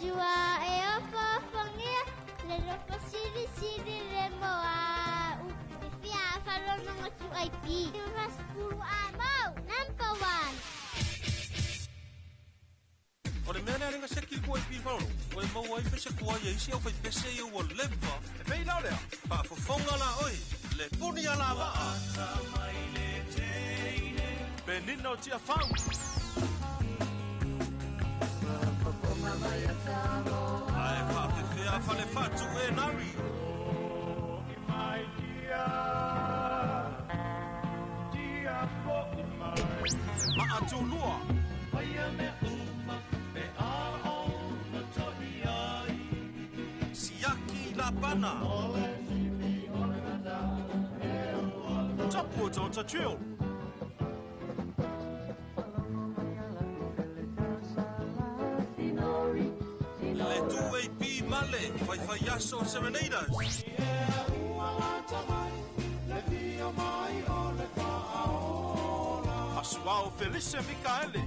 Atua e ofoofogia le lofo silisili le moa u fia falonoga 2AP 90 amo number one. O le mea lea lenga seki ko e pifalo, o e maua ai pese kua ia isi au fai pese ia ua leva. E pei lao lea, faafofoga la oi, le puni a la vaa. Penina o tia fau. Ae faafefea fale fatu e nari. Maatulua. Siaki Lapana. Tapu o Tota Drill. Le 2AP Male, Faifai Aso Serenaders. Asuao Felice Mikaele.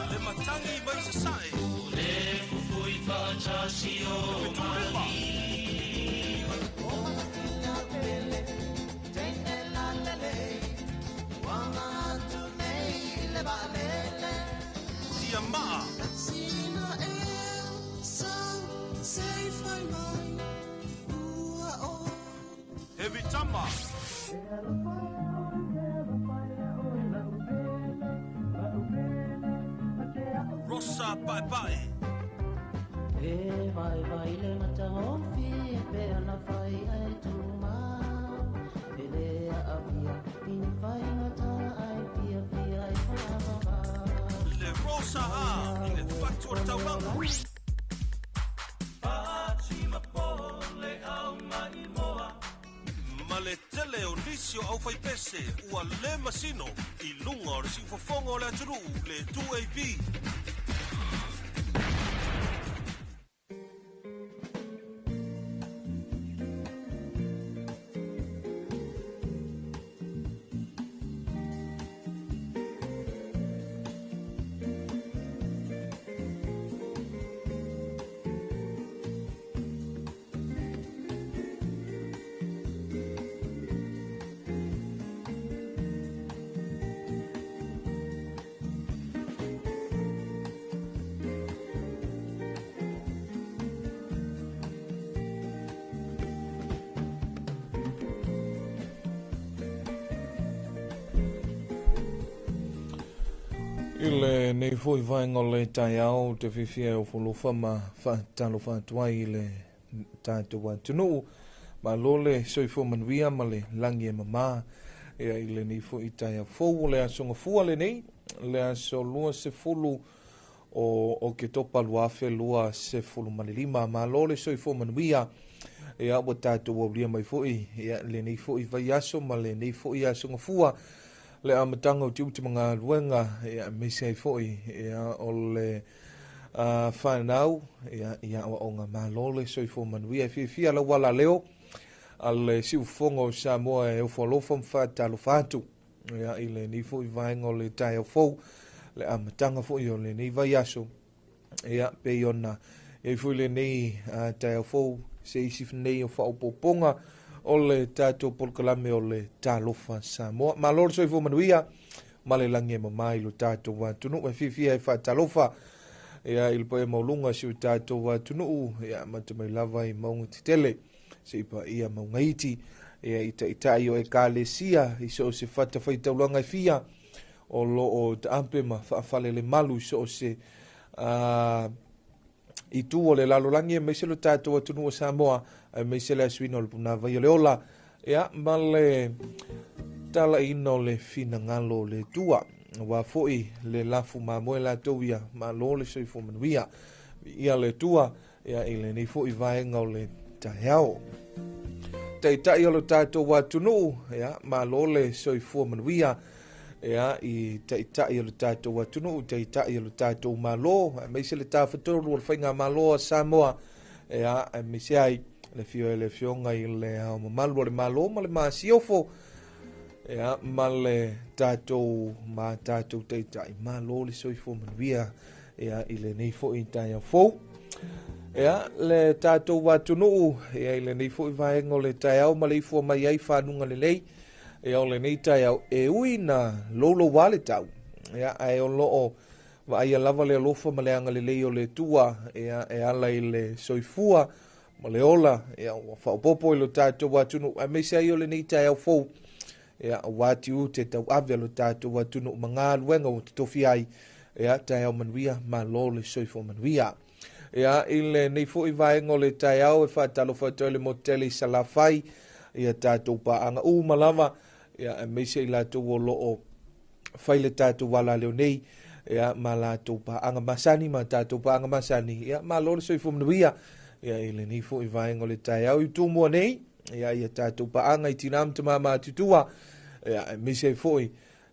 Le matangi mai sasae. Le Fetulima. Tia Maa. Heavy Tama. Rosa Paepae. E vai vai le matahofi pe ana fai ai tuma E le a fia ini fai ngata ai fia fia ai whaavava. Le Rosa A i le Fatu o le Taulaga. Ma le tele o nisi o au faipese ua le masino i luga o le siufofoga o le atunuu le 2AP. I lenei foi vaega o le taeao te fiafia e ofo ma faatalofa atu ai i le tatou atunuu. Malo le soifua manuia ma le lagi e mamā ia i lenei foi taeao fou o le aso Gafua lenei, le aso 20 o Oketopa 2025. Malo le soifua manuia ia ua tatou aulia mai foi ia lenei foi vaiaso ma lenei foi aso Gafua, le amataga o tiute ma galuega ia aemaise ai foi ia o le fanau ia i aoaoga. Malo le soifua manuia. E fiafia lau alaleo a le siufofoga o Samoa e ofo alofa ma faatalofa atu ia i lenei foi vaega o le taeao fou, le amataga foi o lenei vaiaso ia pei ona i ai foi lenei taeao fou se isi nei o faaopoopoga o le tatou polokalame o le Talofa Samoa. Malo le soifua manuia ma le lagi e mamā i lo tatou atunuu. E fiafia e faatalofa ia i le paia maualuga si o tatou atunuu ia amata mai lava i mauga tetele seia paia mauga iti ia i taitai o ekalesia i so o se fatafaitaulaga e fia o loo taape ma faafalelemalu i so o se itu o le lalolagi aemaise lo tatou atunuu o Samoa, aemaise le asuina o le punavai o le ola ia ma le talaiina o le finagalo o le Atua aua foi le lafu mamoe latou ia. Malo le soifua manuia ia le Atua ia i lenei foi vaega o le taeao. Taitai o lo tatou atunuu ia malo le soifua manuia ia i taitai o le tatou atunuu, taitai o le tatou Malo, aemaise le tafatolu o le faigamalo a Samoa ia aemaise ai le afio e le afioga i le Ao Mamalu o le Malo ma le Masiofo. Ia, ma le tatou ma tatou taitai, malo le soifua manuia ia, i lenei foi taeao fou. Ia, le tatou atunuu ia, i lenei foi vaega o le taeao ma le ifua mai ai fanuga lelei. Ia, o lenei taeao e ui na louloua le tau. Ia, ae o loo vaaia lava le alofa ma le agalelei o le Atua ia, e ala i le soifua ma le ola ia, ua faaopoopo i lo tatou atunuu aemaise ai o lenei taeao fou ia, aua tiute tauave a lo tatou atunuu ma galuega ua totofia ai ia, taeao manuia, malo le soifua manuia. Ia, i lenei foi vaega o le taeao e faatalofa atu ai le motu tele i Salafai ia tatou paaga uma lava ia, aemaise i latou o loo fai le tatou alaleo nei ia, ma latou paaga masani ma tatou paaga masani ia, malo le soifua manuia ia, i lenei foi vaega o le taeao i Tumua nei ia, ia tatou paaga i tina ma tama matutua ia, aemaise ai foi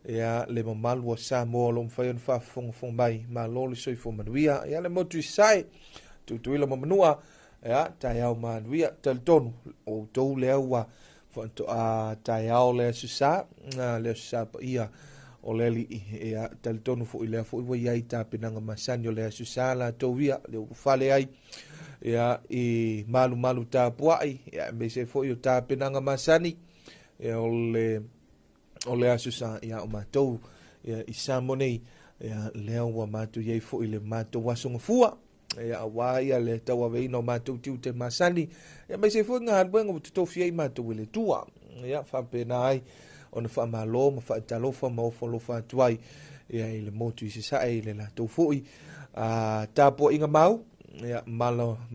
ia, le mamalu o Samoa o lo o mafai ona faafofogafoga mai, malo le soifua manuia ia, le motu i Sasae, Tutuila ma Manua ia, taeao manuia. Talitonu o outou lea ua faatoa taeao le Aso Sa, le Aso Sa paia o le Alii ia, talitonu foi lea foi ua iai tapenaga masani o le Aso Sa latou ia le ulufale ai ia, i malumalu tapuai ia, aemaise foi o tapenaga masani ia, o le Aso Sa ia, o matou ia, i Samoa nei ia, lea ua matou iai foi le matou aso gafua ia, aua ia le tauaveina o matou tiute masani ia, aemaise foi galuega ua totofi ai matou e le Atua ia, faapena ai ona faamalo ma faatalofa ma ofo alofa atu ai ia, i le motu i Sasae i le latou foi tapuaiga mau ia, ma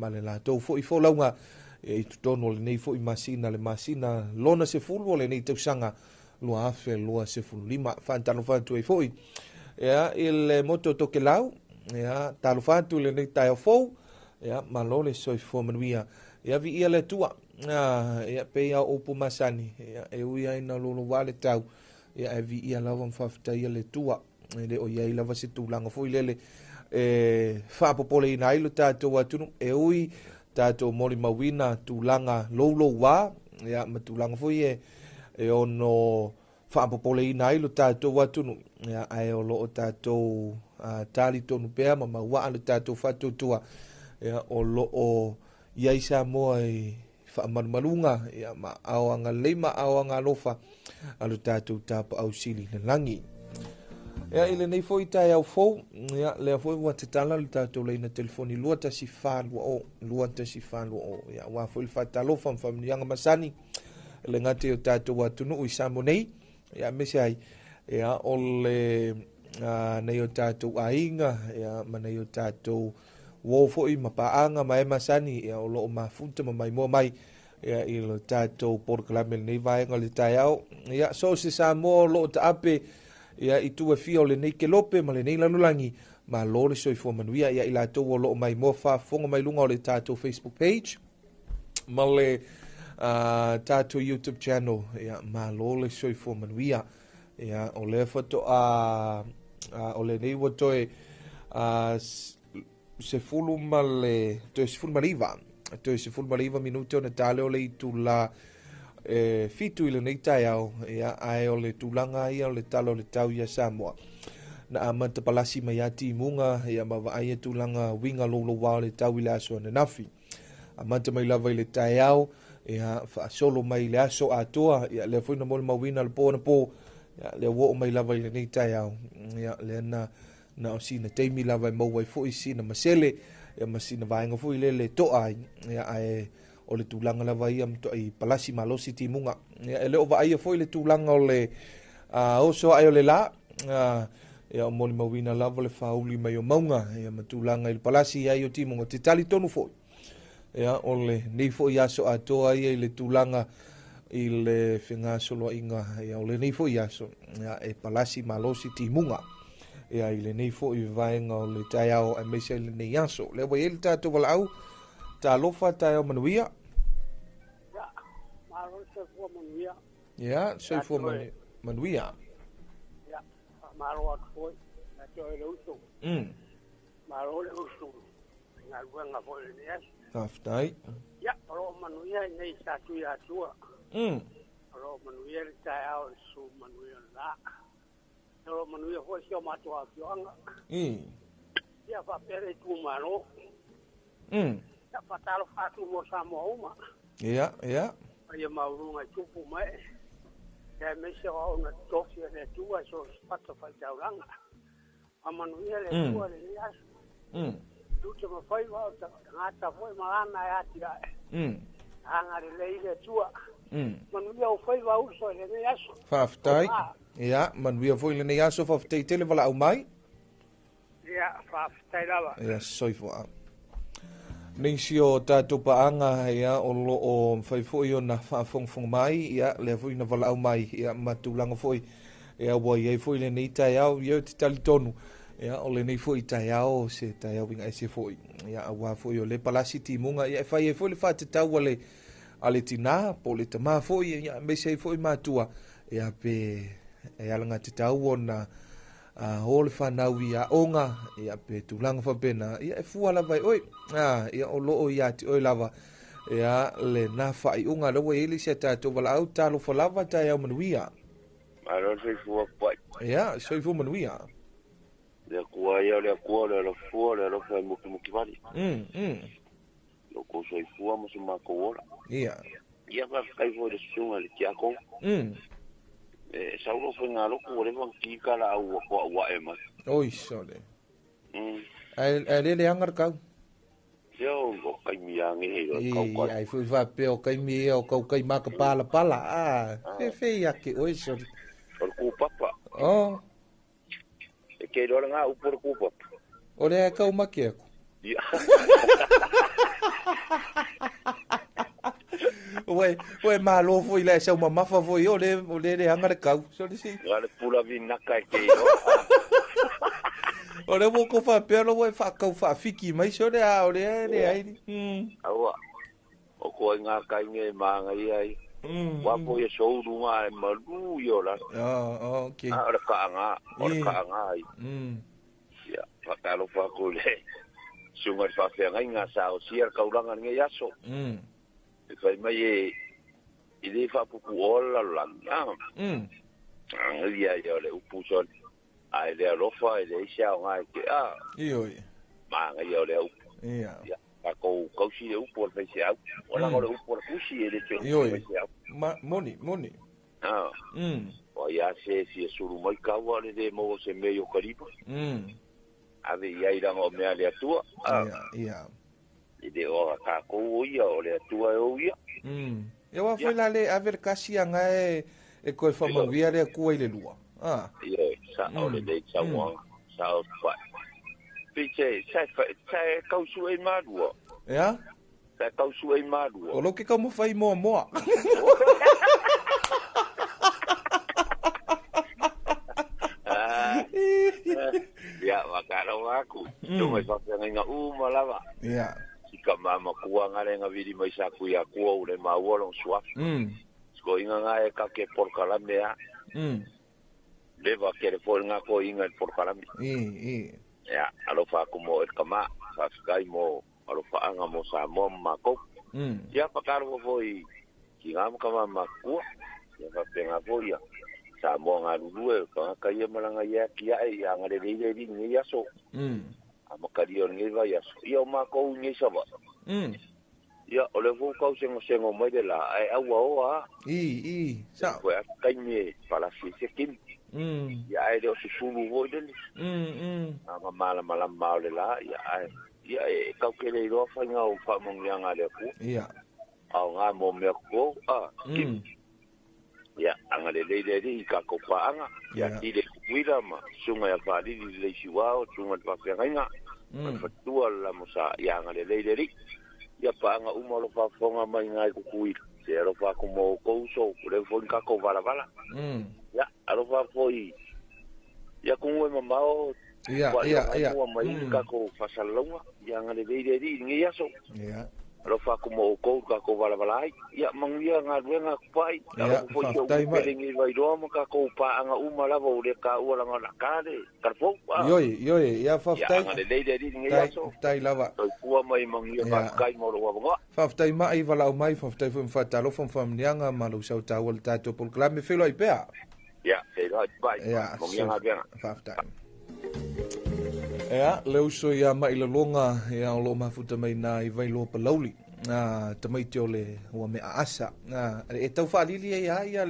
le latou foi folauga ia, i totonu o lenei foi masina, le masina lona 10 o lenei tausaga 2025. Faatalofa atu ai foi ia, i le motu o Tokelau ia, talofa atu i lenei taeao fou ia, malo le soifua manuia ia, viia le Atua ia, pei a o upu masani ia, e ui ai na louloua le tau ia, e viia lava ma faafetaia le Atua. E le o iai lava se tulaga foi lele e faapopoleina ai lo tatou atunuu, e ui tatou molimauina tulaga louloua ia, ma tulaga foi e ono faapopoleina ai lo tatou atunuu ia, ae o loo tatou talitonu pea ma mauaa le tatou faatuatua ia, o loo iai Samoa i faamalumaluga ia, ma ao agalelei ma ao agalofa a lo tatou tapaau sili i le lagi. Ia, i lenei foi taeao fou ia, lea foi ua tatala le tatou laina telefoni 21420 21420 ia, aua foi le faatalofa ma faamanuiaga masani le gata i o tatou atunuu i Samoa nei ia, aemaise ai ia, o le nei o tatou aiga ia, ma nei o tatou uo foi ma paaga ma e masani ia, o loo mafuta ma maimoa mai ia, i le tatou polokalame lenei vaega o le taeao ia, so o se Samoa o loo taape ia, i tu e fia o lenei kelope ma lenei lalolagi, malo le soifua manuia ia, i latou o loo maimoa faafofoga mai luga o le tatou Facebook page ma le tatou YouTube channel ia, malo le soifua manuia ia, o lea faatoa o lenei ua toe 19 ma le toe 19 toe 19 minute ona tale o le itula e 7 i lenei taeao ia, ae o le tulaga ia o le tala o le tau ia Samoa na amata palasi mai ia timuga ia, ma vaai tulaga uiga louloua o le tau i le aso ananafi, amata mai lava i le taeao ia, faasolo mai i le aso atoa ia, lea foi na molimauina le po na po ia, lea ua oo mai lava i lenei taeao ia, lea na o sina taimi lava e maua ai foi sina masele ia, ma sina vaega foi lele toa ai ia, ae o le tulaga lava ia matuai palasi malosi timuga ia, e le o vaaia foi le tulaga o le oso ae o le la ia, o molimauina lava le faauli mai o mauga ia, ma tulaga i le palasi ai o timuga te talitonu foi ia, o lenei foi aso atoa ia i le tulaga i le fegasoloaiga ia, o lenei foi aso ia, e palasi malosi timuga ia, i lenei foi vaega o le taeao aemaise ai lenei aso lea ua i ai le tatou valaau. Talofa, taeao manuia. Ia, malo le soifua manuia. Ia, soifua manuia. Ia, faamalo atu foi ia te oe le uso. Malo le uso i galuega foi i lenei aso. Faafetai. Ia, o lo o manuia i nei Satui Atua. O O manuia le taeao le su manuia la. O manuia foi si o matou afioaga. Ia faapea le itumalo. Ia faatalofa atu mo Samoa uma. Ia, ia. Ia maualuga i tupu ma ee. Ia aemaise o auauna totofi a le Atua i so o se fatafaitaulaga. Faamanuia le Atua i lenei aso. Tiute ma faiva o tagata foi ma lana e atiae. Agalelei le Atua. Manuia ou faiva uso i lenei aso. Faafetai. Ia, manuia foi lenei aso, faafetai tele valaau mai. Ia, faafetai lava. Ia, soifua. Nisi o tatou paaga, ia, o lo o mafai foi ona faafogafoga mai, ia, lea foi na valaau mai, ia, ma tulaga foi, ia, ua i ai foi lenei taeao, ia, ou te talitonu, ia, o lenei foi taeao, se taeao uiga ese foi, ia, aua foi o le palasi timuga, ia, e fai ai foi le faatatau a le, a le tinā, po o le tamā foi, ia, aemaise ai foi matua, ia, pe e alagatatau ona o le fanau i aoga, ia, pe tulaga faapena, ia, e fua lava e oe, ia, o lo o ia te oe lava, ia, lena faaiuga. Lea ua i ai le isi a tatou valaau, talofa lava, taeao manuia. Malo le soifua pai. Ia, soifua manuia. Le Atua ia, o le Atua, o le alofua, o le alofa e mukimuki vale. Lo kou soifua ma so matou ola. Ia. Ia faafetai foi i le susuga i le tiakono. E sau lou faigalotu ua leva ona kika laau ua toauae mai. Oi sole. Ae ae le leaga le kau. Ia o taimi lava nei o le kau kai. Ai foi faapea o taimi ia o kau kai makapalapala. Fefe ia ke oe sole. O le kūpapa. Oh. E ke iloa le ngā upu o le kūpapa. O lea e kau make aku. Ia. Ue, ue malo foi le sau mamafa foi o le o le leaga le kau. Sole si. Nga le pula vinaka e ke iloa. O le ua kou faapea lo ua e faakau faafiki mai sole a o le le ai. Aua. O ko ai ngā kainga e maangaia ai. Wa po ia souru ngā e malu i o lalo. Oh, okay. A o le kaanga, o le kaanga ai. Ia, whakalofa aku le susuga i le faafeagaiga sa osia le kaulaga i lenei aso. E fai mai e i le faapupuoa le lalolagi. Ia ia o le upu sole. A e le alofa e leai se aoga e te a. Ioe. Maangaia o lea upu. Ia. Ia, tatou tausi le upu a le faiseau. O laga o le upu a le tusi e le te upu a le faiseau. Ma, moni, moni. O ai a se fia sulu mai kaua o le le maua o se mea i o kalima. Ave i ai laga o mea a le Atua. Ia, ia. E le o a tatou o ia, o le Atua e ou ia. Ia aua foi la le ave le kasi aga e e toe faamanuia le Atua i le lua. Ia, sao lelei saunoaga, sao tupai. Pei se, sa e tau sue i malua. Ea? Sa e tau sue i malua. O lo ke taumafai moamoa. Ia, whakarawa aku. Tunga i whawhiangainga uma lava. Ia. Si ka mama kua ngare nga vili mai sa kui a kua ule maua long suafi. Siko inga nga e kake porkalame a. Leva kere foi nga ko inga i porkalame. Ia, alofa aku mo e kama, whawhikai mo alofa anga mo Samoa ma mākou. Ia whakarawa foi ki ngā makama ma kua. Ia whawhenga foi ia. Samoa ngā lulue, ka ngā ia maranga ia ki ae, ia ngare reire ri ngei aso. A makari o ngei vai aso. Ia o mākou ngei sawa. Ia, o le fou kau sengo sengo mai le la, ai aua o a. I, sa. Koe a kaimi e palasi se kimi. Ia ai le o susulu hoi lele. A ma mala mala mao le la, ia ai. Ia e kau kele i roa whainga o whaamongianga le aku. Ia. A o ngā mō mea ko, a, kimi. Ia, anga le leile ri i ka kau paanga. Ia, ki le kukuira ma, sunga ia whaalili le isi wao, sunga le whawhiangainga. Ma whatua la mo sa, ia anga le leile ri. Ia paanga uma lo whawhonga mai ngai kukuira. Se alo whaku mō kouso, le fo ka kau wala wala. Ia, alo whawhoi, ia kungu e mamao, Ia, ia, ia. Mua mai ka kau whasalalaunga. Ia anga le leile ri i ngai aso. Ia. Alofa atu mo oukou tatou valavala ai. Ia manuia galuega atu pai. Ia, Alofa foi si ou faafetai mai. pelegi i Vailoa ma tatou paaga uma lava ua le taua laga o le a ta le talafou. Ioe, ioe, ia Ia faafetai. agalelei le Alii i lenei Tai, aso. tai lava. Soifua ma ia manuia Ia. faafetai mo lou avanoa. Faafetai mai valaau mai, faafetai foi ma faatalofa ma faamanuiaga ma lou sautaua i le tatou polokalame feiloai pea. Ia, feiloai pai. Ia, Manuia galuega. Faafetai. Ia, le uso ia mai laloga, ia o loo mafuta mai na i Vailoa Palauli. Tamaiti o le ua mea asa. E tau faalili ai ia ia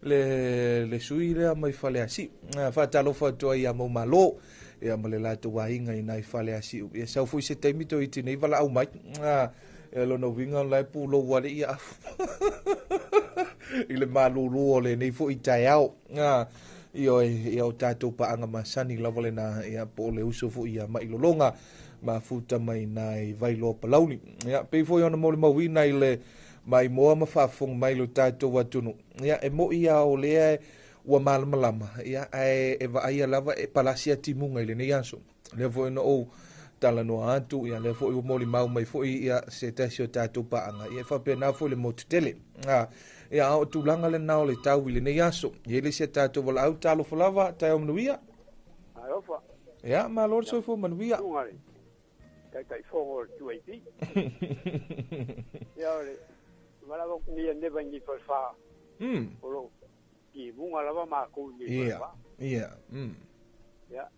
le sui lea mai Faleasiu. Faatalofa atu ai ia Maumalo. Ia ma le latou aiga i nai Faleasiu. Ia sau foi se taimi toe iti nei valaau mai. Ia lona uiga la e pulou ale ia afu. I le malulu o lenei foi taeao. Ioe, ia o tatou paaga masani lava lena, ia po o le uso foi ia mai lologa mafuta mai nai Vailoa Palauli. Ia pei foi ona molimauina i le maimoa ma faafofoga mai lo tatou atunuu. Ia e moi ia o lea ua malamalama, ia ae e vaaia lava e palasi timuga i lenei aso. Lea foi na ou talanoa atu, ia lea foi ua molimau mai foi ia se tasi o tatou paaga. Ia e faapena foi le motu tele. Ia o tulaga lena o le tau i lenei aso. Ia le se tatou valaau talofa lava, taeao manuia. Alofa. Ia, malo le soifua manuia. Tunga le Taitaifono o le 2AP. Ia o le valaau atu nei e neva i nei falefa. O loo timuga lava makou i nei falefa. Ia. Ia,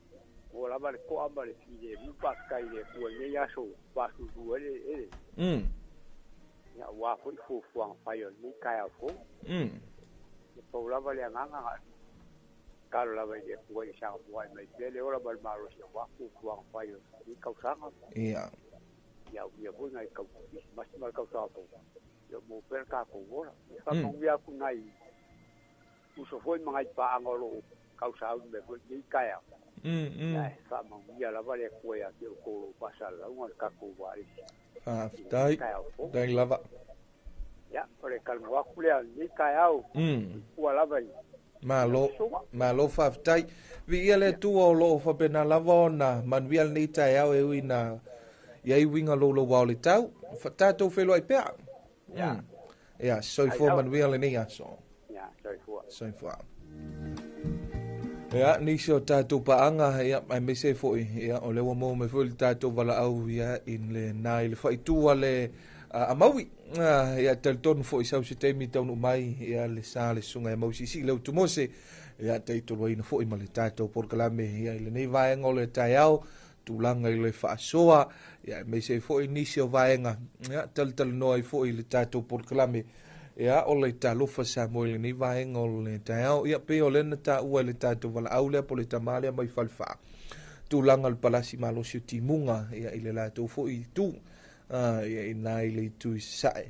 ua lava le toa ma le filemu faafetai i le Atua i lenei aso faasusu ai le eleele. Ia aua foi fuafuaga fai o lenei taeao fou. E pau lava le agaga na tatalo lava i le Atua ia saga foai mai pea le ola ma le malosi aua fuafuaga fai o lenei tausaga. Ia. Ia aulia foi nai tau Kerisimasi ma le tausaga fou. Ia maua pea le tatou ola. Ia faamanuia atu nai uso foi ma nai paaga o loo tausauni mai foi i lenei taeao. Ia e faamanuia lava le Atua ia te outou o loo faasalalauga le tatou vaalesi. Faafetai. Taeao fou. Tai lava. Ia, o le talanoa atu lea i lenei taeao. Ua lava i Malo, susuga. malo faafetai. Viia le Atua o loo faapena lava ona manuia lenei taeao e ui na iai uiga louloua o le tau. Tatou feiloai pea. Ia. Ia, soifua Ai, manuia lenei aso. Ia, soifua. Soifua. Ia, nisi o tatou paaga, ia, aemaise foi, ia, o lea ua maua mai foi le tatou valaau, ia, i le na i le faaitu a le amaui. Ia, talitonu foi sau se taimi taunuu mai, ia, le sa le susuga ia Mausiisii le Utumose, ia, taitoluaina foi ma le tatou polokalame, ia, i lenei vaega o le taeao, tulaga i le faasoa, ia, aemaise foi nisi o vaega, ia, talatalanoa ai foi le tatou polokalame, ia, o le talofa Samoa i lenei vaega o le taeao, ia, pei o lea na taua i le tatou valaau lea po o le tama lea mai Falefa. Tulaga o le palasi malosi o timuga, ia, i le latou foi itu, ia, i na i le itu i Sasae.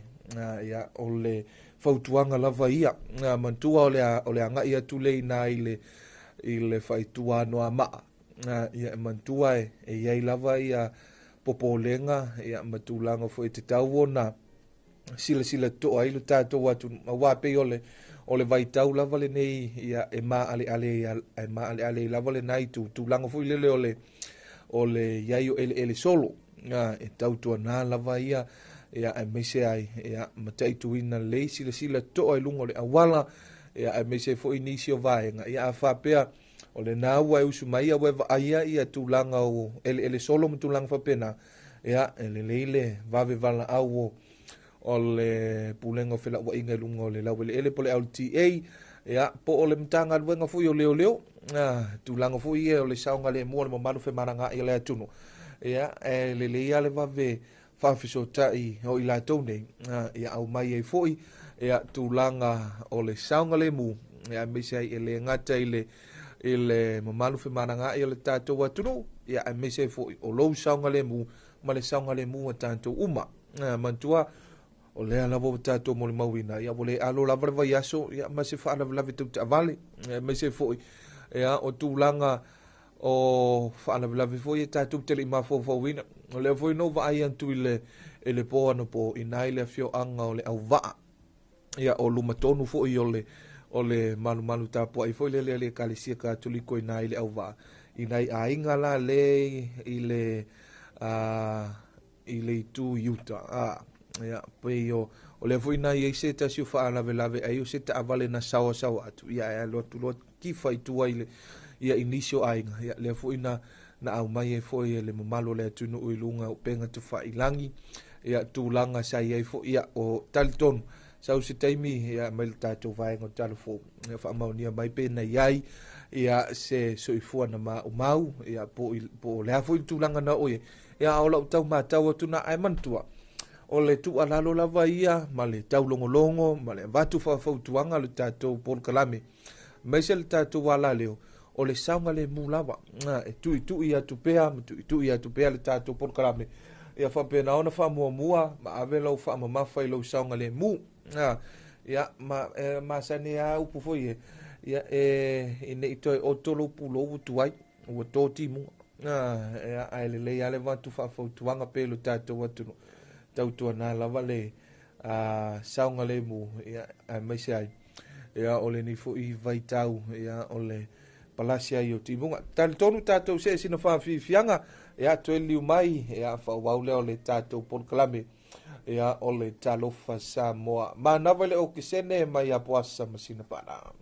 Ia, o le fautuaga lava ia. Manatua o le agai atu le i na i le faaitua Anoamaa. Ia, e manatua e iai lava ia popolega, ia, ma tulaga foi e tatau ona silasila totoa ai le tatou atunuu. Aua pei o le vaitau lava lenei, ia, e maaleale ai lava lena itu. Tulaga foi lele o le iai o eleele solo. E tautuana lava ia, ia, aemaise ai, ia, mataituina lelei silasila totoa i luga o le auala, ia, aemaise foi nisi o vaega. Ia, a faapea o lena ua e usu mai ua e vaaia ia tulaga o eleele solo ma tulaga faapena, ia, e lelei le vave valaau o le pulega o felauaiga i luga o le laueleele po o le LTA, ia, po o le Matagaluega foi o Leoleo, tulaga foi ia o le saogalemu o le mamalu femalagaai o le atunuu. Ia, e lelei lava le vave faafesootai o i latou nei, ia aumai ai foi, ia, tulaga o le saogalemu, ia, aemaise ai e le gata i le mamalu femalagaai o le tatou atunuu, ia, aemaise ai foi o lou saogalemu ma le saogalemu o tatou uma. Manatua o lea lava ua tatou molimauina, ia, ua le alo lava le vaiaso, ia, ma se faalavelave tau taavale, aemaise foi, ia, o tulaga o faalavelave foi e tatou te le i mafaufauina. O lea foi na ou vaai atu i le po anapo i nai le afioaga o le Auvaa, ia, o luma tonu foi o le malumalu tapuai foi lele a le Ekalesia Katoliko i nai le Auvaa, i nai aiga la le i i le itu i uta. Ia, pei o lea foi na i ai se tasi o faalavelave ai o se taavale na saoasaoa atu, ia, ae alu atu loa tifa i tua i le, ia, i nisi o aiga. Ia, lea foi na aumai ai foi e le mamalu o le atunuu i luga o upega tafailagi, ia, tulaga sa i ai foi, ia, o talitonu sau se taimi, ia, mai le tatou vaega o Talafou, ia, faamaonia mai pe na i ai, ia, se soifua na maumau, ia, po o le a foi le tulaga na oo i ai, ia, a o lau tau matau atu na ae manatua, o le tuualalo lava ia ma le taulogologo ma le avatu faafautuaga le tatou polokalame, aemaise le tatou alaleo, o le saogalemu lava, e tuitui atu pea ma tuitui atu pea le tatou polokalame, ia faapena ona faamuamua ma ave lau faamamafa i lou saogalemu. Ia, ma masani a upu foi e, ia, e nei toe oto lou pulou ua tuai, ua to timuga. Ia, ae lelei lava le avatu faafautuaga pe lo tatou atunuu, tautuana lava le saogalemu, ia, aemaise ai, ia, o lenei foi vaitau, ia, o le palasi ai o timuga. Talitonu tatou se sina faafiafiaga, ia, toe liu mai, ia, faaauau lea o le tatou polokalame, ia, o le Talofa Samoa. Manava le okesene mai Apoasa ma sina pala.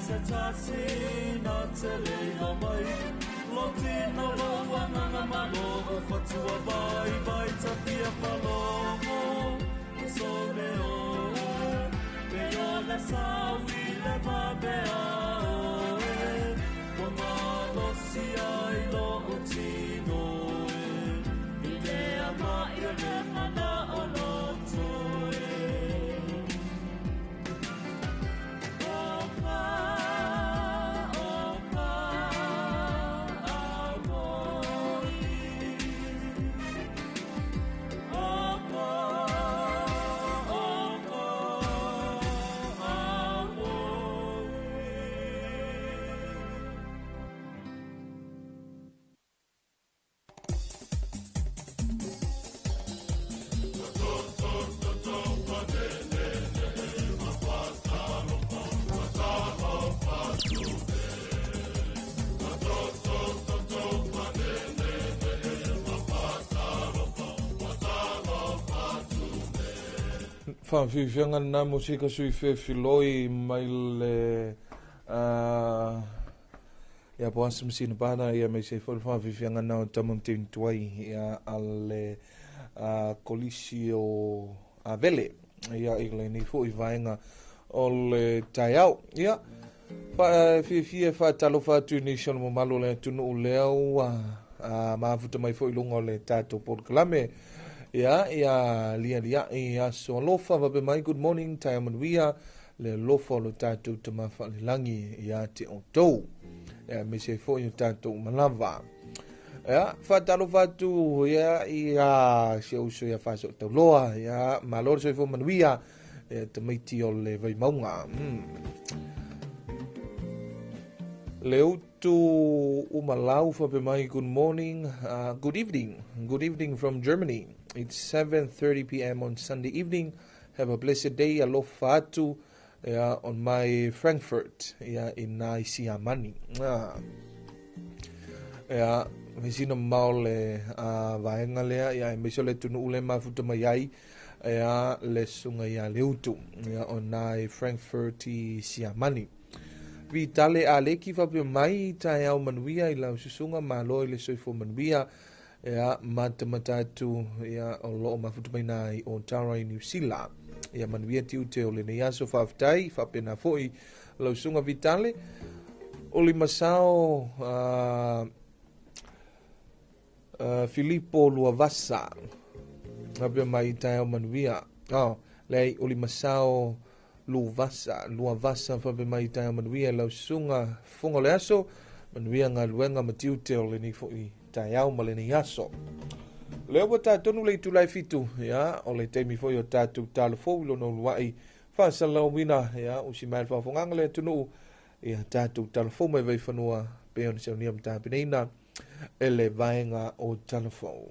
Se tasi na tele mai. Lo tino lo wanganga malo o fatua vai vai tafia falogo So me o Pe o le sawi le vavea e Wa malo si ai lo o tino e I lea mai o le mana o lo toe Whawhiwhianga nā musika sui whewhiloi mai le ia po asa masina pana ia mai se fo whawhiwhianga nā o tamam te tuai ia a le kolisi o Avele ia i le nei fo i vaenga o le taiao ia whawhiwhia whatalofa atu ni siona mamalo le tunu o leo mafuta mai fo i lunga o le tātou polokalame. Ia, ia, lia, lia, ia, so alofa, vape mai, good morning, tai manuia, le alofa o lo tātou tamafa le langi, ia te o tau. Ia, me se fo i o tātou malava. Ia, whatalofa atu, ia, ia, se uso ia whaso tauloa, ia, maloro se fo manuia, ia, te maiti o le vaimaunga. Leutu umalau, vape mai, good morning, good evening from Germany. It's 7:30 p.m. on Sunday evening. Have a blessed day. Alofa atu on my Frankfurt in Siamani. Ia mesina maole vaenga lea ia meso le tunu ule mafuta mai ai ia le sunga ia leutu ia on nai Frankfurt i Siamani. Vitale aleki fape mai taeao manuia i lau susunga malo i le soifua manuia. Ia mata matatu ia o loo mafuta mai nai o Tara i New Zealand. Ia manuia ti ute o le nei aso whaaftai, whapena foi lau sunga Vitale. Oli Masao Filippo Luavasa. Whapena mai taeao manuia. Oh, lei Oli Masao Luavasa, Luavasa whapena mai taeao manuia lau sunga funga le aso. Manuia ngā luenga ma ti ute o le nei foi taeao ma le nei aso. Lea ua tātonu le itulai fitu, ia, o le teimi foi o tātou talofou i lona uluai whaasalauina, ia, o si mai le whaafonganga le atunuu, ia, tātou talofou mai vaiwhanua, pe ona saunia ma tāpeneina, e le vaenga o talofou.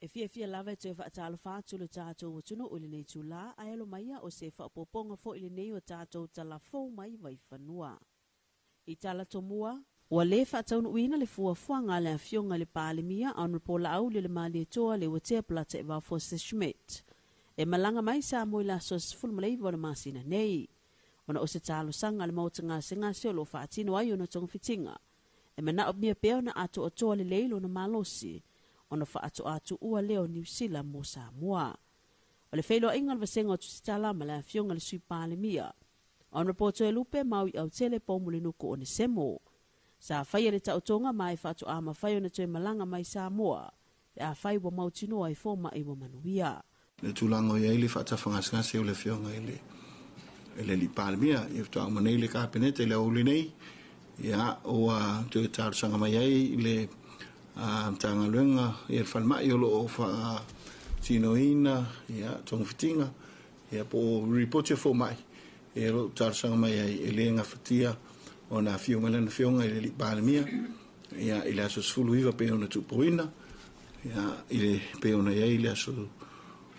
E fia fia lava e toe whaatalofa atu le tātou atunu o le nei tūlā, a elo maia o se whaopoponga fo i le nei o tātou talafou mai vaiwhanua. I tala tomua, ua le whaataunuina le fuafuaga le afioga le Palemia Honorable Laau le le Malietoa le Uatea Plata e Foster Schmidt. E malanga mai sa moi la aso 19 o le masina nei. Ona o se talosaga le maota gasegase o loo faatino ai ona togafitiga. E manao mia pea ona atoatoa lelei lona malosi. Ona faatoatu ua leo Niu Sila mo Samoa. O le feiloaiga o le vasega o Tusitala ma le afioga le Sui Palemia. Honorable Toelupe Maui Autele Poumulinuku Onesemo. Sa faia le taotoga ma e faatoa mafai ona toe malaga mai Samoa. Pe afai ua mautinoa e foma'i ua manuia. Le tulaga o iai le faatafagasegase o le afioga i le alii Palemia, ia faatoa uma nei le kapeneta i le aoauli nei, Ia, ua toe talosaga mai ai le Matagaluega ia le Falemai o lo o faatinoina ia togafitiga ia po o lipoti a fomai ia o lo o talosaga mai ai e le gafatia ona afio mai lana afioga i le Alii Palemia ia i le aso 19 pei ona tuupoina ia i le pei ona i ai le aso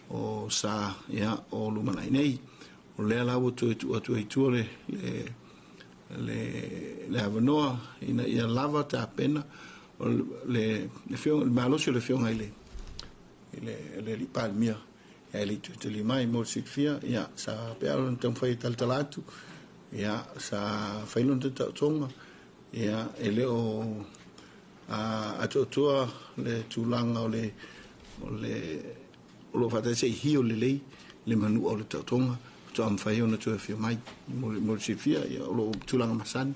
o sa ia o lumanai nei. O lea la ua toe tuu atu ai i tua le le le avanoa ina ia lava tapena o le le afioga le malosi o le afioga i le i le le Alii Palemia ia e le i toe tali mai mo le silafia ia sa pea ona taumafai e talatala atu ia sa fai lona taotoga ia e le o atoatoa le tulaga o le o le o lo o faatasi ai hio lelei le manua o le taotoga faatoa mafai ona toe afio mai mo le silafia ia o lo o tulaga masani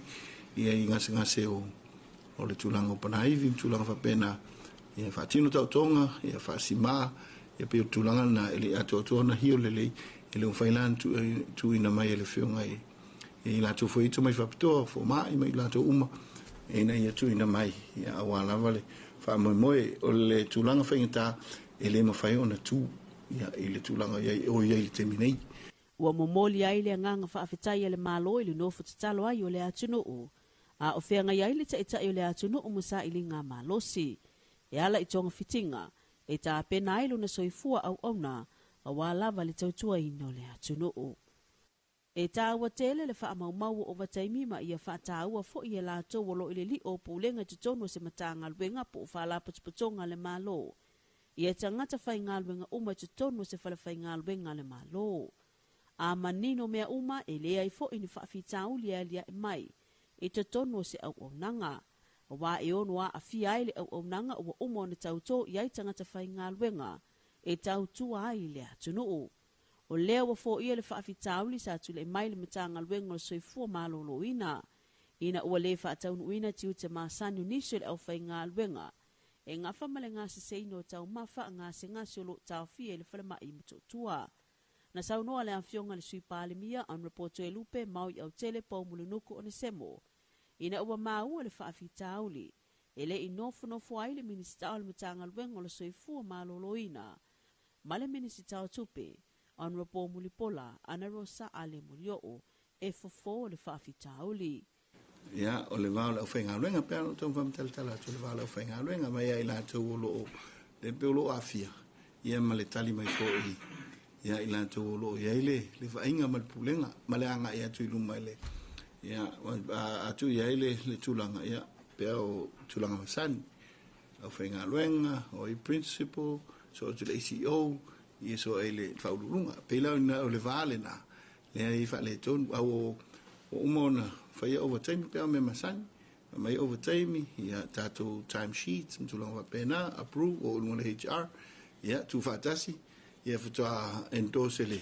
ia i gasegase o o le tulaga o panaivi ma tulaga faapena ia faatino taotoga ia faasimā ia pei o le tulaga lena e le i atoatoa ona hio lelei e le o mafai la ona tuuina mai e le afioga i i latou foi ito mai faapitoa fomai ma i latou uma ina ia tuuina mai ia aua lava le faamoemoe o le tulaga faigata e le mafai ona tu ia i le tulaga i o i ai i le taimi nei. Ua momoli ai le agaga faafetai a le Malo i le nofo tatalo ai o le atunuu, a o feagai ai le Taitai o le atunuu ma sailiga malosi e ala i togafitiga e tapena ai lona soifua auauna aua lava le tautuaina o le atunuu. E taua tele le faamaumau o ovataimi ma ia faataua foi e latou o lo o i le lio o pulega i totonu o se Matagaluega po o Faalapotopotoga a le Malo ia tagata faigaluega uma i totonu o se falefaigaluega a le Malo. A manino mea uma, e leai foi ni faafitauli e aliae mai i totonu o se auaunaga, aua e ono aafia ai le auaunaga ua uma ona tautō i ai tagata faigaluega e tautua ai i le atunuu. O lea ua foia le faafitauli sa tulai mai i le Matagaluega o le Soifua Maloloina, ina ua le faataunuuina tiute masani o nisi o le aufaigaluega e gafa ma le gaseseina o taumafa gasegase o lo o taofia i le falemai i Motootua. Na saunoa le Afioga i le Sui Palemia, Honourable Toelupe Maui Autele Paumulunuku Onesemo, ina ua maua le faafitauli e le i nofonofo ai le Minisita o le Matagaluega o le Soifua Maloloina ma le Minisita o Tupe, Honourable Mulipola Anarosa Ale Molioo, e fofo le faafitauli. Ia, o le va o le aufaigaluega, pe a na ou taumafai atu le va o le aufaigaluega ma ia i latou o lo o le pe o lo o aafia, ia ma le tali mai foi ia i latou o lo o i ai le le vaaiga ma le pulega ma le agai atu i luma i le ia atu i ai le le tulaga ia pe o tulaga masani aufaigaluega o i principal so atu le ACO ia so ai le faauluuluga pei la o le va lena lea i faaletonu au o uma ona faia overtime pe o mea masani mai overtime ia tatou time sheets ma tulaga faapena approve o luga le HR ia tuufaatasi ia faatoa endorse le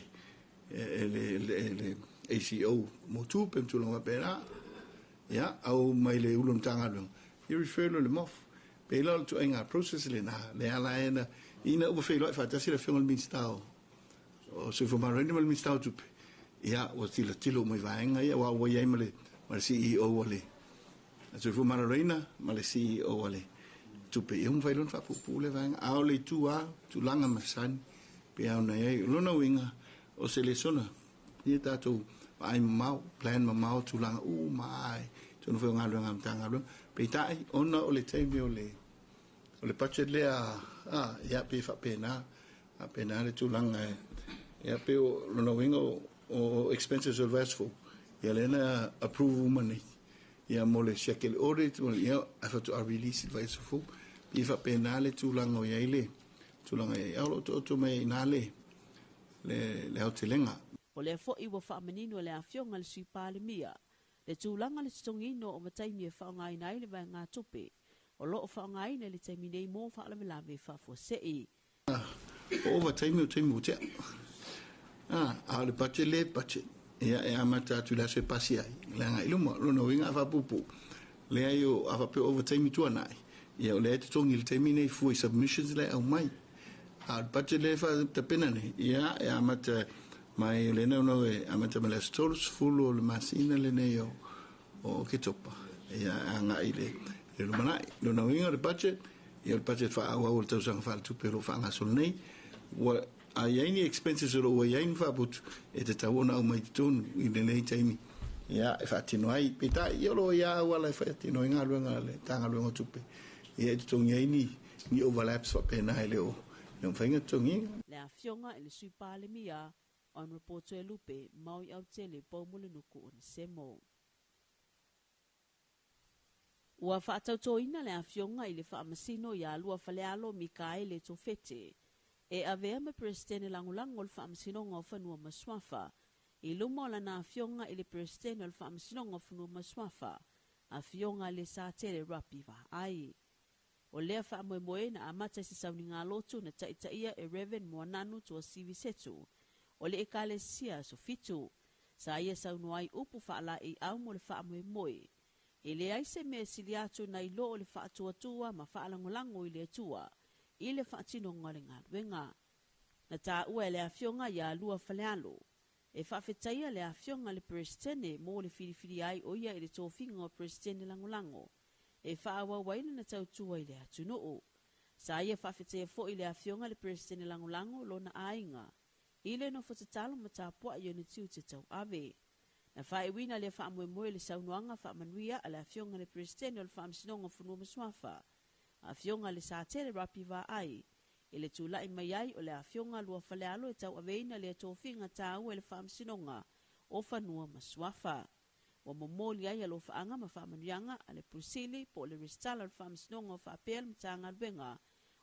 le le le ACO mo tupe ma tulaga faapena ia au mai le ulu o Matagaluega ia refer lo le MOF pe la o le ituaiga process lena le ala e na ina ua feiloai faatasi le afioga i le Minisita o Soifua Maloloina ma le Minisita o Tupe ia ua tilotilo uma i vaega ia aua ua i ai ma le CEO o le Soifua Maloloina ma le CEO a le Tupe ia ua mafai loa ona faapuupuu lea vaega a o le itu lava tulaga masani pe a ona i ai. O lona uiga o se lesona ia tatou vaai mamao, plan mamao tulaga uma lava i totonu foi o galuega a Matagaluega. Peitai ona o le taimi o le o le budget lea a ia pe faapena faapena le tulaga ia pe o lona uiga o expenses o le vaiaso fou ia lea na approve uma nei ia mo le siaki le audit mo le ia ae faatoa release i le vaiaso fou pe faapena le tulaga o i ai le tulaga i ai a o lo o taoto mai ai i ina le le le aotelega. O lea foi ua faamanino e le Afioga i le Sui Palemia le tulaga o le totogiina o ovataimi e faaaogaina ai le vaegatupe o lo o faaaogaina i le taimi nei mo faalavelave faafuasei. O ovataimi o taimi ua tea. A, a o le budget le budget, ia e amata atu i le aso e pasi ai, le agai i luma. O lona uiga a faapuupuu, leai o, a faapea o ovataimi tuanai, ia o lea e totogi i le taimi nei fua i submissions la e aumai. A o le budget lea e faatapena nei, ia e amata mai o lea naunau e amata mai le aso 30 o le masina lenei o Oketopa. Ia agai i le lumanai. Lona uiga o le budget, ia o le budget faaauau o le tausaga faaletupe o lo o faagasolo nei, ua a i ai ni expenses o lo o ua i ai ni faaputu, e tatau ona aumai i totonu i lenei taimi, ia, e faatino ai. Peitai, ia o lo o i ai auala e faatino ai galuega a le Matagaluega o Tupe, ia e totogi ai ni ni overlaps faapena e le o mafai ona totogiina. Le Afioga i le Sui Palemia, Honourable Toelupe Maui Autele Poumulinuku Onesemo. Ua faatautoina le Afioga i le Faamasino ia Luafalealo Mikaele Tofete e avea ma Peresetene Lagolago o le Faamasinoga o Fanua ma Suafa i luma o lana Afioga i le Peresetene o le Faamasinoga o Fanua ma Suafa, Afioga Lesatele Rapi Vaai. O lea faamoemoe na amata i se sauniga lotu na taitaia e Rev. Moananu Tuasivi Setu o le Ekalesia Aso Fitu. Sa ia saunoa ai upu faalaeiau mo le faamoemoe. E leai se mea e sili atu nai lo o le faatuatua ma faalagolago i le Atua i le faatinoga o le galuega. Na taua e le Afioga ia Luafalealo e faafetaia le Afioga i le Peresetene mo le filifilia ai o ia i le tofiga o Peresetene Lagolago e faaauau ai lana tautua i le atunuu. Sa ia faafetaia foi le Afioga i le Peresetene Lagolago lona aiga i le nofo tatalo ma tapuai i ona tiute tauave. Na faaiuina lea faamoemoe i le saunoaga faamanuia a le Afioga i le Peresetene o le Faamasinoga o Fanua ma Suafa, Afioga Lesatele Rapi Vaai, i le tulai mai ai o le Afioga Luafalealo e tauaveina lea tofiga taua i le Faamasinoga o Fanua ma Suafa. Ua momoli ai alofaaga ma faamanuiaga a le Pule Sili po o le Resitala o le Faamasinoga o faapea le Matagaluega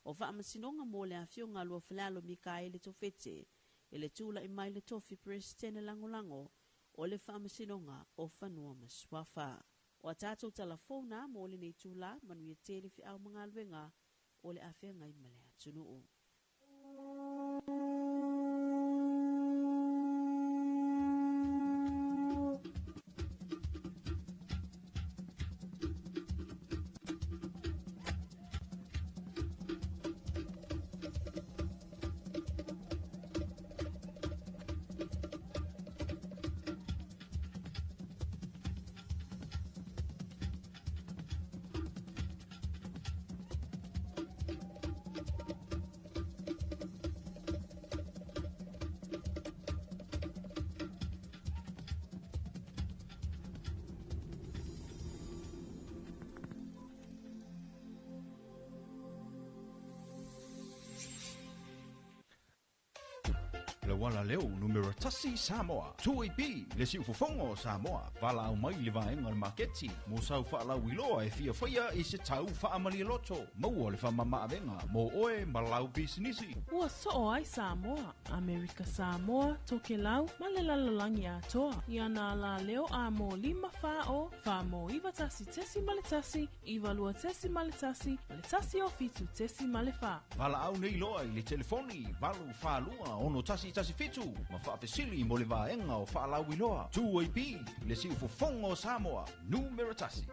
o Faamasinoga mo le Afioga Luafalealo Mikaele Tofete i le tulai mai le tofi Peresetene Lagolago o le Faamasinoga o Fanua ma Suafa. O a tatou tala fou na mo lenei itula, manuia tele feau ma galuega o le a feagai ma le atunuu. Le uala leo numera tasi Samoa. 2AP, le siufofoga o Samoa. Valaau mai i le vaega o le maketi mo sau faalauiloa e fia faia i se tau faamalialoto. Maua le faamamaavega mo oe ma lau pisinisi. Ua soo ai Samoa, Amerika Samoa, Tokelau ma le lalolagi atoa. I ana alaleo a mo 5 4 0 4 mo 9 1.1 9 2.1 ma le 1 o 7.4. Valaau nei loa i le telefoni 8 4 2 6 1 1 7 ma faafesili mo le vaega o faalauiloa. 2AP, le siufofoga o Samoa, numera tasi.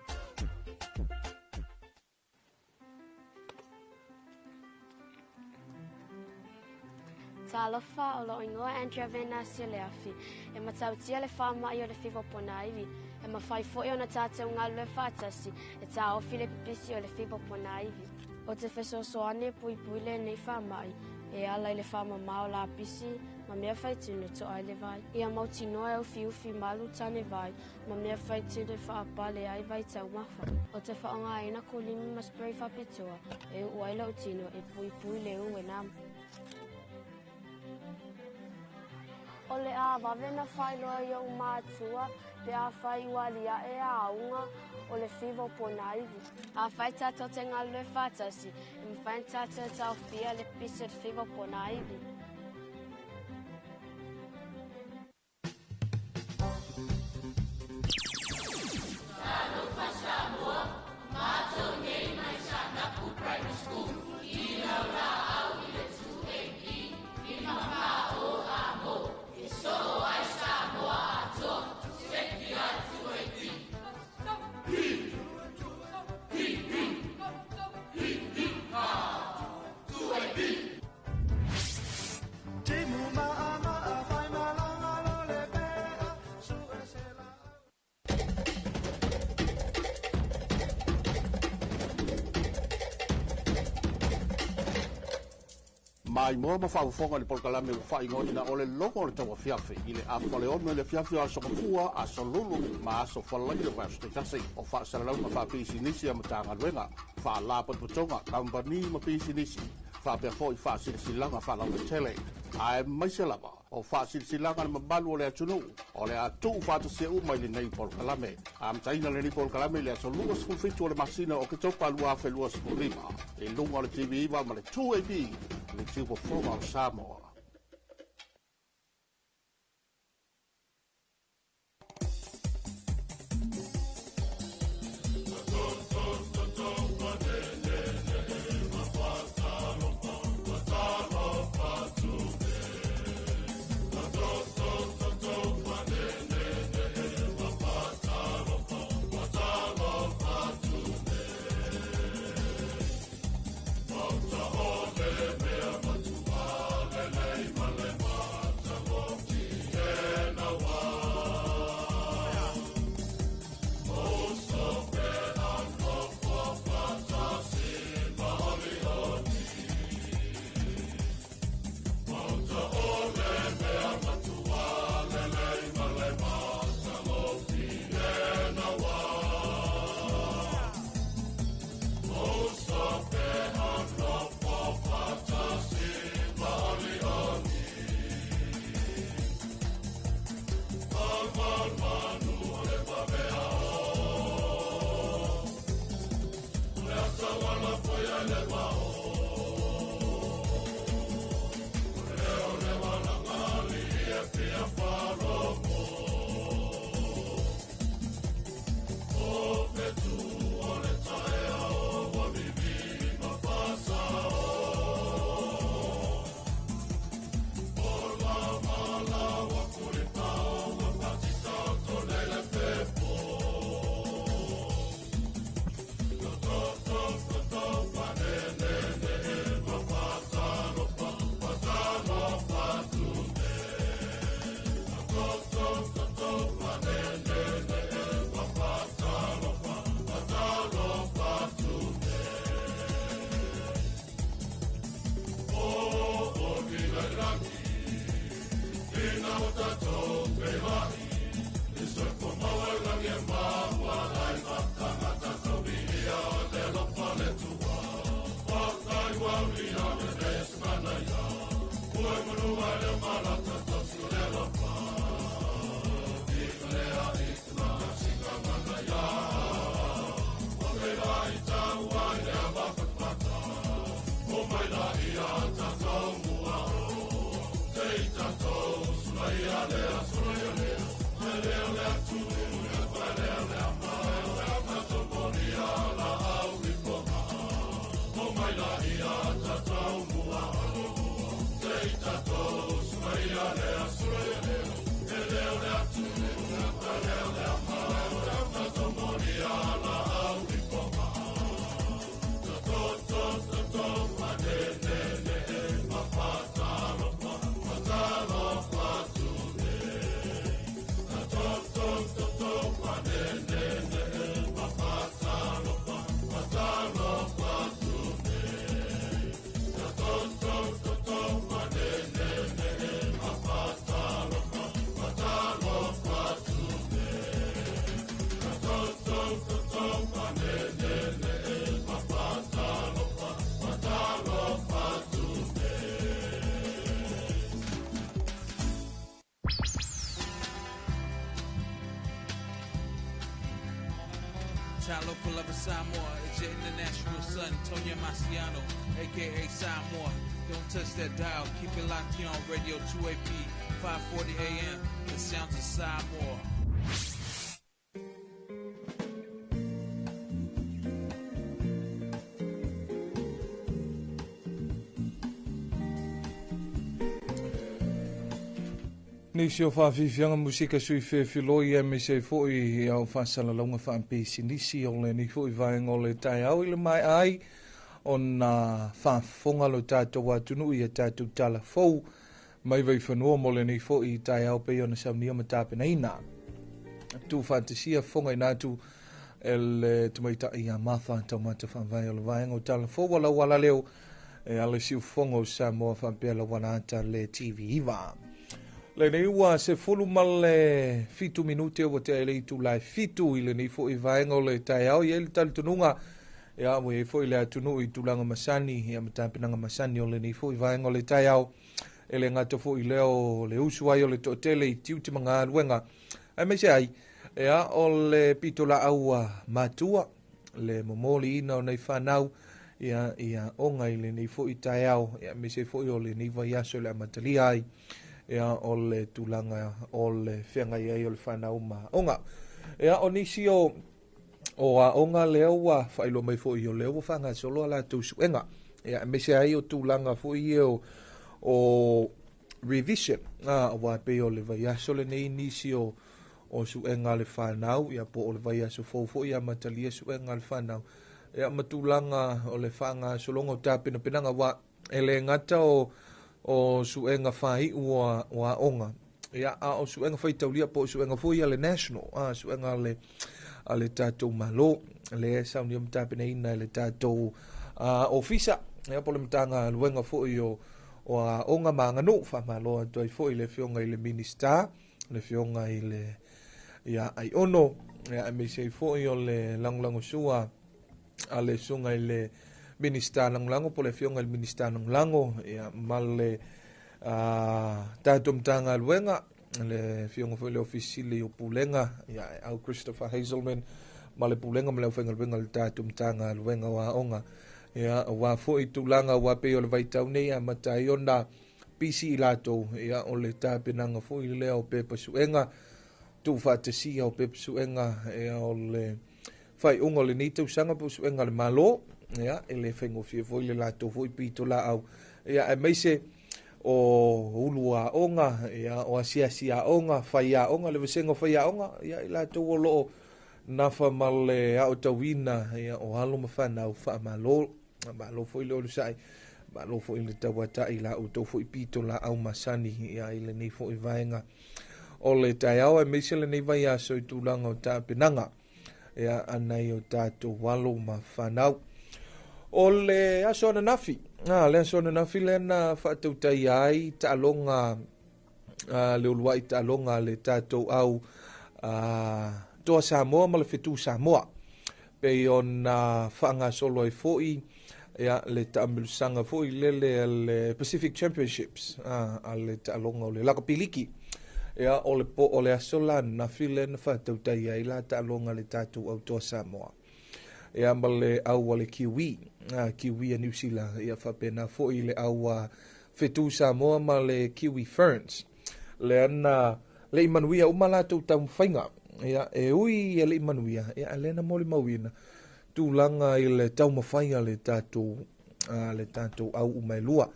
Talofa o loo igoa Andrea Venasi Leafi e matautia le faama'i o le fiva ponaivi e mafai fo'i ona tatou galulue faatasi e taofi le pipisi o le fiva ponaivi. O te fesoasoani e puipui lenei faama'i e ala i le faamamā o lapisi ma mea faitino to'a ai le vai. Ia mautinoa e ufiufi malu tane vai ma mea faitino e faapale ai vai taumafa. O te faaaogāina kulimi ma spray faapitoa e uu ai la'u tino e puipui le u e nama. O le a vave na failoa i o'u matua pe afai ua alia'e aauga o le fiva o ponaivi. Afai tatou te galulue faatasi e mafai ona tatou taofia le pisi o le fiva o ponaivi. Talofa Samoa, matou nei mai Saanapu Primary School i lau laau i le 2AP 5 4 0 a mo e soo ai Samoa atoa. Seki ai 2AP. Hi, hi, hi, hi, ha. 2AP. Maimoa ma faafofoga i le polokalame ua faaigoaina o le Logo o le Tauafiafi i le afa o le 6 i le afiafi o aso Gafua, aso Lulu ma aso Faraile o vaiaso taitasi. O faasalalauga faapisinisi a Matagaluega, faalapotopotoga, kamupani ma pisinisi, faapea foi faasilasilaga faalauaitele, aemaise lava o faasilasilaga le mamalu o le atunuu o le a tuufaatasia uma i lenei polokalame. Amataina lenei polokalame i le aso 27 o le masina o Oketopa 2025 i luga o le TV9 ma le 2AP, le Tiufofoga o Samoa. Talofa lava Samoa, it's your international son, Tonya Marciano, aka Samoa. Don't touch that dial, keep it locked here on Radio 2AP, 540 AM, the sounds of Samoa. Nisi o faafiafiaga musika sui fefiloai aemaise ai foʻi au faasalalauga faapisinisi o lenei foʻi vaega o le taeao i le maea ai ona faafofoga lo tatou atunuu ia tatou tala fou mai vaifanua mo lenei foʻi taeao pei ona saunia ma tapenaina. Tuufaatasia fofogaina atu e le tamaitai ia Martha Taumata faavae o le vaega o tala fou a lau alaleo. E ala siufofoga o Samoa faapea le auala ata le TV 9. Lenei ua 17 minute ua tea i le itula e 7 i lenei foi vaega o le taeao. I ai le talitonuga, ia, ua i ai foi le atunuu i tulaga masani, ia, ma tapenaga masani o lenei foi vaega o le taeao. E le gata foi lea o le usu ai o le toatele i tiute ma galuega, aemaise ai, ia, o le pitolaau a matua, le momoliina o nei whanau, ia, ia onga i lenei foi taeao, ia, aemaise foi o lenei vaiaso le amatalia ai, ia, o le tulaga o le feagai ai o le whanau ma onga. Ia, o nisi o aoga lea ua faailoa mai foi o lea ua faagasolo a latou suega. Ia, aemaise ai o tulaga foi ia o revision, aua pei o le vaiaso lenei nisi o suega a le whanau, ia, po o le vaiaso fou foi amatalia suega a le whanau. Ia, ma tulaga o le faagasologa o tapenapenaga, wa e le gata o suega faiu o aoga, ia, a o suega faitaulia po o suega foi a le national, suega a le tatou malo, le saunia ma tapenaina e le tatou ofisa, ia, po o le Matagaluega foi o aoga ma aganuu. Faamalo atu ai foi le afioga i le Minista, le afioga i le, ia, Aiono, ia, aemaise ai foi o le lagolagosua a le susuga i le Minista lagolago po o le afioga i le Minista lagolago, ia, ma le tatou Matagaluega, le afioga foi le Ofisa Sili o Pulega, ia, au Christopher Hazelman, ma le Pulega ma le aufaigaluega o le tatou Matagaluega o Aoga. Ia, aua foi tulaga ua pei o le vaitau nei amata ai ona pisi i latou, ia, o le tapenaga foi lea o pepa suega, tuufaatasia o pepa suega, ia, o le faaiuga o lenei tausaga po o suega a le Malo, ia, e le faigofie foi le latou foi pitolaau, ia, aemaise o ulu aoga, ia, o asiasi aoga, fai aoga, le vasega o fai aoga, ia, i latou o loo nafa ma le aotauina, ia, o alo ma whanau. Faamalo, malo foi le onosai, malo foi le tauatai la outou foi pitolaau masani, ia, i lenei foi vaega o le taeao, aemaise lenei vaiaso i tulaga o tapenaga, ia, anai o tatou alo ma whanau. O le aso ananafi, le aso ananafi lea na faatautaia ai taaloga, le uluai taaloga le tatou au Toa Samoa ma le Fetu Samoa, pei ona faagasolo ai foi, ia, le taamilosaga foi lele le Pacific Championships, a le taaloga o le lakapiliki. Ia, o le po o le aso la ananafi lea na faatautaia ai la taaloga le tatou au Toa Samoa, ia, ma le au a le Kiwi, Kiwi a New Zealand, ia, faapena foi le au a Fetu Samoa ma le Kiwi Ferns, lea na le i manuia uma latou taumafaiga. Ia, e ui e le i manuia, ia, lea na molimauina tulaga i le taumafai a le tatou au uma e lua,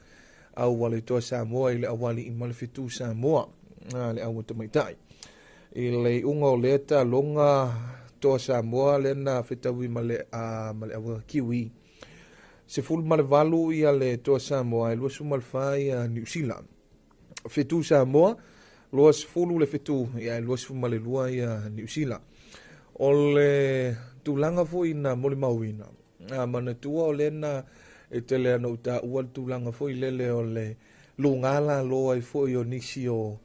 au a le Toa Samoa i le auali'i ma le Fetu Samoa, le au a tamaitai. I le iuga o lea taaloga Toa Samoa lea na fetaui ma le au a Kiwi, 18 ia le Toa Samoa e 24 ia New Zealand. Fetu Samoa 20 le fetu, ia, e 22 ia New Zealand. O le tulaga foi na molimauina, manatua o lea na e tele ana utaua le tulaga foi lele o le luga lalo ai foi o nisi o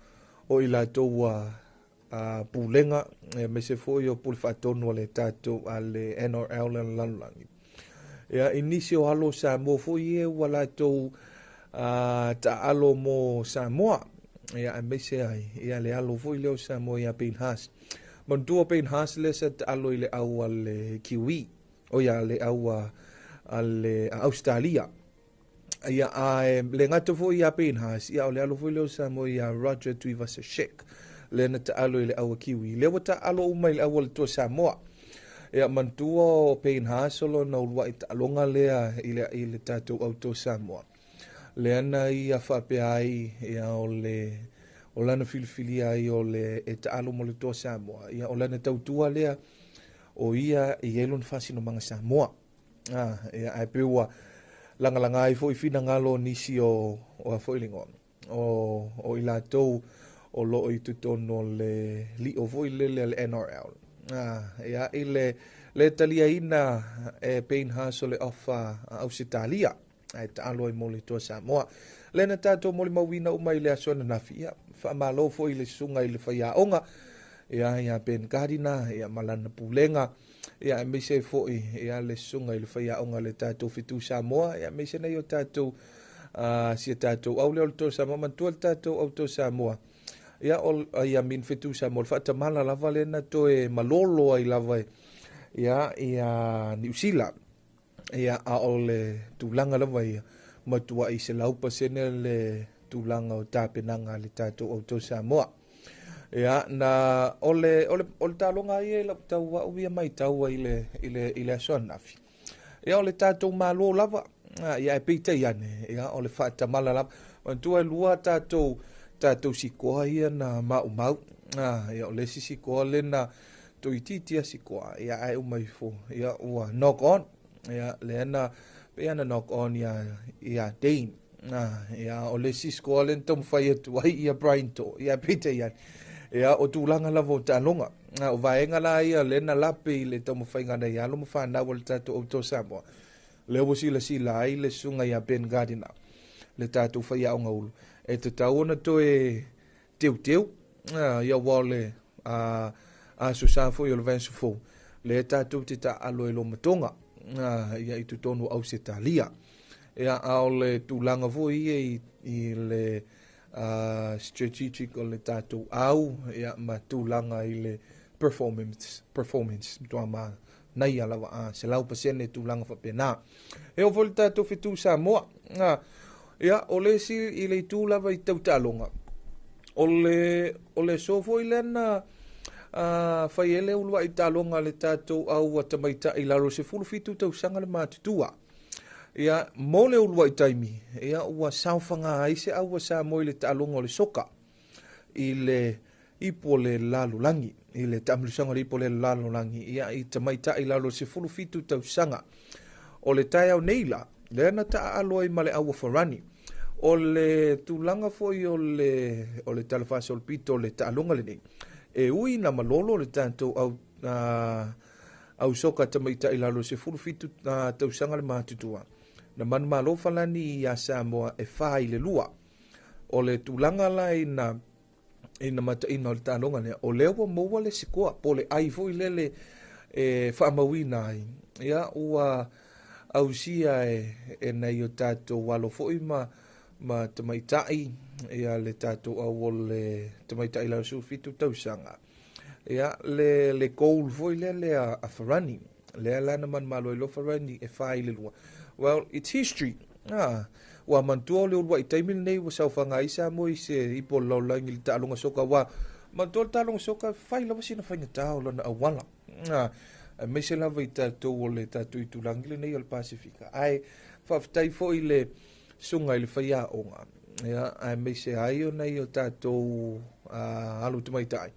i latou a pulega, aemaise foi o pule faatonu a le tatou a le NRL le lalolagi. Ia, i nisi o alo Samoa foi ia ua latou taalo mo Samoa, ia, aemaise ai, ia, le alo foi lea o Samoa ia Payne Haas. Manatua Payne Haas lea sa taalo i le au a le Kiwi, o ia le au a le Australia. Ia, a le gata foi ia Payne Haas, ia, o le alo foi lea o Samoa ia Roger Tuivasa-Sheck, lea na taalo i le au a Kiwi. Lea ua taalo uma i le au a le Toa Samoa. Ia, manatua o Payne Haas o lona uluai taaloga lea i le tatou au Toa Samoa. Lea na ia faapea ai, ia, o le o lana filifilia ai o le e taalo mo le Toa Samoa. Ia, o lana tautua lea o ia i ai lona faasinomaga Samoa. Ia, ae pei ua lagalaga ai foi finagalo o nisi o a foi le igoa, o i latou o loo i totonu o le lio foi lele a le NRL. Ia, i le taliaina e Payne Haas o le ofa a Ausetalia. Ae taalo ai mo le Toa Samoa. Lea na tatou molimauina uma i le aso ananafi, ia, faamalo foi i le susuga i le faiaoga, ia, ia Ben Gardiner, ia, ma lana pulega, ia, aemaise ai foi, ia, le susuga i le faiaoga a le tatou Fetu Samoa, ia, aemaise nai o tatou, si a tatou au lea o le Toa Samoa, manatua le tatou au Toa Samoa, ia, o, ia, min Fetu Samoa, le faatamala lava lea na toe malolo ai lava, ia, ia, Niu Sila. Ia, a o le tulaga lava ia, matuai 100% le tulaga o tapenaga a le tatou au Toa Samoa. Ia, na, o le, o le, o le taloga ia i lau tau au ia matau ai i le, i le, i le aso ananafi. Ia, o le tatou Malo lava, ia, ae peitai ane, ia, o le faatamala lava. Manatua e lua tatou, tatou sikoa ia na maumau. Ia, o le isi sikoa lena, toeitiiti a sikoa, ia, ae uma ifo, ia, ua knock on, ia, lea na, pei ana knock on ia, ia Dane, ia, o le isi sikoa lea na taumafai atu ai ia Brian To, ia, peitai ane, ia, o tulaga lava o taaloga, o vaega la ia lea na lape i le taumafaiga nai alo ma fanau a le tatou au Toa Samoa, lea ua silasila ai le susuga ia Ben Gardiner, le tatou faiaoga ulu, e tatau ona toe teuteu, ia ua o le aso sa foi o le vaiaso fou, lea tatou te taaalo ai loa ma Toga, ia i totonu o Ausetalia. Ia, a o le tulaga foi ia i le strategic o le tatou au, ia, ma tulaga i le performance, performance, matua manaia lava, 100% tulaga faapena. E oo foi le tatou fetu Samoa, ia, o le isi i le itu lava i tau taaloga, o le, o le aso foi lea na fai ai le uluai taaloga a le tatou au a tamaitai i lalo o le 17 tausaga le matutua. Ia, mo le uluai taimi, ia, ua saofaga ai se au a Samoa i le taaloga o le soka i le ipu o le lalolagi, i le taamilosaga o le ipu o le lalolagi, ia, i tamaitai i lalo o le 17 tausaga. O le taeao nei la, lea na taaalo ai ma le au a Farani. O le tulaga foi o le, o le tala faasolopito o le taaloga lenei, e ui ina malolo le tatou au, au soka tamaitai i lalo o le 17 tausaga le matutua, na manumalo Falani iā Samoa e 4-2. O le tulaga la ina, ina mataina o le taaloga lea, o lea ua maua le sikoa, po o le ai foi lele e faamauina ai, ia, ua ausia e, e nai o tatou alo foi ma, ma tamaitai, ia, le tatou au o le tamaitai lalo 17 tausaga, ia, le, le goal foi lea lea a Farani, lea la na manumalo ai loa Farani e 4-2. Well, it's history. Ua manatua o le uluai taimi lenei ua saofaga ai Samoa i se ipu o le lalolagi i le taaloga soka, aua manatua le taaloga soka e fai lava sina faigata o lona auala, aemaise lava i tatou o le tatou itulagi lenei o le Pasefika. Ae faafetai foi i le susuga i le faiaoga, ia, aemaise ai o nai o tatou alo tamaitai,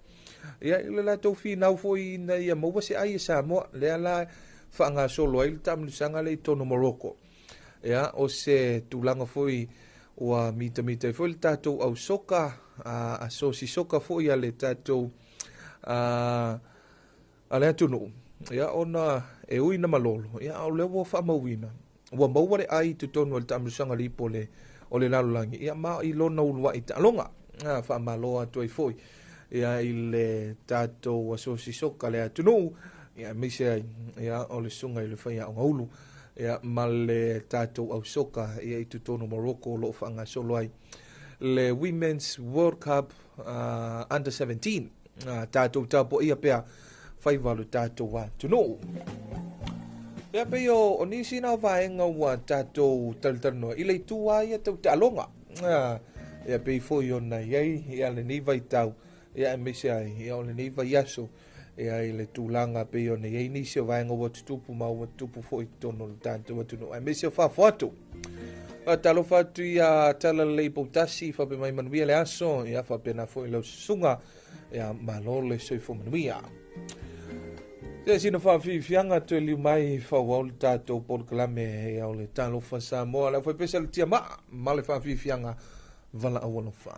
ia, i le latou finau foi ina ia maua se ai e Samoa, lea la faagasolo ai le taamilosaga lea i totonu o Morocco. Ia, o se tulaga foi ua mitamita ai foi le tatou au soka, a sosi soka foi a le tatou a le atunuu, ia, ona e ui na malolo, ia, a o lea ua faamauina, ua maua le ai i totonu o le taamilosaga le ipu o le lalolagi, ia, ma i lona uluai taaloga. Faamalo atu ai foi, ia, i le tatou asosi soka le atunuu, ia, aemaise ai, ia, o le susuga i le faiaoga ulu, ia, ma le tatou au soka, ia, i totonu o Morocco o lo o faagasolo ai le Women's World Cup Under 17. Tatou tapuaia pea faiva o le tatou atunuu. Ia pei o nisi na o vaega ua tatou talatalanoa i le itu lava ia tau taaloga. Ia pei foi ona i ai ia lenei vaitau, ia, aemaise ai, ia, o lenei vaiaso, ia, i le tulaga pei ona i ai nisi o vaega ua tutupu ma ua tutupu foi i totonu o le tatou atunuu, aemaise o fafo atu. Faatalofa atu ia Talalelei Poutasi, faapea mai manuia le aso, ia, faapena foi lau susuga, ia, malo le soifua manuia. Se sina faafiafiaga toe liu mai faaauau le tatou polokalame, ia, o le Talofa Samoa, le aufaipese a le Tiamaa ma le faafiafiaga valaau alofa.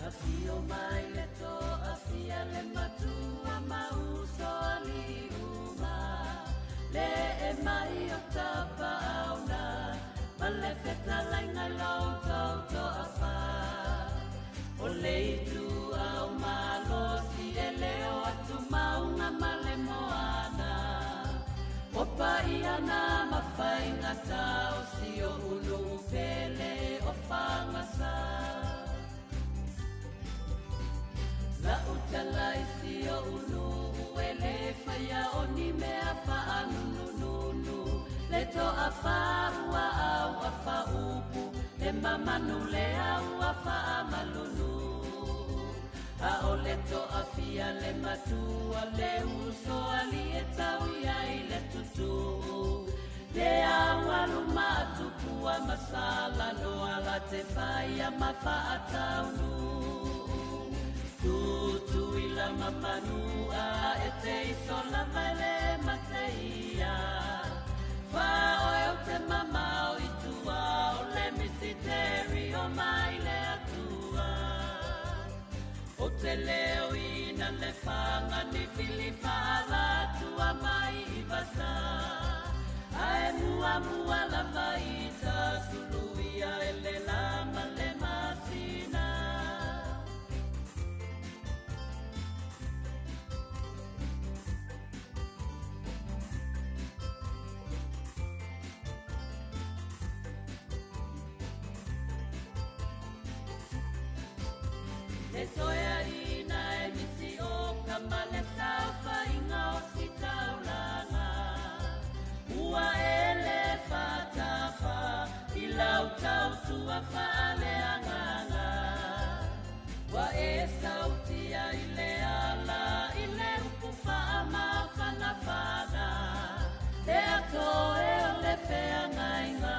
Afio mai le to afia le matua mauso ali uma Le e mai o tapa auna Ma le feta lainga lau tau to afa O le itu au malo si e leo atu maunga ma le moana O pa iana mawhainga tau si o unu pele o whangasa La utala isi o unu uele whaia o ni mea whaanunununu Le to a whaua au a whaupu Le mamanu le au a whaamalunu A o le to a fia le matua le uso ali e tau ia i le tutu Le awalu matupua masala no ala te whaia ma whaataunu Tutu ila mamanua e te isola maile mateia Whao e o te mamao i tua o le misiteri o maile atua O te leo ina le whanga ni fili whaala tua mai i vasa Ae mua mua lava i ta suluia e le lama le masina Le toea ina e misi o kamale saufa inga o sitaulanga Ua ele whatafa i lau tautua whaaleanganga Wa e sautia i le ala i le upu whaamawhanawhana Le atoe o le wheangainga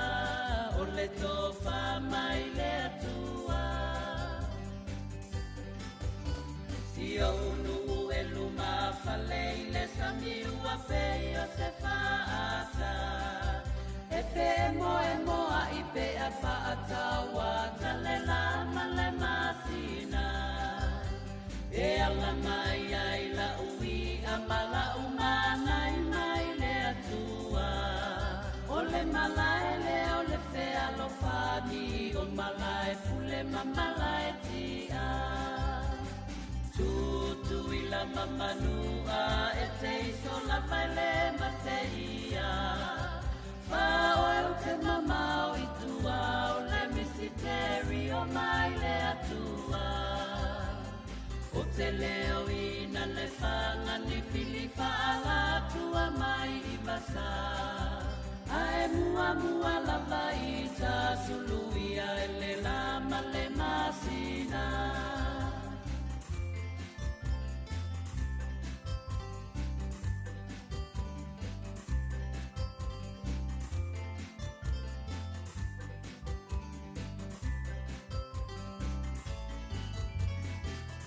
o le tofa mai le atua Sio unu e luma fale i le sami ua pei o se whaata E fe e moa i pe a whaata wa tale lama le masina E ala mai ai la ui a mala umana i mai le atua O le malae le o le fe alofani o malae pule ma malae tia Tutu ila mamanua e te isola maile mateia Whao e o te mamao i tua o le misiteri o maile atua O te leo ina le whanga ni fili whaala tua mai i vasa Ae mua mua lava i ta suluia e le lama le masina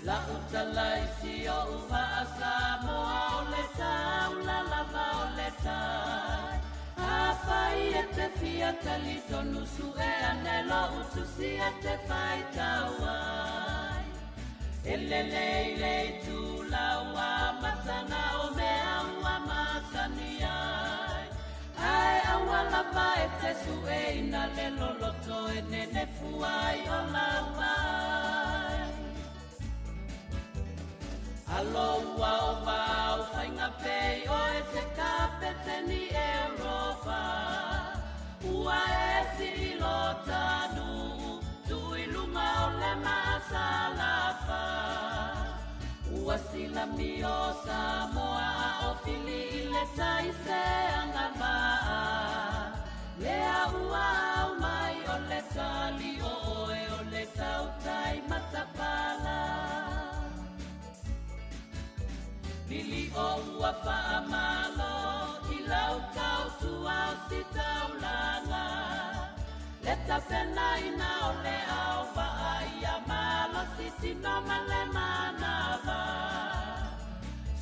La utala isi o uva a Samoa o le tau la lava o le tai A whai e te fia talitonu su e anelo utusi e te whai tauai E le lei lei tu laua matana o mea ua masani ai Ae awalapa e te su e ina le loloto e nene fuai o lauai Alo ua o vau whainga pei o e se kapete ni Europa Ua e si ilo tanu tui lunga o le maasalafa Ua sila mio Samoa o fili i le taise angavaa Lea ua au mai o le tali o oe o le tautai matapala Lili o ua whaamalo i lau tautua o si taulanga Le tapena ina o le au waa ia malo si tino male manava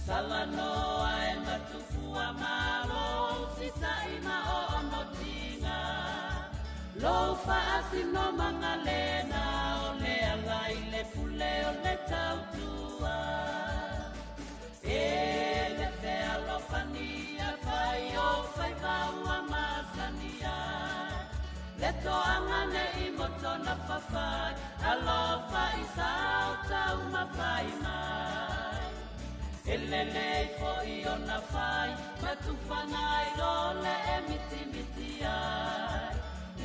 Salanoa e matupua malo si taima o onotinga Lo whaasino mangalena o le ala i le pule pule o le tautua. E le fealofani a fai o faiva ua masani ai. Le toaga nei moto na fafai, alofa i sau taumafai mai. E lelei fo'i ona fai, ma tufana ai lo le e mitimiti ai.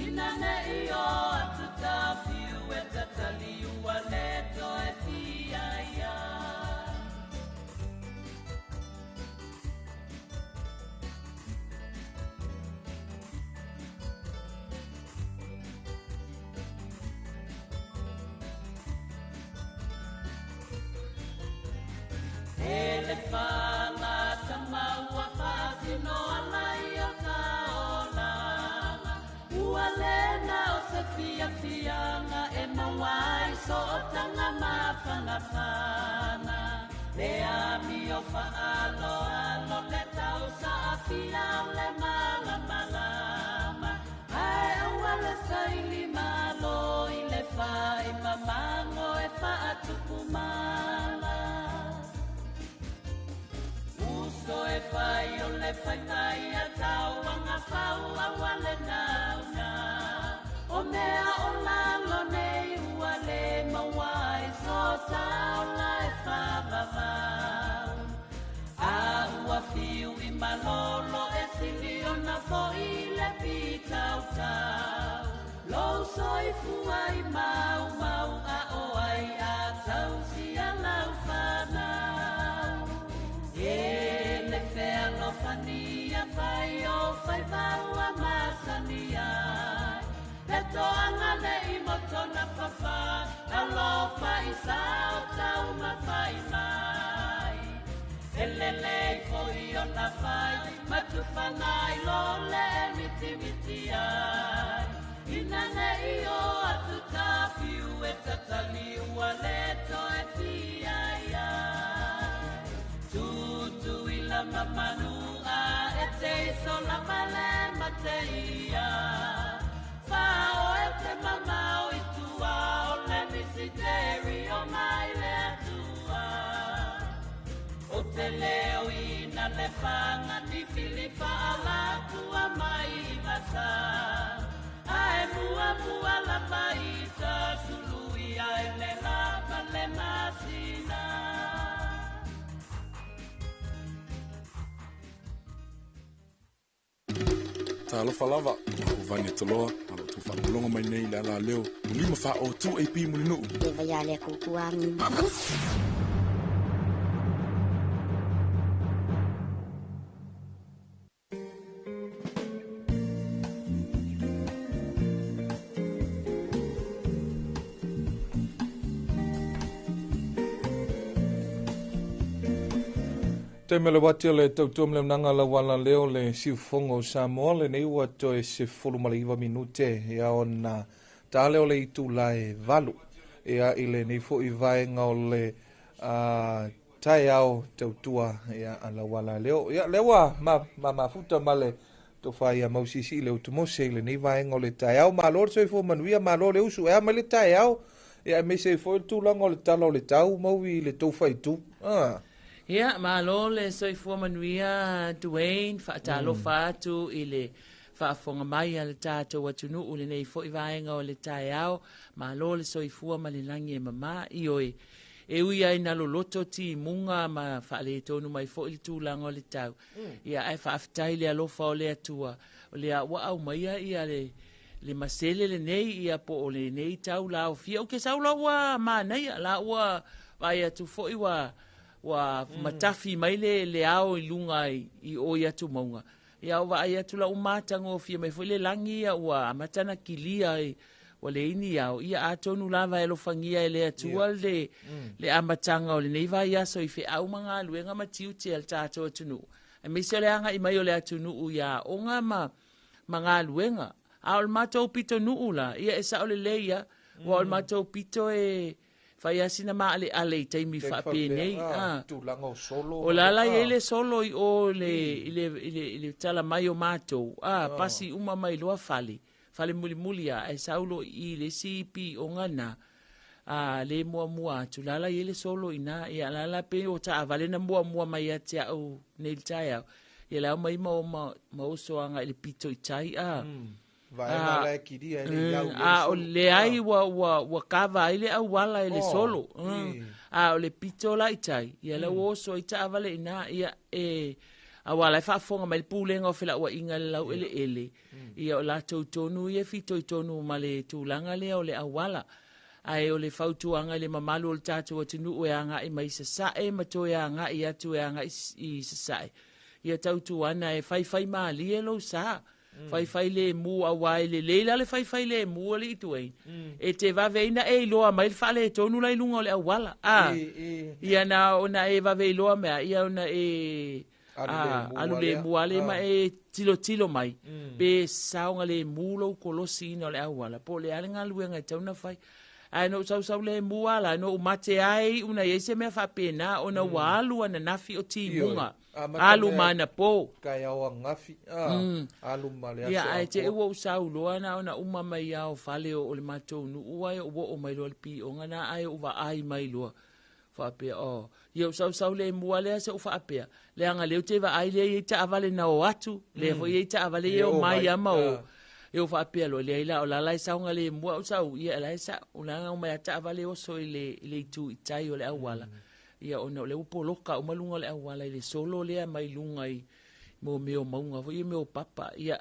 Ina nei o atu tafiu e tatali ua le toe fia ia. E le fagata maua faasino ala i o taolaga. Ua lena o se fiafiaga e maua ai sootaga mafanafana. Le amio faaloalo le tausaafia o le malamalama. Ae aua le saili malo i le fai mamago e faatupu mala. Uso e fai o le faiga ia tauaga fau aua le nauna. O mea o lalo nei ua le maua ai so taola e faavavau. A ua fiu i malolo e sili ona fo'i le pitautau. Lou soifua i maumau a o ai a tausia lau fanau. E le fealofani a fai o faiva ua masani ai. Le toaga nei moto na fafa, alofa i sau taumafai mai. E lelei fo'i ona fai, ma tufana ai lo le mitimiti ai. Ina nei o atu tafiu e tatali ua le toe fia ia. Tutu i la mamanu a e te iso lava le mate ia. Fao e te mamao i tua o le misiteri o mai le atua. O te leo ina le fanga ni filifa ala tua mai i vasa. Ae mua mua lava i ta sulu ia e le lava le masina. Talofa lava, o vani toloa, alo tu whaalonga mai nei le ala leo, o lima wha o 2AP Mulinuu. E vai ale kukuangi. Te mele wati o le tautua mle mnanga la wala leo le siufongo o Samoa le nei ua toe se fulu male iwa minute ia ona tale o le itu lae valu ia i le nei fo i vaenga o le taeao tautua ia ala wala leo ia lewa ma mafuta male tofa ia mausisi le utumose i le nei vaenga o le taeao malo le soifua manuia malo le usu ea mai le taeao ia me se fo tulaga o le tala o le tau mau i le tau faitu. Ia, malo le soifua manuia Dwayne, faatalofa atu i le faafofoga mai a le tatou atunuu lenei fo'i vaega o le taeao, malo le soifua ma le lagi e mamā ioe. E ui ai na loloto timuga ma faaletonu mai fo'i le tulaga o le tau. Ia, ae faafetai le alofa o le Atua, o lea ua aumaia ia le masele lenei ia po o lenei tau laofia. O ke sau la ua manaia, la ua vaai atu fo'i ua matafi mai le ao i luga i o i atu mauga. Ia o vaai atu la umatagofie mai foi le lagi ia ua amata na kilia i ua le ini ao. Ia atonu lava e alofagia e le Atua le amataga o lenei vaiaso i feau ma galuega ma tiute a le tatou atunuu. Aemaise o le aga'i mai o le atunuu ia aoga ma galuega. A o le matou pitonuu la, ia e sa'o lelei ia, ua o le matou pito e fai asina maaleale i taimi faapenei. Tulaga o solo. O la la iai le solo i o i le tala mai o matou. Pasi uma mai loa fale. Fale mulimuli a, e saulo i le isi pi'oga na. a le muamua atu la la i ai le solo i ina. Ia la la pei o taavale na muamua mai ia te au nei i le taeao, ia le ao mai ma o ma, ma oso agai i le pito i tai a. Vaega la e kilia e le i au i le A o leai ua, ua, ua kava ai le auala e le solo. A o le pito la i tai, ia la ua oso ai taavale i ina, ia e, aua la e faafofoga mai le Pulega o Felauaiga i le laueleele, ia o latou tonu ia e fitoitonu ma le tulaga lea o le auala. Ae o le fautuaga i le mamalu o le tatou atunuu e agai mai i Sasae ma toe agai atu e agai i Sasae, ia tautuana e faifaimalie lou sa. Faifai lemu aua e lelei la le faifai lemu alii Dwayne. E te vave ai na e iloa mai le faaletonu la i luga o le auala. A, ia na ona e vave iloa mea, ia ona e alu lemu lava lea ma e tilotilo mai pe saogalemu lou kolosiina o le auala po o le a le galuega e tatau ona fai. Ae na ou sausau lemu lava la, na ou mate lava e iu na i ai se mea faapena ona ua alu ananafi o timuga, alu ma anapo. Taeao ananafi, alu ma le aso atoa. Ia, ae te i ua ou sau loa na ona uma mai lava o fale o le matou nuu ae ou oo mai loa i le pioga na ae ou vaai mai loa. Faapea, oh, ia ou sausau lemu lava lea se ou faapea, leaga lea ou te vaai lea e i ai taavale na o atu, lea foi e i ai taavale ia e o mai lava ma o. Ia ou faapea loa, leai la, o la la e saogalemu au sau, ia la e sao, leaga omai lava taavale oso i le, i le itu i tai o le auala. Ia ona o lea ua poloka uma luga o le auala i le solo lea mai luga i mo mea o mauga foi ia mea o papa. Ia,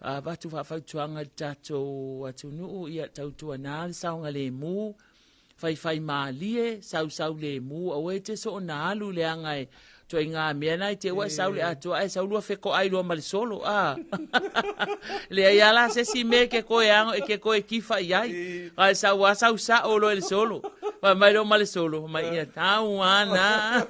avatu faafautuaga i le tatou atunuu, ia tautuana le saogalemu, Faifai malie, sausau lemu, aua e te soona alu leaga e ituaiga mea na i te ua e sau le atoa ae sau lua fetoai loa ma le solo, a. Leai lava la se isi mea e te toe ago, e te toe kifa i ai. Ae sau lava sau sao loa i le solo. Fai mai loa ma le solo, mai ia tau ana.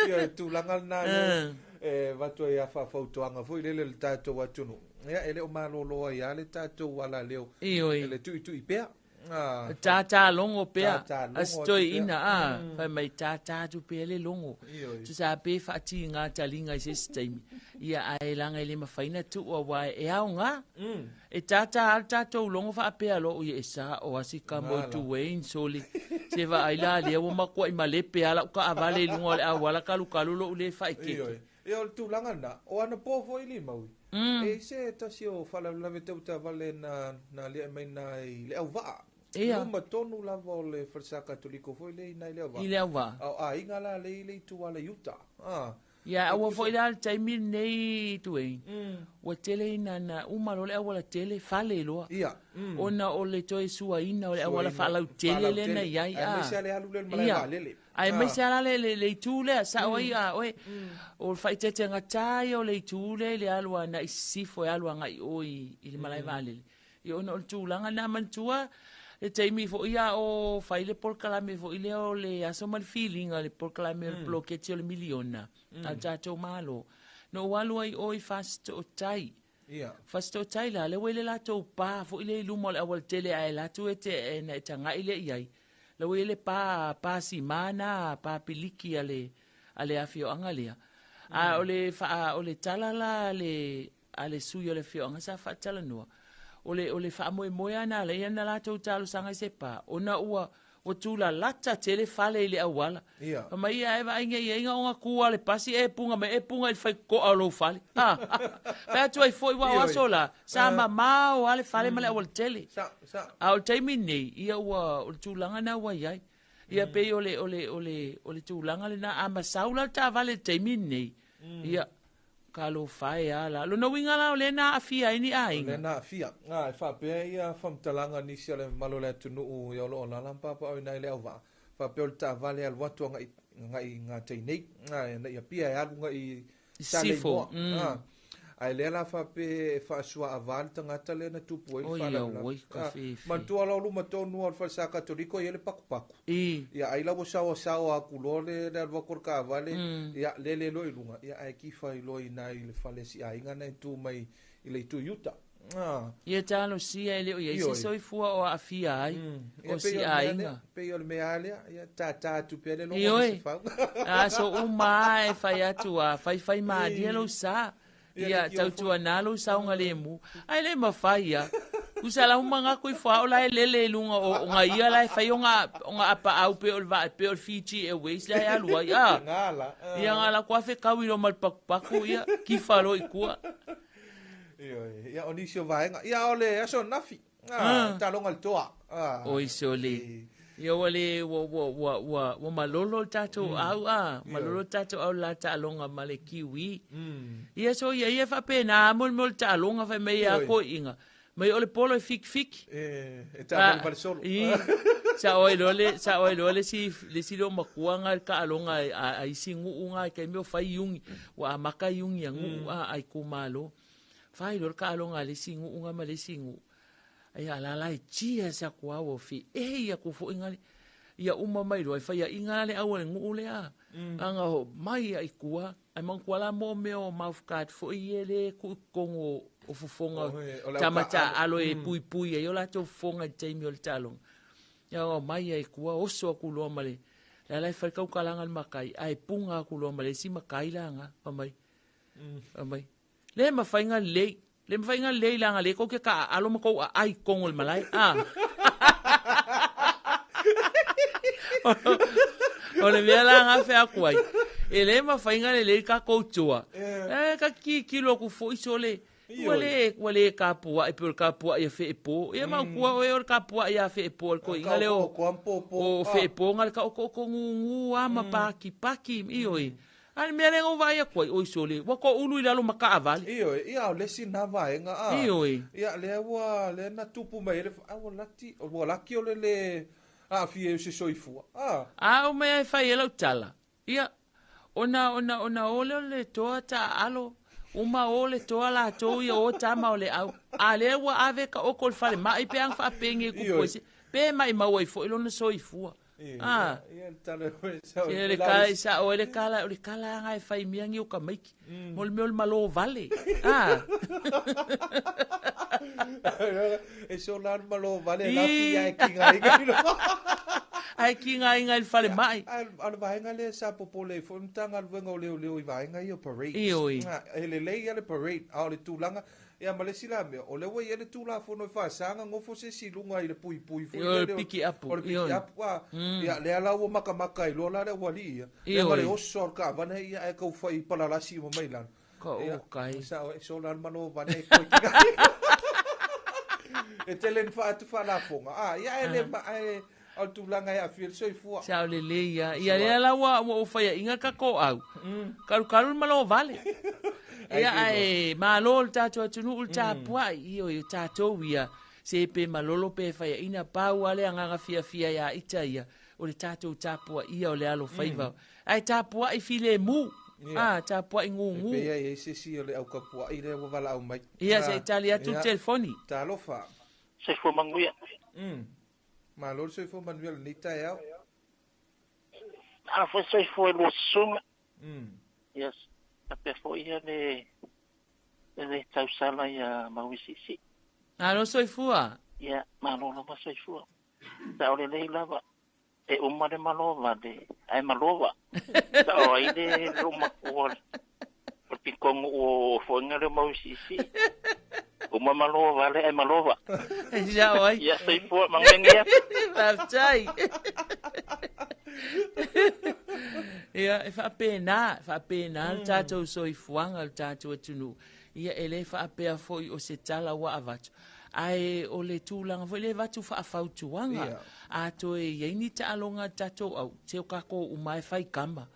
Ia, le tulaga lena lea e avatu ai a faafautuaga foi lele i le tatou atunuu. Ia, e le o malolo ai lava le tatou alaleo Ioe. e le tuitui pea. Ah, Tātā logo pea, Tātā logo a si toeaina, a, fai mai tātā atu pea le logo. Ioe. Tusa pe faatīgā taliga i se isi taimi. Ia, ae leaga e le mafai ona tuu aua e aoga. E tātā lava le tatou logo faapea loa, ui e sao lava si kamo i Dwayne sole. Se vaai la lea ua matuai malepe lava lau taavale i luga o le auala kalukalu lou le faaeteete. Ioe. Ia, o le tulaga lena, o anapo foi Limau, e i ai se tasi o faalavelave tau taavale na na aliae mai i ina i Leauvaa. Ia. I luma tonu lava o le falesa Katoliko foi lea i ina i Leauvaa. I Leauvaa. A o aiga la lea i le itu ala i uta. A. Ia, aua foi la le taimi lenei Dwayne, ua tele ina na uma loa le auala tele, fale loa. Ia. Ona o le toe suaina o le auala faalautele lea na i ai. Aemaise lava le alu lea i le malae vaalele. Aemaise lava la le itu lea, sao ai a oe. O le faaeteetegatā ia o le itu lea i le alu agai i sisifo e alu agai i o i le malae vaalele. Ia ona o le tulaga lena, manatua le taimi foi a o fai le polokalame foi lea o le aso ma le filiga, le polokalame o le poloketi o le miliona a le tatou Malo. Na ou alu ai i o i Fasitootai. Ia. Fasitootai la, lea ua i le latou pa foi lea i luma o le aualatele a e alu atu e te, ona e tagai lea i ai. La ua i ai le pa, pa sima na, pa piliki a le, a le afioaga lea. A o le faa, o le tala la a le, a le sui o le afioaga sa faatalanoa, o le, o le faamoemoe lava na ala ai ona latou talosaga i se pa, ona ua, ua tulalata tele fale i le auala. Ia. Fai mai, ia, e vaai nei i ai na ona tu lava o le pasi e punga mai, e punga i le faitotoa o lou fale. Fai atu ai foi, aua o aso la, sa mamao lava le fale ma le aualatele. Sa, sa. A o le taimi lenei, ia ua, o le tulaga lena ua i ai. Ia pei o le, o le, o le, o le tulaga lena, a masau la le taavale i le taimi lenei, ia, Talofa e a la. Lona uiga la o lea na aafia ai ni aiga. O lea na aafia. A, e faapea ia faamatalaga a nisi o le mamalu o le atunuu ia o lo o alaala ma papaaao i ina i Leauvaa, faapea o le taavale e alu atu agai agai i gatai nei, a, ina ia pia e alu agai i Saleimoa. A, ae lea la faapea e faasuaava le tagata lea na tupu ai le faalavelave. Oi, ka fefe. Manatua la o luma tonu lava o le falesa Katoliko e i ai le pakupaku. I. Ia, ai la ua saoasaoa atu loa le, le alu atu o le taavale, ia, lele loa i luga, ia, ae kifa ai loa i ina i le fale si aiga na e tu mai i le itu i uta. Ah. Ia talosia e le o i ai se soifua o aafia ai, o si aiga. Pei o le mea lava lea, ia tātā atu pea le logo ma se fau. Aso uma lava e fai atu a, faifai malie lou sa. Ia tautuana lou saogalemu, ae le mafai a. Usa la uma nga kui fua o la e lele i luga o o nga ia la e fai o nga o nga apaau pe o le vaa pe o le Fiji Airways la e alu ai a. Nga la. Ia nga la kua fekau i lo ma le pakupaku ia kifa loa i tua. Ioe, ia o nisi o vaega. Ia o le aso nafi. Ah, taloga le toa. Ah. Oi sole. Ia ua le ua ua ua ua ua malolo le tatou au a, malolo le tatou au la taaloga ma le Kiwi. Ia so ia ia faapena mo le mea o le taaloga fai mai a koiina. Mai o le polo e fikifiki. E, e taavale vale solo. I, sa oi loa le, sa oi loa le si, le si leo matua nga le taaloga a, a isi nuu nga i taimi o fai iugi. Ua amata iugi a nuu a, a itumalo. Fai loa le taaloga a le isi nuu nga ma le isi nuu. Ai a la la e tia sa ku au o fi e ia ku fo inga ia uma mai loa e fai inga le au le nuu le a. Anga ho mai ia i kua ai mang kua la mo me o mouth guard fo i ele ku kongo o fofoga tama ta alo e pui pui ai o latou fofoga i le taimi o le taaloga. Ia o mai ai kua oso aku loa ma le la la e fai kaukalaga le makai ae puga aku loa ma le isi makai la nga pa mai. Pa mai. Le mafai nga lelei. Le mafai nga lelei leaga le kou ke kaaalo ma kou aai i totonu o le malae. A. O le mea la nga fai atu ai, e le mafai nga lelei tatou toa. E ka tilotilo atu foi sole, ua le, ua le tapuai pei o le tapuai a Feepo. Ia maotua oe o le tapuai a Feepo a le toeaina lea o, o Feepo na le taotootoo gugu lava ma pakipaki, ioe. A le mea lea na ou vaai atu ai, oi sole, ua toulu i lalo ma taavale. Ioe, ia o le isi lena vaega a. Ioe. Ia lea ua, lea na tupu mai ai le, a ua lati, ua laki o le le aafia ai o se soifua. A. A o mea e fai ai lau tala, ia, ona, ona, ona o lea o le toa taaalo, uma o le toa latou ia o tama o le au. A lea ua ave taoto i le falemai pe ana faapenge i kupu ai se, pe maimau ai foi lona soifua. Ah. Ia le kala i sa o le kala o le kala anga e fai mea ni o ka maiki. Mo le mea o le malo vale. Ah. E so la le malo vale la fi ai ki ngai ngai lo. Ai ki ngai ngai le fale mai. A le vaega lea sa popole ai foi le Matagaluega o Leoleo i vaega ia o parades. Ioe. E lelei lava le parade, a o le tulaga Ia ma le isi la mea, o lea ua i ai le Tulafono e faasa gofo se isi i luga i le puipui foi lea. O le piki apu. O le piki apu, a. Ia, lea la ua makamaka ai loa la le aualii ia. Lea ma le oso o le kaavane ia ae tau fai palalasi uma mai lalo. Ka o kai. Sa o e sola le malo vane e koe E tele ni faatu faalafoga. A, ia ae le ma, ae, o le tulaga e aafia le soifua. Sa o lelei ia. Ia lea la ua ua ou faiaina le tatou au. Kalukalu le malo vale. Ia ae malo le tatou atunuu le tapuai. Ioe o tatou ia se pe malolo pe faiaina pau lava le agaga fiafia ia ita ia o le tatou tapuaia o le alofaiva. Ae tapuai filemu. A tapuai gugu. E pei e i ai se isi o le au tapuai lea ua valaau mai. Ia se i tali atu le telefoni. Talofa. Soifua manuia. Malo le soifua manuia i lenei taeao. Malo foi soifua i lua susuga. Yes. Faapea foi ia le le tausala ia Mauisiisii. Malo soifua. Ia, malo lava soifua. Sa o lelei lava. E uma le malo vale, ae malova. Sa o ai le lou matua o le pitoga o foaiga lea o Mauisiisii. Uma malo vale ae malova. Sa o ai. Ia soifua manuia. Faafetai. Ia, e faapena, e faapena le tatou soifuaga o le tatou atunuu. Ia, e le faapea foi o se tala ua avatu, ae o le tulaga foi lea e avatu faafautuaga. Yeah. A toe i ai ni taaloga a le tatou au, se o tatou uma e fai tama.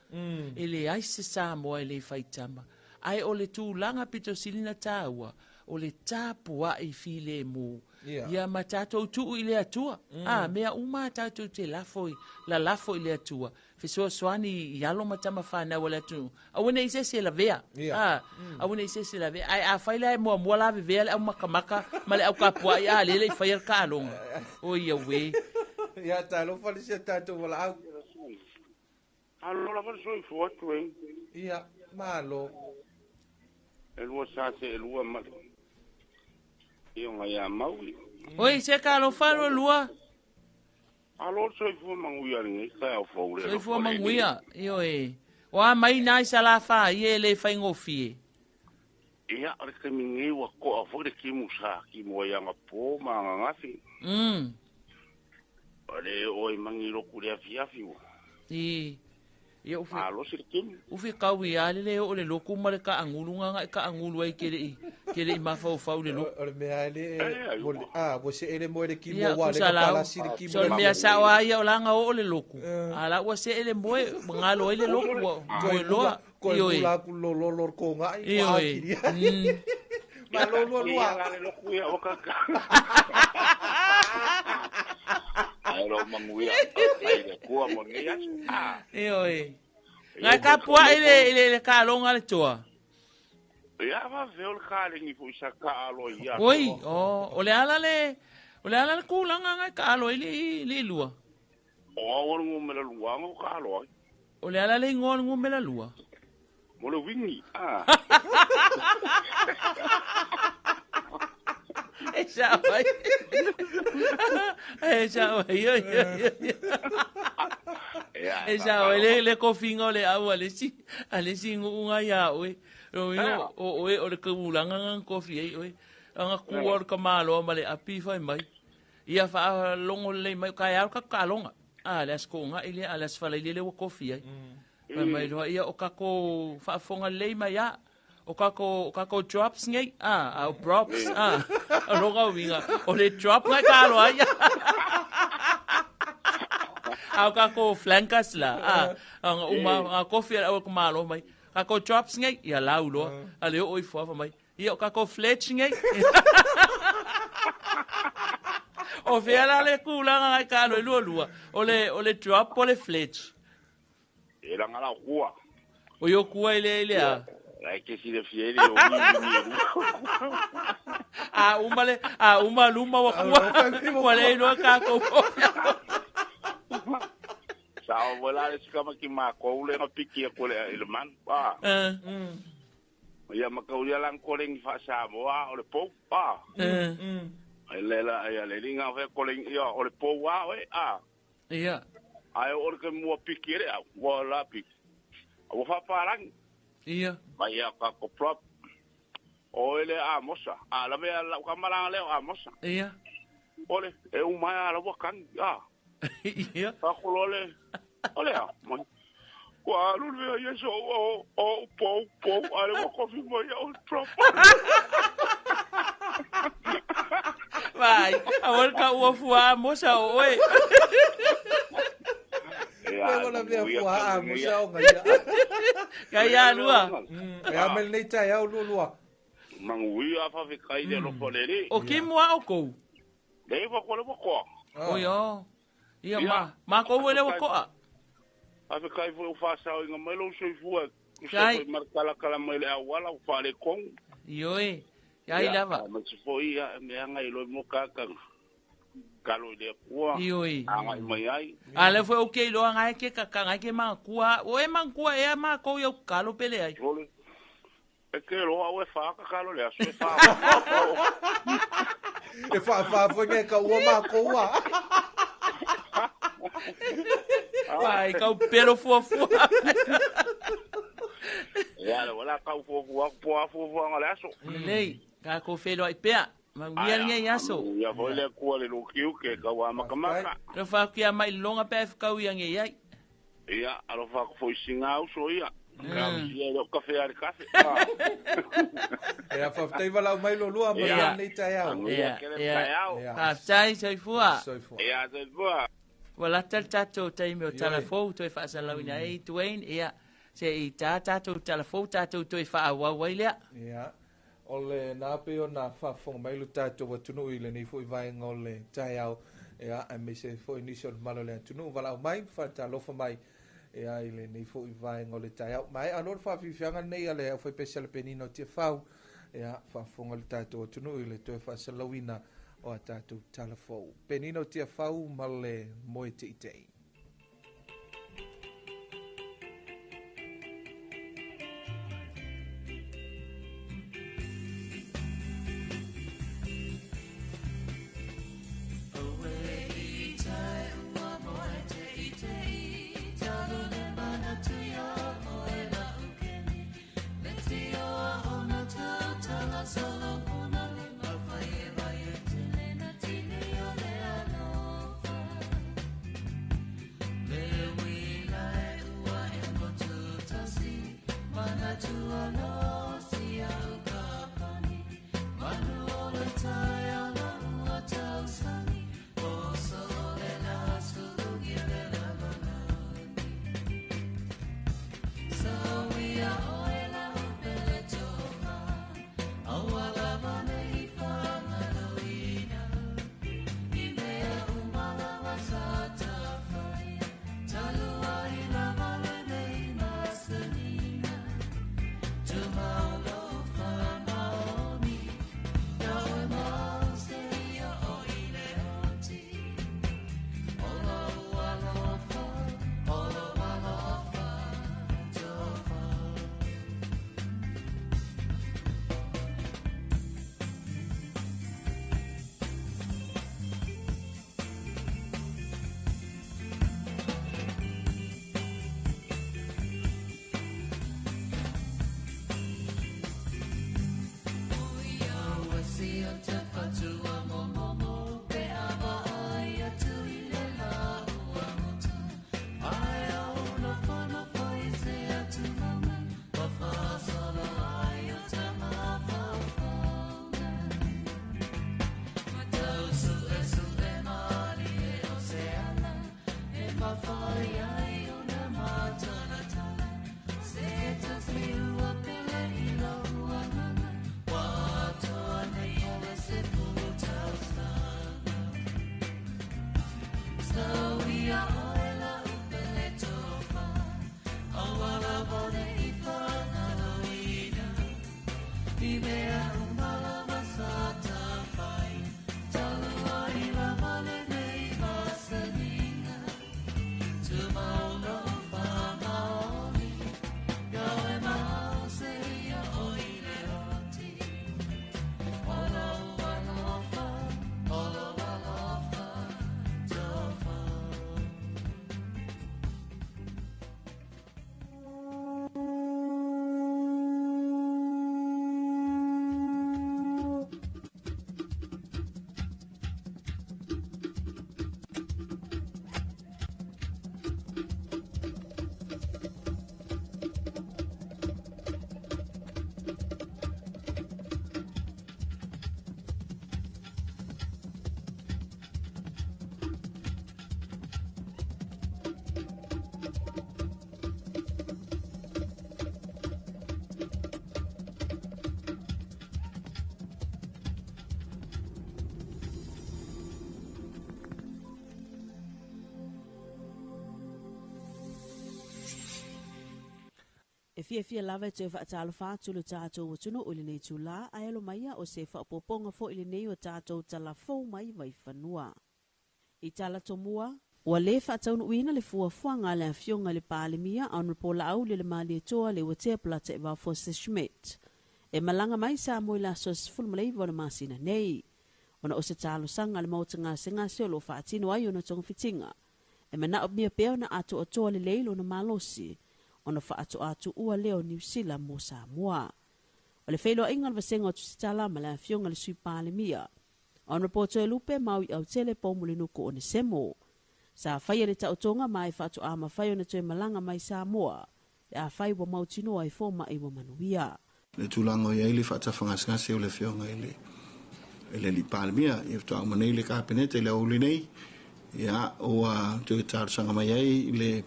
E leai se Samoa e le fai tama. Ae o le tulaga pito sili ona taua, o le tapuai filemu. Yeah. Ia ma tatou tuu i le Atua. A, mea uma a tatou te lafo i, lalafo i le Atua. Fesoasoani i alo ma tama fanau a le atunuu. Aua ne i se isi e lavea. Yeah. A, aua ne i se isi e lavea. Ae afai la e muamua lavevea le aumakamaka ma le aukapua'i, a lea e le i faia le taaloga. Oi auē. Ia, talofa le isi a tatou valaau. Malo lava le soifua atu e. Ia, malo. E lua sa se e lua ma le Afioga ia Maui. Oi, se talofa lua lua. Malo le soifua manuia i lenei taeao fou le Soifua manuia, ioe. O a mai na i Salafai e le faigofie. Ia, o le taimi nei ua to'a foi le timu sa timu ai agapō ma agagafi. O le oo ai magilotu i le afiafi ua. I. Ia ufi. Malosi le timu. Ufi kaui a le le o le loku ma le kaagulu nga i kaagulu ai ke le i ke le i mafaufau le loku. O le mea le a ua se ele moe le kimo Ia, wa le kusa lau. palasi le kimo. So le mea sao a ia o langa o le loku. A la ua se ele moe ngalo ai le loku ua moe loa. Koe Ioe. kula ku lo lo lo ko ngai Ioe. wa akiri. Ma lo lo Ia lua. la le loku ia o kaka. Ai lo manguia. Ai le kua mo nei aso. Ah. Ioe. Ngai ka pua ile ile le ka longa le toa. Ia va veo le kalengi fo isa ka alo ia. Oi, o o le ala le o le ala le kulanga ngai ka alo ile ile lua. O au le ngomela lua ngo ka alo ai. O le ala le ingoa le ngomela lua. Mo le wingi. Ah. E sa ai. E sa ai. Io io io. Ia. E sa ai le le kofinga o le au a le si a le si ngunga ia oe. O io o oe o le kulanga ngang kofi ai oe. Anga kuwa o le kamalo ma le api fai mai. Ia fa longo le mai ka ia ka kalonga. A le asko nga ile a le asfala ile le wa kofi ai. Mai mai loa ia o kako faafofoga lelei mai a. O kako drops ngai a o props a. O loga uiga o le drop ngai ka alo ai. A o kako flankers la a. Anga uma a kofi a o ka malo mai. Kako drops ngai ia lau loa. A le o i fuafa mai. Ia o kako fletch ngai. O fea la le kulaga ngai ka alo i lua lua. O le drop o le fletch. E langa la kua. O yo kua ile ile a. Lai ke si le fiele o wingi. A uma le a uma luma wa kua. Wa le no ka ko. Sa o vola le sikama ki ma ko le nga piki ko le ile man. Ah. Ia makaulia lang ko lengi fa sa moa o le po. Ah. Ai le la ia le linga fe ko lengi ia o le po wa we. Ah. Ia. Ai o le ke mua piki le au. Wa la piki. O fa parang. Ia. Mai ia ka ko prop. O ele a mosa. A la vea la kamala le a mosa. Ia. Ole e o mai ala wa kan. Ah. Ia. Fa ko le. Ole a. Mai. Kwa lu le ye so o o po po ale wa kofi mo ia o prop. Vai, a ol ka ua fua mosa o oe. Le wala mea fua a mosa o ngai. Ka ia lua. E a mele nei tai au lua lua. Manguia fa fe kai le lofo le le. O ki mua o kou? Le wa ko le wa koa. O yo. Ia ma kou ele wa koa. A fe kai fo fa sa inga mai lo soi fua. Kai. Ko mar kala kala mai le awala o fa le kong. Ioe. Ia lava. Ma se fo ia me anga i lo mo ka ka. Kalo le kua. Ioe. Anga i mai ai. A le foi o ke lo anga ke ka ka ke ma kua. O e ma kua e ma kou ia kalo pele ai. E ke lo au e fa ka kalo le aso e fa. E fa fa fo nge ka ua ma koua. Vai, kau pelo fua fua. Ia le wala kau fua fua fua fua fua nga le aso. Lei, ka ko felo ai pea. Ma wia nge aso. Ia foi le kua le lukiu ke ka wa makamaka. Lo fa kia mai longa pe kau ia nge ai. Ia, alo fa ko foi singa uso ia. Ka ia lo kafe ari kafe. Ia fa tai vala mai lo lua ma nei tai au. Ia, ia. Ka tai soifua. Ia soifua. Wala tal tato tai me o talafou toi faasalauina ai Dwayne ia se i tā tatou talafou tatou toi faauau ai lea. Ia. O le nā pe o nā faafofoga mai lo tatou atunuu i lenei foi vaega o le taeao. Ia, aemaise foi nisi o le malo o le atunuu valaau mai faatalofa mai. Ia i lenei foi vaega o le taeao. Mai alo le faafiafiaga lenei a le aufaipese a le Penina o Tiafau. Ia, faafofoga le tatou atunuu i le toe faasalauina o a tatou talafou. Penina o Tiafau ma le moe teitei. Tuia o e la ukeni, le tio o na tau. fiafia lava e toe faatalofa atu le tatou atunuu i lenei itulā, ae alo maia o se faaopoopoga foi lenei o tatou talafou mai vaifanua. I tala tomua, ua lē faataunuuina le fuafuaga a le Afioga i le Palemia Honourable Laaulialemalietoa Leuatea Polataivao Fosi Schmidt e malaga mai Samoa i le aso 19 o le masina nei, ona o se talosaga a le Maota Gasegase o lo o faatino ai ona togafitiga. E manaomia pea ona atoatoa lelei lona malosi ona faatoa tuua lea o Niu Sila mo Samoa. O le feiloaiga o le Vasega o Tusitala ma le Afioga i le Sui Palemia, Honourable Toelupe Maui Autele Poumulinuku Onesemo, sa faia le taotoga ma e faatoa mafai ona toe malaga mai Samoa pe afai ua mautinoa e fomai ua manuia. Le tulaga o i ai le faatafagasegase o le Afioga i le i le Alii Palemia, ia faatoa uma nei le Kapeneta i le aoauli nei, ia ua toe talosaga mai ai le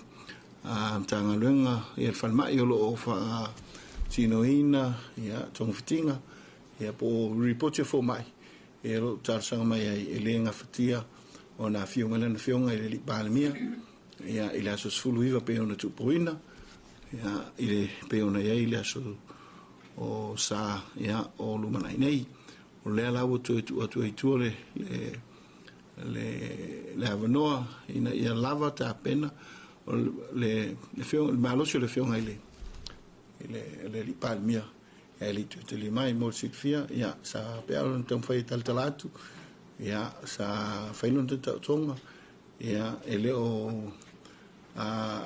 Matagaluega ia le Falemai o lo o faatinoina ia togafitiga ia po o ripoti a fomai ia o lo o talosaga mai ai e le gafatia ona afio mai lana Afioga i le Alii Palemia ia i le aso 19 pei ona tuupoina ia i le pei ona i ai le aso o sa ia o lumanai nei. O lea la ua toe tuu atu ai i tua le le le le avanoa ina ia lava tapena o le le afioga le malosi o le afioga i le i le le Alii Palemia e le i toe tali mai mo le silafia ia sa pea ona taumafai e talatala atu ia sa fai lona taotoga ia e le o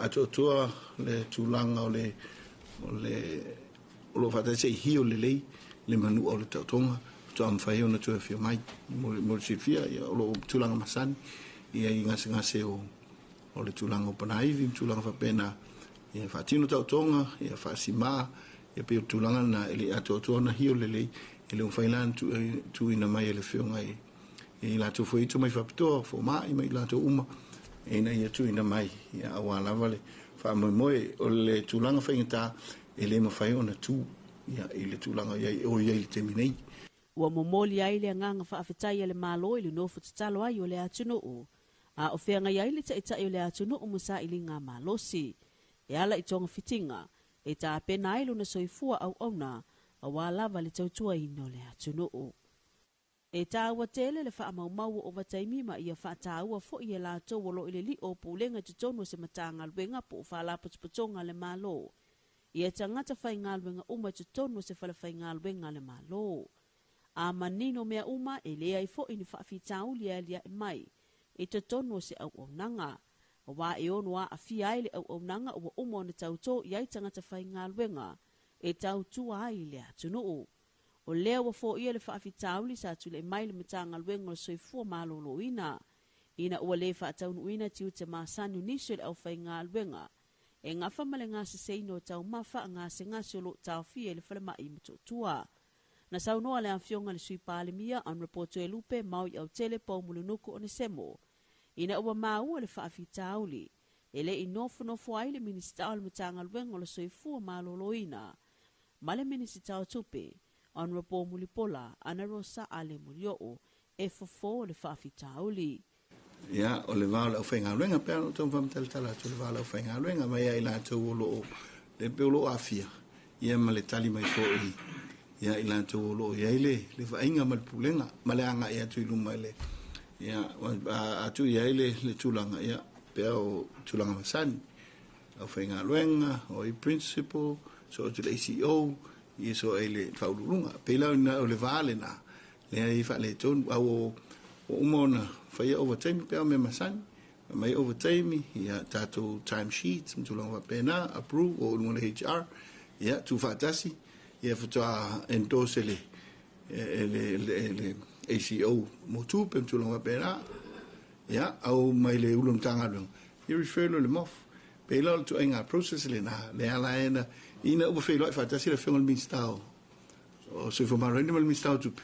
atoatoa le tulaga o le o le o lo o faataisei o lelei le manua o le taotoga faatoa mafai ona toe afio mai mo le silafia ia o lo o tulaga masani ia i gasegase o o le tulaga o panaivi ma tulaga faapena ia faatino taotoga ia faasimā ia pei o le tulaga lena e le i atoatoa ona hio lelei e le o mafai la ona tuuina mai e le afioga i i latou foi tomai faapitoa fomai ma i latou uma ina ia tuuina mai ia aua lava le faamoemoe o le tulaga faigata e le mafai ona tu ia i le tulaga i ai o i ai i le taimi nei. Ua momoli ai le agaga faafetai a le Malo i le nofo tatalo ai o le atunuu, a o feagai ai le Taitai o le atunuu ma sailiga malosi e ala i togafitiga e tapena ai lona soifua auauna aua lava le tautuaina o le atunuu. E tāua tele le faamaumau o ovataimi ma ia faataua foi e latou o lo o i le li'o o pulega i totonu o se Matagaluega po o Faalapotopotoga a le Malo, ia tagata faigaluega uma i totonu o se falefaigaluega a le Malo. A manino mea uma, e leai foi ni faafitauli e alia'e mai i totonu o se auaunaga, aua e ono aafia ai le auaunaga ua uma ona tautō i ai tagata faigaluega e tautua ai le atunuu. O lea ua foia le faafitauli sa tulai mai le Matagaluega o le Soifua Maloloina, ina ua lē faataunuuina tiute masani o nisi o le aufaigaluega e gafa ma le gaseseina o taumafa gasegase o lo o taofia i le falemai i Motootua. Na saunoa le Afioga i le Sui Palemia, Honourable Toelupe Maui Autele Poumulinuku Onesemo, ina ua maua le faafitauli, e le i nofonofo ai le Minisita o le Matagaluega o le Soifua Maloloina ma le Minisita o Tupe, Honourable Mulipola Anarosa Ale Molioo, e fofo le faafitauli. Ia, o le va o le aufaigaluega, pe a na ou taumafai matalatala atu le va o le aufaigaluega mai ia i latou o lo o, le pei o lo o aafia, ia ma le tali mai foi ia i latou o lo o i ai le, le vaaiga ma le pulega ma le agai atu i luma i le, ia, a tuu i ai le, le tulaga, ia, pea o tulaga masani, aufaigaluega, o ai principal, so atu le ACEO, ia so ai le faauluuluga. Pei la o le va lena, lea e faaletonu, a ua uma ona faia overtime pe a o mea masani, mai overtime, ia tatou time sheets ma tulaga faapena, approve o luga o le HR, ia tuufaatasi, ia faatoa endorse e le e le le ACEO mo tupe ma tulaga faapena, ia au mai le ulu o le Matagaluega, ia refer loa i le MOF. Pei la o le ituaiga process lena, lea la ina ina ua feiloai faatasi le Afioga i le Minisita o o Soifua Maloloina ma le Minisita o Tupe,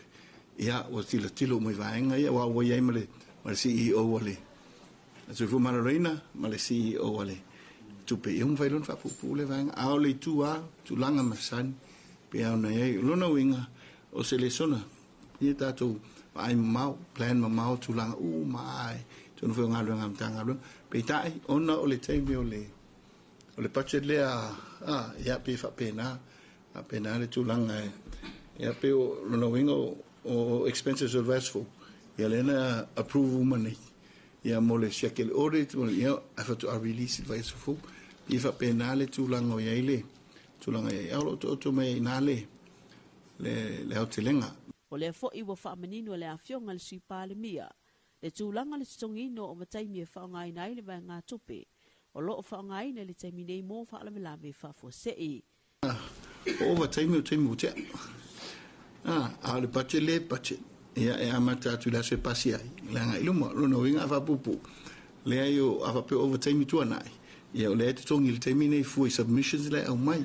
ia ua tilotilo uma i vaega ia, aua ua i ai ma le ma le CEO a le Soifua Maloloina ma le CEO a le Tupe, ia ua mafai loa ona faapuupuu lea vaega. A o le itu lava, tulaga masani pei lava ona i ai. O lona uiga, o se lesona ia tatou vaai mamao, plan mamao tulaga uma lava i totonu foi o galuega a Matagaluega. Peitai, ona o le taimi o le O le budget lea a ia pe faapena faapena le tulaga e ia pe o lona uiga o expenses o le vaiaso fou ia lea na approve uma nei ia mo le siaki a le audit mo le ia ae faatoa release i le vaiaso fou pei e faapena le tulaga o i ai le tulaga i ai a o lo o taoto mai ai i ina le le le aotelega. O lea foi ua faamanino e le Afioga i le Sui Palemia le tulaga o le totogiina o ovataimi e faaaogaina ai le vaegatupe o lo o faaaogaina i le taimi nei mo faalavelave faafuasei. O ovataimi o taimi ua tea. A, a o le budget le budget, ia e amata atu i le aso e pasi ai, le agai i luma. O lona uiga a faapuupuu, leai o, a faapea o ovataimi tuanai, ia o lea e totogi i le taimi nei fua i submissions la e aumai.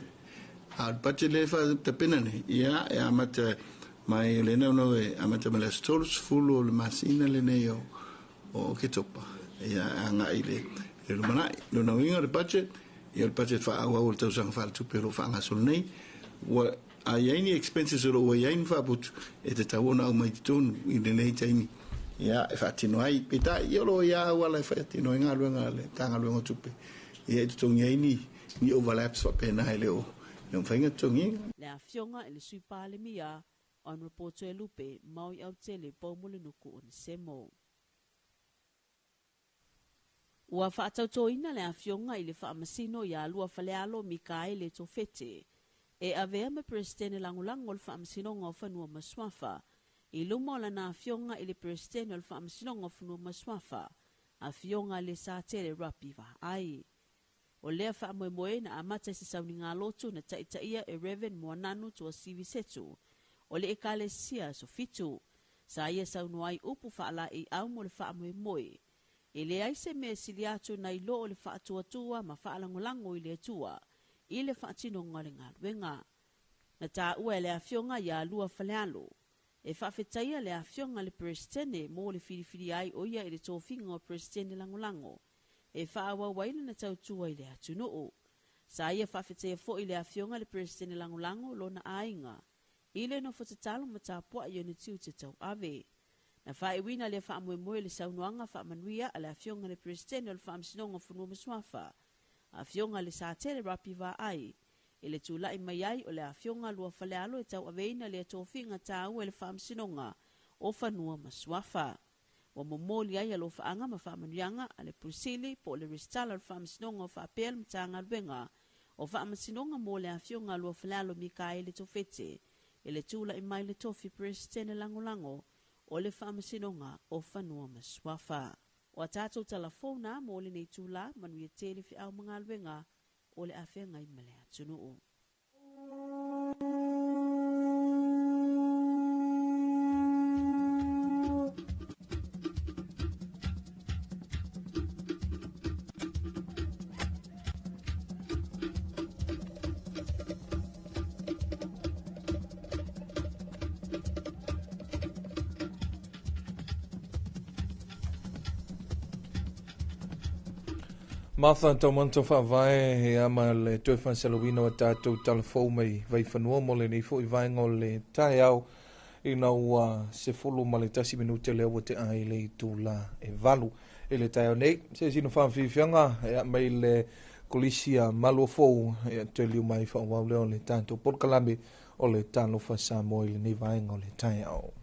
A o le budget lea e faatapena nei, ia e amata mai o lea naunau e amata mai le aso 30 o le masina lenei o Oketopa, ia e agai i le lumanai. Lona uiga o le budget, ia o le budget faaauau o le tausaga faaletupe o lo o faagasolo nei, ua a i ai ni expenses o lo o ua i ai ni faaputu, e tatau ona aumai i totonu i lenei taimi, ia e faatino ai. Peitai, ia o lo o i ai auala e faatino ai galuega a le Matagaluega o Tupe, ia e totogi ai ni ni overlaps faapena e le o mafai ona totogiina. Le Afioga i le Sui Palemia, Honourable Toelupe Maui Autele Poumulinuku Onesemo. Ua faatautoina le Afioga i le Faamasino ia Lua Falealo Mikaele Tofete e avea ma Peresetene Lagolago o le Faamasinoga o Fanua ma Suafa i luma o lana Afioga i le Peresetene o le Faamasinoga o Fanua ma Suafa, Afioga Lesatele Rapi Vaai. O lea faamoemoe na amata i se sauniga lotu na taitaia e Rev. Moananu Tuasivi Setu o le Ekalesia Aso Fitu. Sa ia saunoa ai upu faalaeiau mo le faamoemoe. E leai se mea e sili atu nai lo o le faatuatua ma faalagolago i le Atua i le faatinoga o le galuega. Na taua e le Afioga ia Lua Falealo e faafetaia le Afioga i le Peresetene mo le filifilia ai o ia i le tofiga o Peresetene Lagolago e faaauau ai lana tautua i le atunuu. Sa ia faafetaia foi le Afioga i le Peresetene Lagolago lona aiga i le nofo tatalo ma tapuai i ona tiute tauave. Na faaiuina lea faamoemoe i le saunoaga faamanuia a le Afioga i le Peresetene o le Faamasinoga o Fanua ma Suafa, Afioga Lesatele Rapi Vaai, i le tulai mai ai o le Afioga Luafalealo e tauaveina lea tofiga taua i le Faamasinoga o Fanua ma Suafa. Ua momoli ai alofaaga ma faamanuiaga a le Pule Sili po o le Resitala o le Faamasinoga o faapea le Matagaluega o Faamasinoga mo le Afioga Luafalealo Mikaele Tofete i le tulai mai le tofi Peresetene Lagolago o le Faamasinoga o Fanua ma Suafa. O a tatou tala fou na mo lenei itula, manuia tele feau ma galuega o le a feagai ma le atunuu. Martha Taumanto Faavae he ama le toe faasalauina o tatou talafou mai Vaifanua mo lenei foi vaega o le taeao ina ua 11 minute lea ua tea i le itula e 8 i le taeao nei. Se sino faafiafiaga ia mai le Kolisi a Maluafou ia toe liu mai faaauau lea o le tatou polokalame o le Talofa Samoa i lenei vaega o le taeao.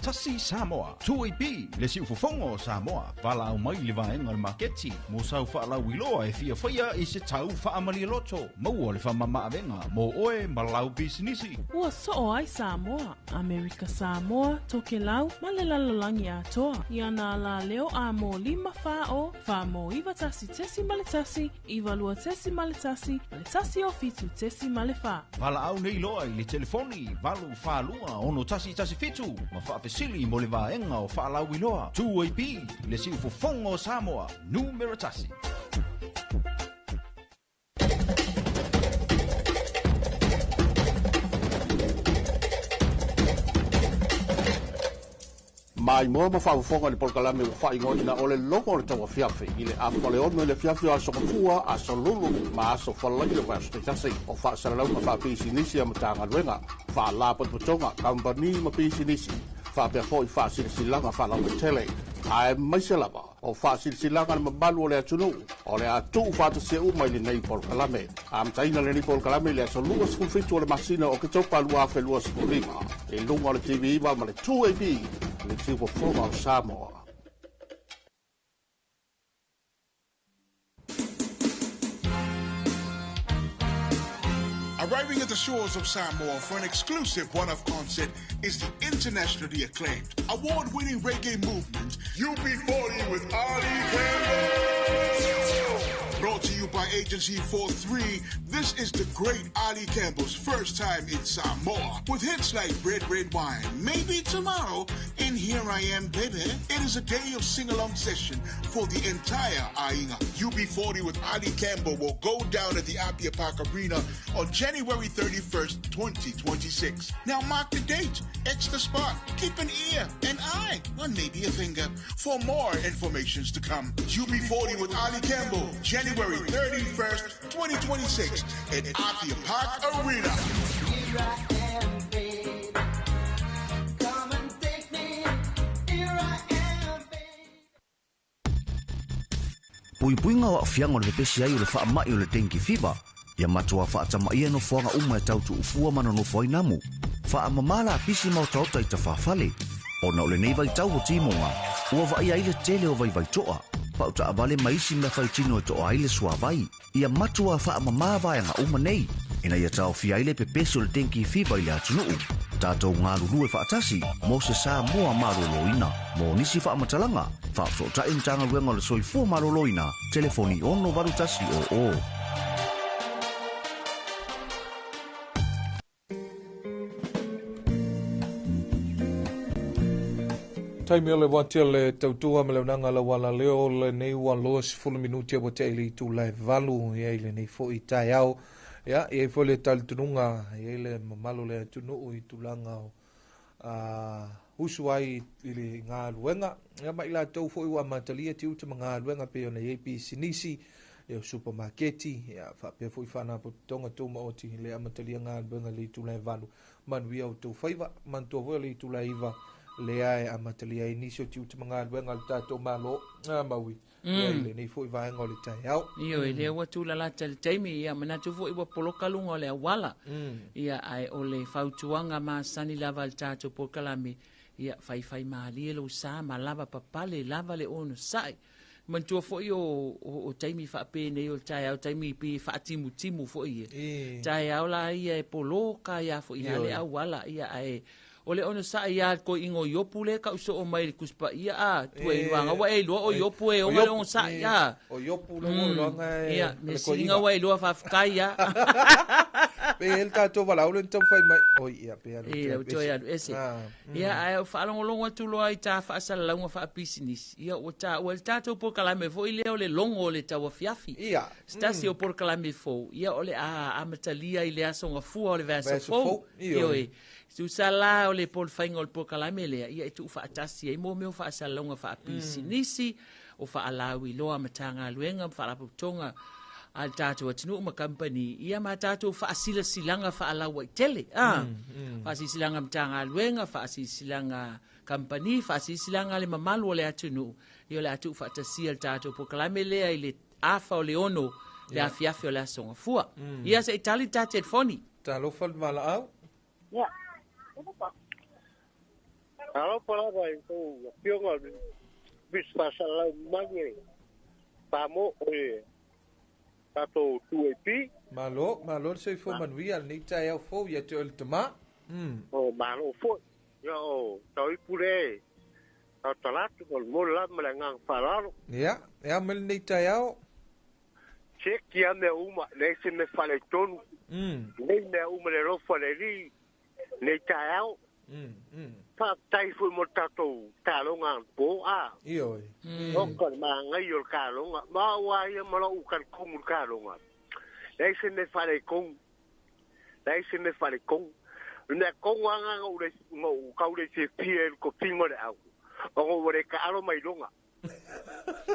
tasi Samoa. 2AP, le siufofoga o Samoa. Valaau mai i le vaega o le maketi mo sau faalauiloa e fia faia i se tau faamalialoto. Maua le faamamaavega mo oe ma lau pisinisi. Ua soo ai Samoa, Amerika Samoa, Tokelau ma le lalolagi atoa i ana alaleo a mo 5 4 0 4 mo 91.1, 92.1 ma le 107.4. Valaau nei loa i le telefoni 842 6117 ma faafesili mo le vaega o faalauiloa. 2AP, le siufofoga o Samoa, numera tasi. Maimoa ma faafofoga i le polokalame ua faaigoaina o le Logo o le Tauafiafi i le afa le 6 i le afiafi o aso Gafua, aso Lulu ma aso Falaia o vaiaso taitasi. O faasalalauga faapisinisi a Matagaluega, faalapotopotoga, kamupani ma pisinisi, faapea foi faasilasilaga faalauaitele, aemaise lava o faasilasilaga le mamalu o le atunuu o le a tuufaatasia uma i lenei polokalame. Amataina lenei polokalame i le aso 27 o le masina o Oketopa 2025 i luga o le TV 9 ma le 2AP, le siufofoga o Samoa. Arriving at the shores of Samoa for an exclusive one-off concert is the internationally acclaimed, award-winning reggae movement, UB40 with Ali Campbell. Brought to you by Agency 43, this is the great Ali Campbell's first time in Samoa. With hits like Red Red Wine, Maybe Tomorrow, and Here I Am Baby. It is a day of sing-along session for the entire Aiga. UB40 with Ali Campbell will go down at the Apia Park Arena on January 31st, 2026. Now mark the date, X the spot, keep an ear, an eye, or maybe a finger for more informations to come. UB40 with Ali Campbell, January 31st, 2026 at Apia Park Arena. Here I am, babe. Come and take me. Here I am, babe. Puipuiga o aafiaga o le pepesi ai o le faamai o le dengue fever. Ia matuā faatamaia nofoaga uma e tautuufua ma nonofo ai namu. Faamamā lapisi ma otaota i tafafale. Ona o lenei vaitau o timoga, ua vaaia ai le tele o vaivaitoa. Pau taavale ma isi mea faitino e toa ai le suavai. Ia matuā faamamā vaega uma nei. Ina ia taofia ai le pepesi o le dengue fever i le atunuu. Tatou galulue faatasi mo se Samoa malōlōina. Mo nisi faamatalaga, faafesootai Matagaluega o le Soifua Maloloina, telefoni 68100. Taimi o le wati o le tautua ma le unanga la wala leo lenei ua 20 minuti ua te ili tu lai valu ia i lenei foi taeao. Ia, i ai foi le talitonuga, i ai le mamalu le atunuu i tulaga o usu ai i le galuega. Ia ma i latou foi ua amatalia tiute ma galuega pei ona i ai pisinisi, ia o supamaketi, ia faapea foi faalapotopotoga tumaoti le amatalia galuega i le itula e 8. Manuia outou faiva, manatua foi o le itula e 9 lea e amatalia ai nisi o tiute ma galuega a le tatou Malo. Maui, ia i lenei foi vaega o le taeao. Ioe, lea ua tulalata le taimi, ia manatu foi ua poloka luga o le auala. Ia, ae o le fautuaga masani lava a le tatou polokalame, ia faifai malie lou sa ma lava papale lava le onosai. Manatua foi o taimi faapenei o le taeao, taimi pe faatimutimu foi ia. Taeao la ia e poloka ai a foi le auala, ia ae o le onosai ia le koi'iga o Iopu le ka'usoo mai le Tusi Paia a tua i luaga ua e iloa o Iopu e oga le onosai a O Iopu le ua iloaga e ia me siliga ua iloa faafetai a Pe e le tatou valaau le na taumafai mai. Oi, ia, pe alu e lau toe alu ese. Ia ae o faalogologo atu loa i tā faasalalauga faapisinisi, ia ua taua le tatou polokalame foi lea o le logo o le tauafiafi. Ia. Se tasi o polokalame fou, ia o le a amatalia i le aso Gafua o le vaiaso fou. Ioe. Tusa la o le polofaiga o le polokalame lea, ia e tuufaatasi ai mo mea o faasalalauga faapisinisi, o faalauiloa Matagaluega ma Faalapotopotoga a le tatou atunuu ma kamupani, ia ma tatou faasilasilaga faalauaitele. Faasilasilaga Matagaluega, faasilasilaga kamupani, faasilasilaga le mamalu o le atunuu, ia o le a tuufaatasia le tatou polokalame lea i le afa o le 6 le afiafi o le aso Gafua. Ia se i tali le ta telefoni. Talofa le valaau. Ia. Alofa lava i tou afioga o le Ofisa Faasalalau mamalu o le Samoa o le tatou 2AP. Malo, malo le soifua manuia lenei taeao fou ia te oe le tama. O malo foi. Ia o tau ipu le tautala atu ma le momoli lava ma le agaga faaaloalo. Ia, e a mai lenei taeao? Seki lava mea uma, leai se mea faaletonu. Nei mea uma le alofa o le Alii nei taeao. Faafetai foi mo le tatou taaloga anapo, a. Ioe. Oka le manaia o le taaloga. Ma au lava ia ma lou talitonu i le taaloga, leai se mea faaletonu. Leai se mea faaletonu. O le mea tonu lava lena na ou tau le fiafia ai i le tofiga o le au, ona ua le taalo mai luga.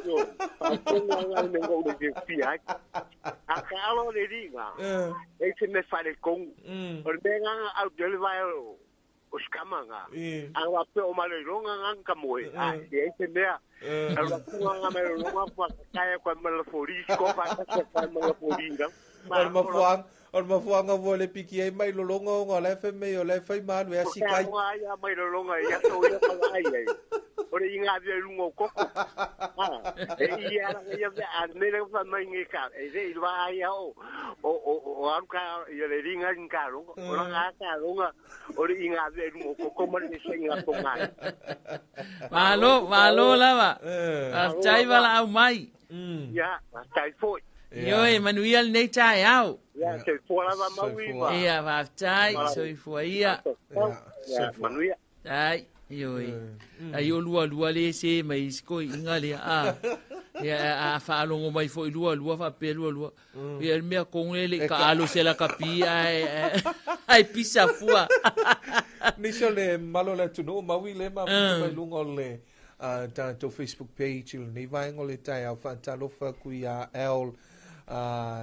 Ioe, faaletonu lava lena le mea na ou le fiafia ai. A taalo le alii lena, leai se mea faaletonu. O le mea lena na au le vae o si tama lena. A na faapea o Maloiloga lena na ta moe, a leai se mea. Alu atu lena Maloiloga faatae atu ai ma le foli, sikoa faatasi atu ai ma le foli lena. O le mafuaaga ua le piki ai mai lologa ona o la e fai mai o la e fai ma alu e asi kai. O te aoga ia mai lologa i aso ia ka vaai ai. O le inga avea i luga o koko. E i ala ia mea a le mea fa mai nge ka e le i vaai ia o o o o alu ka ia le ringa i ka longa. O la nga ka longa o le inga avea i luga o koko ma le se inga tonga. Malo, malo lava. Faafetai valaau mai. Ia, faafetai foi. Ioe, manuia lenei taeao. Ia, soifua lava Maui ma. Ia, faafetai, soifua ia. Ia, manuia. Ai, ioe. Ai o lua lua le se mai isi koi'iga lea, a. Ia, a faalogo mai foi lua lua faapea lua lua. Ia, le mea kogu le le i kaalo se lakapi ae ae pisa fua. Nisi o le mamalu o le atunuu Maui le mafuta mai luga o le tatou Facebook page i lenei vaega o le taeao. Faatalofa atu ia Al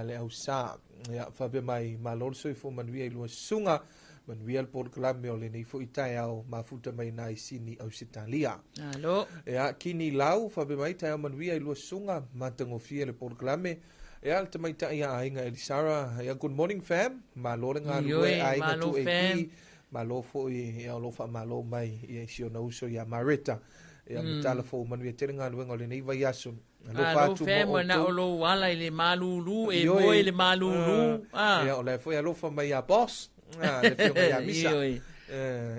le Ausā. Ia, faapea mai, malo le soifua manuia i lua susuga, manuia le polokalame o lenei foi taeao mafuta mai nai Sini Ausetalia. Malo. Ia, Kini Lau, faapea mai, taeao manuia i lua susuga, matagofie le polokalame. Ia, le tamaitai a Aiga Elisara, ia, good morning fam, malo le galulue Aiga 2AP. Malo foi ia o lo o faamalo mai ia i si ona uso ia Mareta. Ia ma tala fou manuia tele galuega o lenei vaiaso. Alofa atu mo outou. Na o lou ala i le malulu, e moe i le malulu. Ia o la e foi alofa mai ia boss, le afioga ia Misa.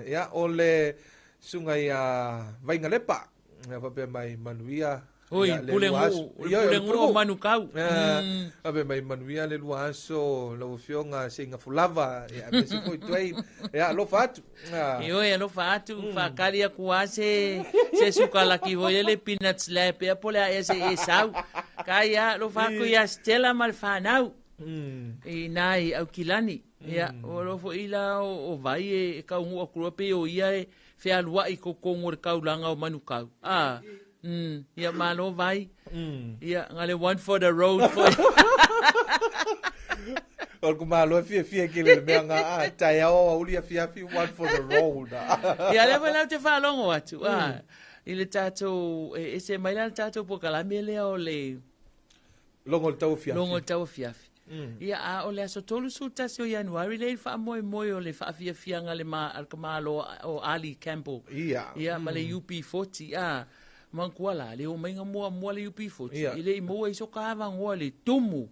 Ia o le susuga ia Vaigalepa, ia faapea mai manuia. Oi, pulenuu, pulenuu o Manukau. Faapea mai manuia le lua aso lau afioga Seigafulava, ia aemaise foi Dwayne. Ia alofa atu. Ioe, alofa atu, faakali aku lava se se sukalaki foi lele peanut slab ea po o le a ea se i e sau. Kai a, alofa atu ia Stella ma le fanau. I ina i Aukilani. Ia, o lo foi la o Vai e kaunuu atu loa pei o ia e fealuai i totonu o le taulaga o Manukau. A, ia malo Vai. Ia, na le one for the road foi. O le kumalo e fiafia ke le mea ngā a taeao a uli afiafi one for the road. Ia lea foi la ou te faalogo atu, a, i le tatou, e ese mai la le tatou polokalame lea o le Logo o le tauafiafi. Logo o le tauafiafi. Ia, a o le aso 31 o Ianuari lea i le faamoemoe o le faafiafiaga a le ma, a le tamaloa o Ali Campbell. Ia. Ia, ma le UB40, a, manatua la, le omaiga muamua le UB40, Ia. e le i maua ai soka avanoa le tumu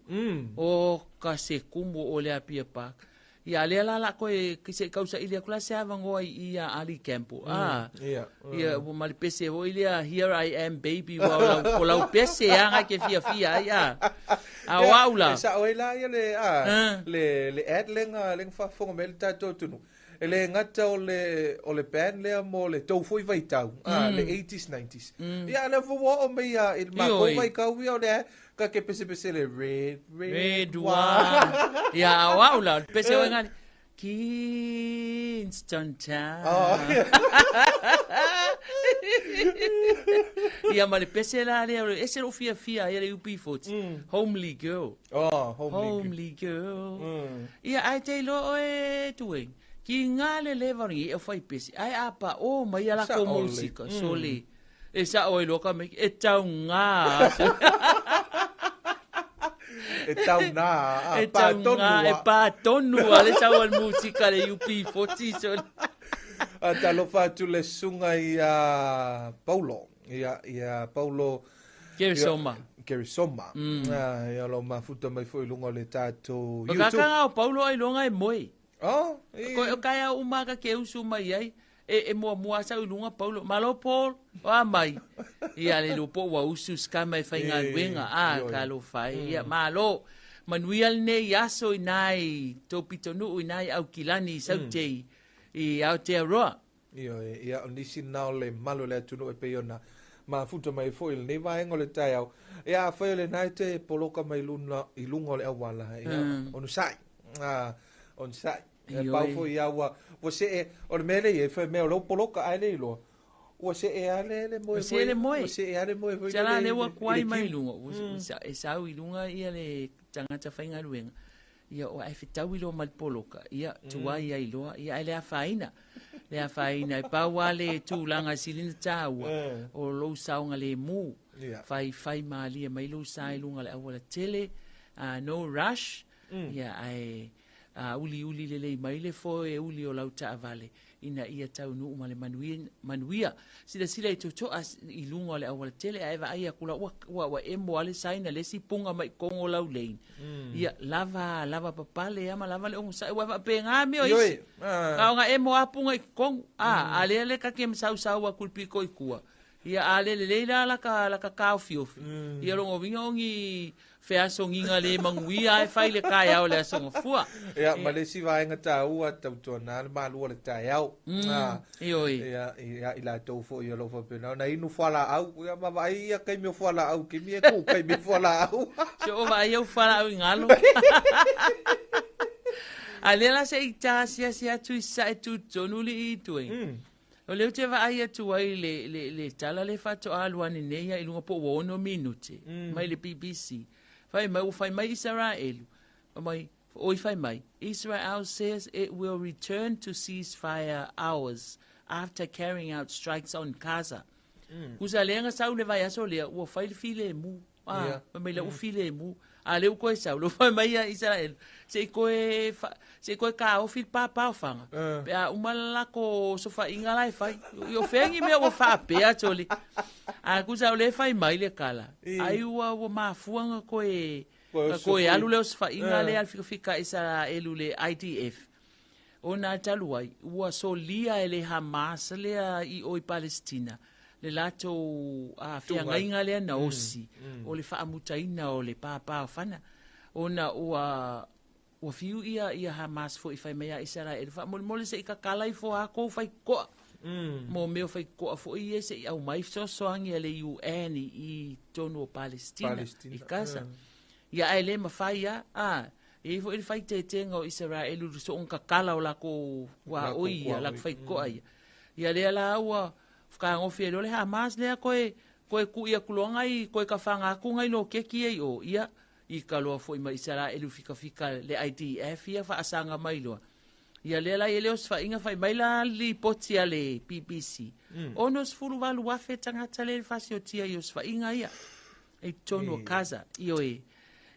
o ka se kumu o le Apia Park. Ia, a lea la la koe se i kausaili atu la se avanoa i i ia Ali Campbell. A, Ia. ia, ua ma le pese foi lea, Here I Am Baby, ua o lau, o lau pese lava na e te fiafia ai, a. A o au la. E sao ai la ia le, a, le, le ad lea na, lea na faafofoga mai ai le tatou atunuu. E le gata o le, o le band lea mo le tou foi vaitau, a, le 80s, 90s. Ia, a lea foi ua oo mai ia i le matou vaitau ia o lea ka ke pesepese le red, red, Red wine. Ia, a o au la, o le pese oe ngani. Kingston Town. Oh. Ia ma le pese la lea, ese lou fiafia ai le UB40. Homely Girl. Oh, Homely, Homely Girl. Ia, ae te iloa oe Tueng, ki ngā le leva o lengi e whai pese, ae a pa o mai a lako Sa'o le. musika, sole. E sa'o ai loa ka meki, e tau ngā. E tau nā, a, E pā tau tonu ngā, e a. pā tonu a le sau al musika le UB40, sole. A talofa atu le susuga ia Paulo. Ia, ia Paulo Keresoma. Keresoma. Ah, ia lo mafuta mai foi i luga o le tatou O YouTube. kakanga o Paulo ai longa e moe. Oh, Ko o kai au uma ka ke usu mai ai. E, e mua mua sa i lunga Paulo. Malo Paul, o a mai. Ia le lupo ua usu skama e whai ngā luenga. A, ka lo whai. Ia, malo. Manuia lenei aso i nai tō pitonuu i nai Aukilani i Sautei i Aotearoa. Ioe, ia, o nisi na o le malu o le atunuu e pei ona mafuta mai foi i lenei vaega o le taeao. Ia, afai o lena e te poloka mai luna, i luga o le auala, ia, onosai, a, onosai. E pau foi ia ua, ua see, o le mea lea e i ai, fai mea o lea ua poloka ae le iloa, ua see lava le, le moe Ua see le moe. Ua see lava le moe foi Tala lele le ua i le kuai mai kiu. lunga. Ua, e sau i lunga ia le tagata faigaluega. Ia o ai fetau i loa ma le poloka. Ia tuai ai loa. Ia ai le afaina. Le afaina e pau lava le tulaga e sili ona taua o lou saogalemu. Fai fai malie mai lou sa i luga o le auala tele. No rush. Ia ae uliuli lelei mai le foe e uli o lau taavale ina ia taunuu ma le manuia, manuia. Silasila i totoa i luga o le auala tele ae vaai atu la ua, ua, ua emo lava le saina le isi puga mai kogo lau lane. Ia lava, lava papale ama lava le onosai ua faapena mea o isi. A o na emo lava puga i totonu. A, a lea le ka te sausau atu i le pito i tua. Ia a le lelei la la ka, la ka taofiofi. Ia lona uiga o ni feasogiga le manuia ae fai le taeao i le aso Gafua. Ia, ma le isi vaega taua, tautuana le malu o le taeao. Ioe. Ia, ia, i latou foi o lo o faapena ona inu fualaau. Ia, ma vaai ia taimi o fualaau, taimi e tuu taimi o fualaau. Se o vaai au fualaau i galo. A lea la se i tasiasi atu i sae tutonu li i tui. O lea ou te vaai atu ai le, le, le tala le faatoa alu ane nei ia i luga po ua 6 minute mai le BBC. Fai mai, ua fai mai Isaraelu. Fai mai, oi fai mai, Israel says it will return to ceasefire hours after carrying out strikes on Gaza. Kusa lea na sau le vaiaso lea, ua fai le filemu. A, fai mai lea ua filemu. A lea ua koe sau, lea ua fai mai ia Isaraelu, se i koe fa, se i koe kaofi le papaofaga, pe a uma le lako sofaiga la e fai. I o fea ni mea ua faapea, Toli. A kusa o lea e fai mai le kala, ai ua, ua mafua na koe, na koe alu lea o sofaiga lea a le fikafika Isaraelu le IDF. Ona talu ai, ua solia e le Hamas lea i o i Palestina le latou feagaiga lea na osi o le faamutaina o le pāpāofana, ona ua ua fiu ia ia Hamas foi fai mai a Isaraelu, faamolemole se i kakala ifo a kou faitotoa. Mo mea o faitotoa foi ia se i aumai fesoasoani a le UN i totonu o Palestina, i Gaza. Ia ae le mafai a, a, e i ai foi le faaiteetega o Isaraelu i le soona kakala o lakou tuaoi ia, lakou faitotoa ia. Ia lea la ua fakagofi ai loa le Hamas lea koe, koe tui atu loa nai, koe tafaga atu nai loketi ia i o, ia, ita loa foi ma Isaraelu fikafika le IDF ia faasaga mai loa. Ia lea la e le o se faiga fai mai la lipoti a le BBC. 68,000 tagata lea i le fasiotia i osofaiga ia i totonu o Gaza. Ioe.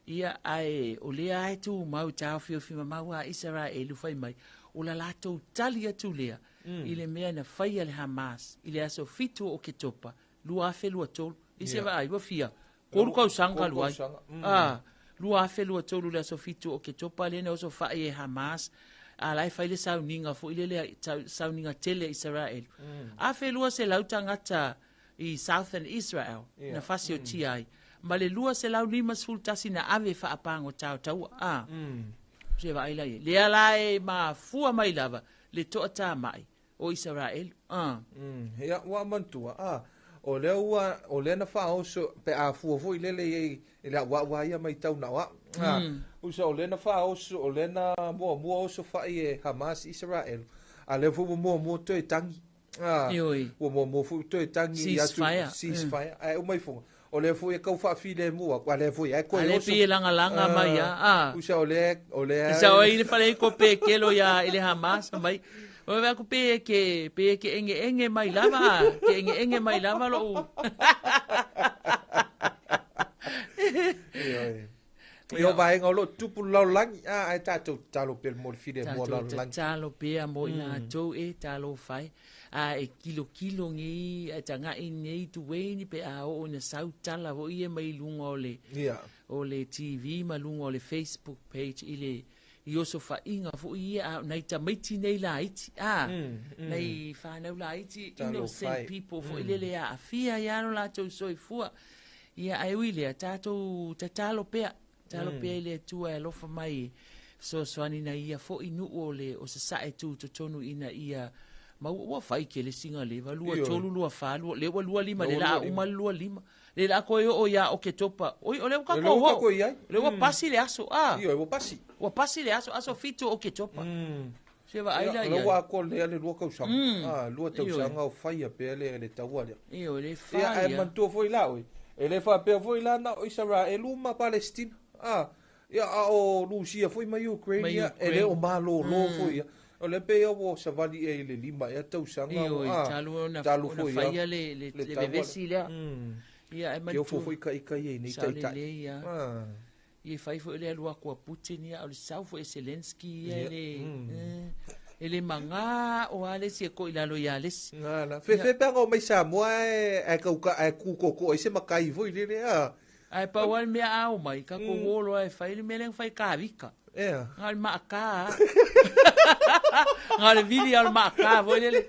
Ia, ae o lea e tumau taofiofi mamau a Isaraelu fai mai, o la latou tali atu lea i le mea na faia le Hamas i le aso 7 o Oketopa 2023. I se vaai, ua fia, 3 tausaga talu ai. A, 2023 le aso 7 o Oketopa lea na osofai e Hamas, a la e fai le sauniga foi lele, sauniga tele a Isaraelu. 1,200 tagata i Southern Israel na fasiotia ai, ma le 251 na ave faapagota o taua. A, se vaai la i ai. Lea la e mafua mai lava le toatamai o Isaraelu. A. Ia, ua manatua, a, o lea ua, o lea na faaoso, pe a fua foi lele i ai, i le auau lava ia matau na o au. A, usa o lea na faaoso, o lea na muamua osofai e Hamas Isaraelu, a lea foi ua muamua toe tagi. A, ua muamua foi toe tagi i atu, ceasefire, ae uma ifoga. O lea foi e tau faafilemu atu, a lea foi e koe A lea oso. pei e lagalaga mai a, a. Usa o lea, o lea Usa o i le fale i ko pe kelo ia i le Hamas mai. O vea ku pe ke, pe ke enge enge mai lava, a, ke enge enge mai lava lou. Ioe. Ia o vaega o loo tupu le lalolagi, a ae tatou tatalo pea mo le filemu o Tatou lalolagi. tatalo pea mo i latou e talofa e. A e kilokilo nei, a e taga'i nei Dwayne pe a oo ina sau tala foi ia mai luga o le Ia. o le TV ma luga o le Facebook page i le i osofaiga foi ia a o nai tamaiti nei laiti a nai fanau laiti innocent people foi lele e aafia ai lava lo latou soifua. Ia ae ui lea tatou tatalo pea, tatalo pea i le Atua e alofa mai e fesoasoani nai ia foi nuu o le o Sasae tutotonu ina ia maua ua fai tele sina leva 2 3 2 4 2 lea ua 25 lea o le a uma le 25 lea o le a toe oo ia Oketopa. Oi o lea ua tatou oo. Lea ua pasi le aso a. Ioe ua pasi. Ua pasi le aso, aso 7 o Oketopa. Se vaai la i ai. Ua atoa lea le 2 tausaga. 2 tausaga o faia pea le taua lea. Ioe, le fa ia. Ae manatua foi la oe, e le faapea foi la na o Isaraelu ma Palestina. Ia, a o Rusia foi ma Ukraine, ia, e le o malolo foi ia. O lea pei ua savali ea i le 5 ea tausaga. Ioe, talu ona faia le vevesi lea. Ia, ae manatua. Ke ofo foi ika ia i nei taitai. Saolelei ia. Ia fai foi le alu atu a Putin ia, o le sau foi e Zelensky ia, e le magā o a le isi e ko'i lalo ia le isi. Nā, fefe pe aga o mai Samoa e kauka ae kūkoko ai se makai foi lele a. Ae pau lava le mea a o mai, tatou o loa e fai le mea lea na fai Kāvika. Ea. Na o le maakā a. Na o le vili lava o le maakā foi lele.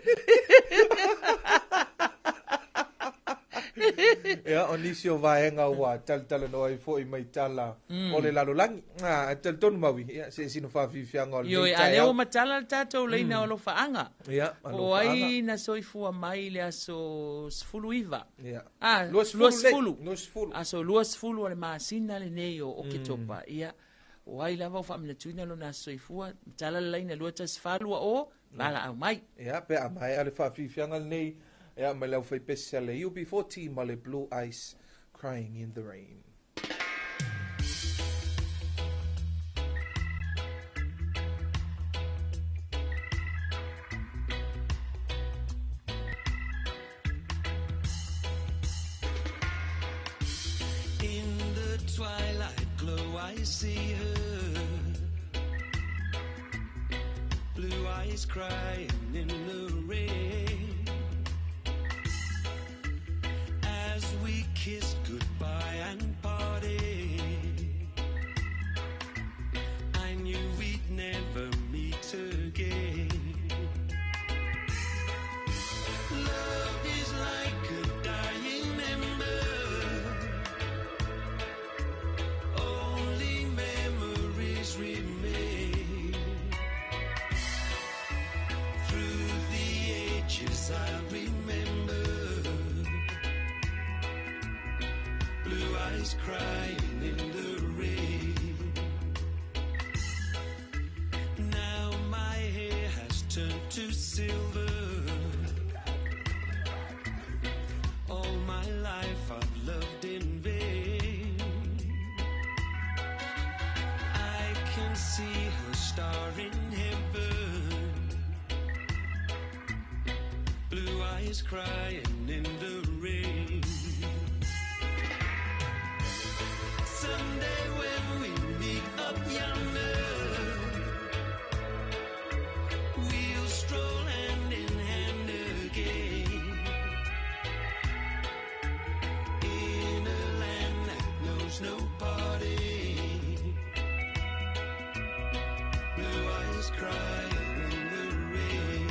Ia, o nisi o vaega ua talatalanoa ai foi mai tala o le lalolagi. A, e talitonu Maui, ia, se sina faafiafiaga o lenei Ioe, a lea ua matala le tatou laina o alofaaga. Ia, Po o ai na soifua mai i le aso 19. Ia. A, 20. 20. Aso 20 o le masina lenei o Oketopa. Ia, o ai lava o faamanatuina lona aso soifua, matala le laina 2142 valaau mai. Ia, pe a maea le faafiafiaga lenei, ia, mai le aufaipese a le UB40 ma le Blue Ice Crying in the Rain. In the twilight glow I see her, blue eyes crying in the rain. As we kissed goodbye and parted, I knew we'd never meet again. Love is like a dying ember, only memories remain. Through the ages I'll remember, blue eyes crying in the rain. Now my hair has turned to silver, all my life I've loved in vain. I can see her star in heaven, blue eyes crying in the rain. Someday when we meet up yonder, we'll stroll hand in hand again, in a land that knows no parting, blue eyes crying in the rain.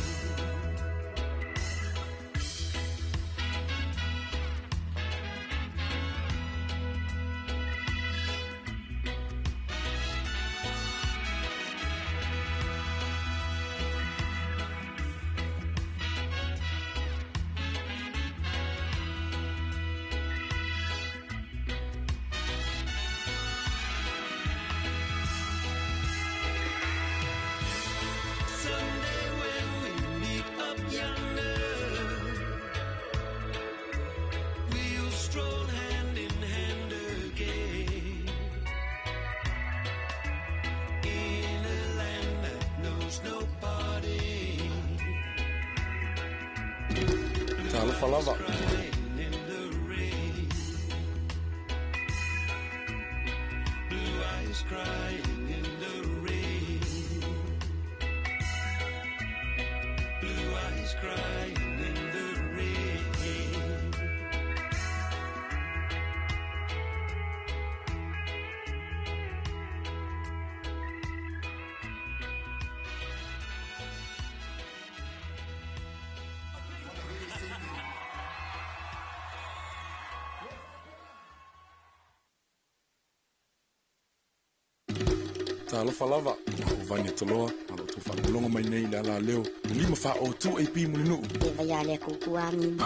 Someday when we meet up yonder, we'll stroll hand in hand again, in a land that knows no parting. Talofa lava. Crying in the rain, blue eyes crying in the rain. Blue eyes crying in the rain. Talofa lava, o Vania Toloa, ma lo tau faalogologo mai nei i le alaleo, ua 5 4 2AP Mulinuu. E vai ale kukuangi.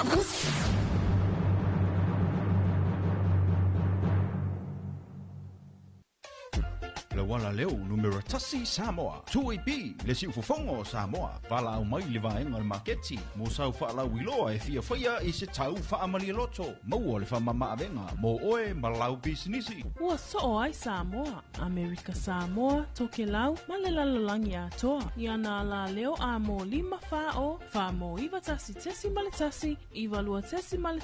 Le wala leo numero tasi Samoa. 2AP, le siufofogo o Samoa. Valaau mai le vaega o le maketi. Mo sau faalauiloa e fiafaia i se tau faamalialoto. Maua le faamamaavega mo oe ma lau pisinisi. Ua soo ai Samoa, Amerika Samoa, Tokelau ma le lalolagi atoa. I ana alaleo a mo 5 4 0 4 mo 91.1, 92.1, ma le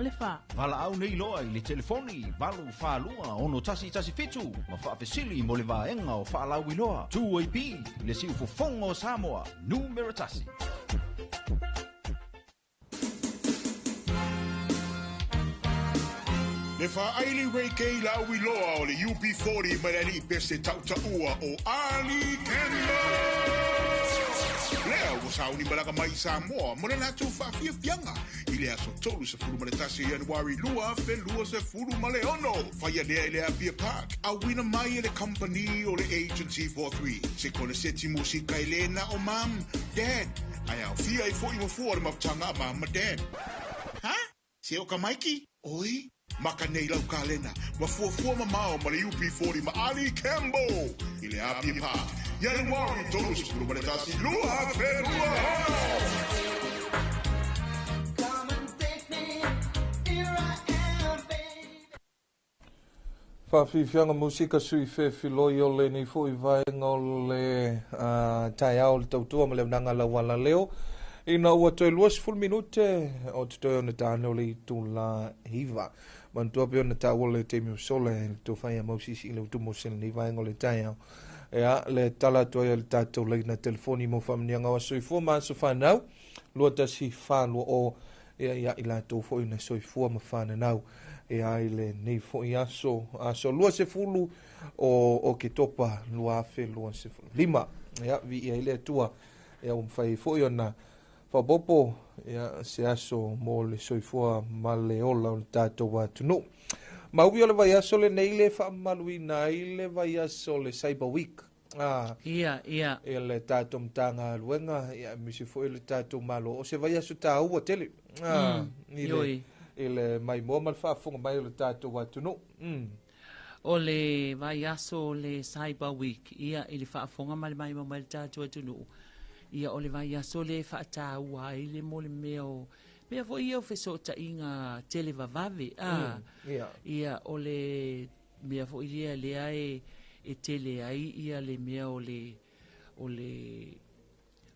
1 o 7.4. Valaau nei loa i le telefoni 842 6117 ma faafesili mo le vaega o faalauiloa. 2AP, le siufofogo o Samoa, numero tasi. Le faaili reggae lauiloa o le UB40 mai le alii pese tautaua o Ali Campbell. Lea ua sauni malaga mai i Samoa mo le latou faafiafiaga i le aso 31 Ianuari 2026. Faia lea i le Apia Park, auina mai e le kamupani o le Agency 43. Se koneseti musika e lē na o Mum, Dad, ae aofia ai foi mafua o le mafutaga a Mum ma Dad. Ha? Se o ka maiki? Oi? Maka nei lau kalena, ma fuafua mamao ma le UB40 ma Ali Campbell i le Apia Park. Ianuari 31 2026. Faafiafiaga musika sui fefiloi o lenei foi vaega o le taeao o le tautua ma le auaunaga lauala leo. Ina ua toe 20 minute o totoe ona tāne o le itula 9. Manatua pei ona taua le taimi o sola e le tofai a mausisi i le utumo se lenei vaega o le taeao. Ea le tala atu ai o le tatou laina telefoni mo faamanuiaga o aso soifua ma aso fanau 2142 ia ia i latou foi na soifua ma fananau e ai lenei foi aso aso 20 o Oketopa 2025. Ia viia ai le Atua ia ua mafai ai foi ona faaopoopo ia se aso mo le soifua ma le ola o le tatou atunuu. Maui o le vaiaso lenei le faamamaluina ai le vaiaso o le Cyber Week. Ia, ia. I le tatou Matagaluega, ia aemaise foi le tatou Malo. O se vaiaso taua tele i le, i le maimoa ma le faafofoga mai o le tatou atunuu. O le vaiaso o le Cyber Week, ia, i le faafofoga ma le maimoa mai o le tatou atunuu, ia, o le vaiaso lea e faataua ai le mo le mea o mea foi ia o fesootaiga televavave, a, ia, o le mea foi lea lea e e tele ai ia le mea o le o le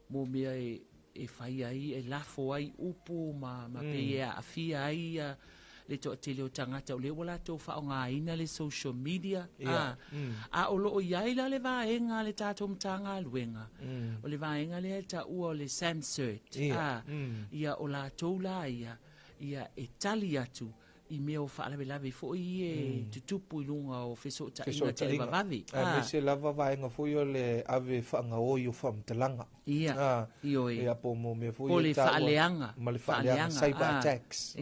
mo mea e e fai ai e lafo ai upu ma ma pei e aafia ai ia le toatele o tagata o lea ua latou faaaogaina le social media a a o loo i ai la le vaega a le tatou Matagaluega o le vaega lea e taua o le SAMCERT a ia o latou la ia ia e tali atu i mea o faalavelave foi e tutupu i luga o fesootaiga televavave. Aemaise lava vaega foi o le ave faagaoi o faamatalaga. Ia, ioe. Ia po o mea foi Po le faaleaga. Ma le faaleaga, cyber attacks.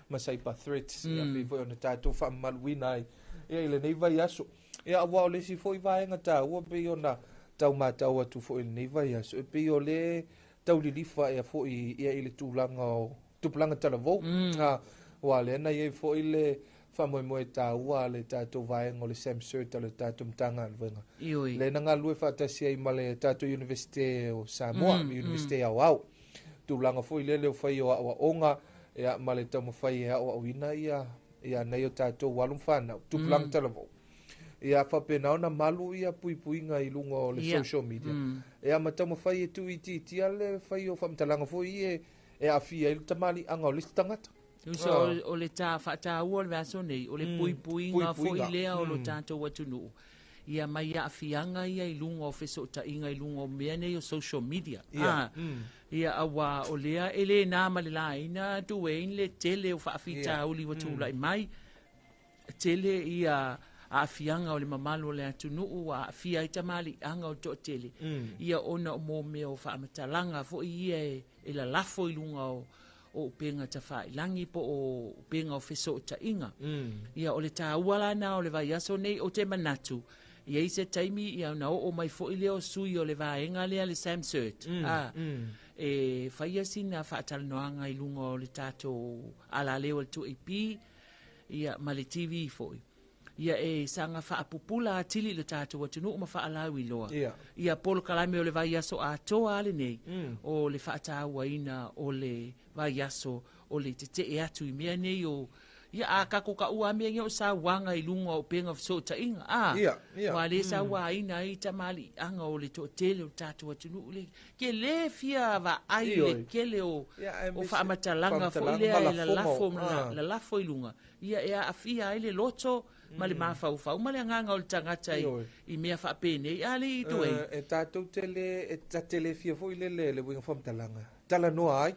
Ma cyber threats. Ia pei foi ona tatou faamamaluina ai ia i lenei vaiaso. Ia aua o le isi foi vaega taua pei ona tau matau atu foi i lenei vaiaso, e pei o le taulilifa ea foi ia i le tulaga o tupulaga talavou. Aua o lea na i ai foi le faamoemoe taua a le tatou vaega o le SAMCERT a le tatou Matagaluega. Ioe. Lea na galulue faatasi ai ma le tatou Iunivesite o Samoa, Iunivesite Aoao. Tulaga foi lea le o fai o aoaoga ia, ma le taumafai e aoaoina ia, ia nei o tatou alo ma fanau, tupulaga talavou. Ia faapena ona malu ia puipuiga i luga o le social media. Ia ma taumafai e tuuitiitia le fai o faamatalaga foi e aafia ai le tamaliiaga o le isi tagata. Uso o le tā whaataua o le vaiaso nei, o le puipuiga foi lea o lo tatou atunuu. Ia mai aafiaga ia i luga o fesootaiga i luga o mea nei o social media. Ia auā o lea e le na ma le laina Duane le tele o faafitauli ua tulai mai. Tele ia aafiaga o le mamalu o le atunuu ua aafia ai tamaliiaga o le toatele. Ia ona o mo mea o faamatalaga foi ia e lalafo i luga o upega tafailagi po o upega o fesootaiga. Ia o le taua la na o le vaiaso nei ou te manatu i ai se taimi ia ona oo mai foi lea o sui o le vaega lea le SAMCERT e faia sina faatalanoaga i luga o le tatou alaleo a le 2AP ia ma le TV foi. Ia e saga faapupula atili i le tatou atunuu ma faalauiloa. Ia polokalame o le vaiaso atoa a lenei, o le faatauaina o le vaiaso o le tetee atu i mea nei o ia a tatou taua lava mea nei o sauaga i luga o upega o fesootaiga, a ua le sauaina ai tamaliiaga o le toatele o le tatou atunuu le ke lē fia vaai i le tele o faamatalaga foi lea e lalafo lalafo i luga. Ia e aafia ai le loto ma le mafaufau ma le agaga o le tagata i mea faapenei. A alii Duane. E tatou te le, e ta te le fia foi lele le uiga faamatalaga. Talanoa ai.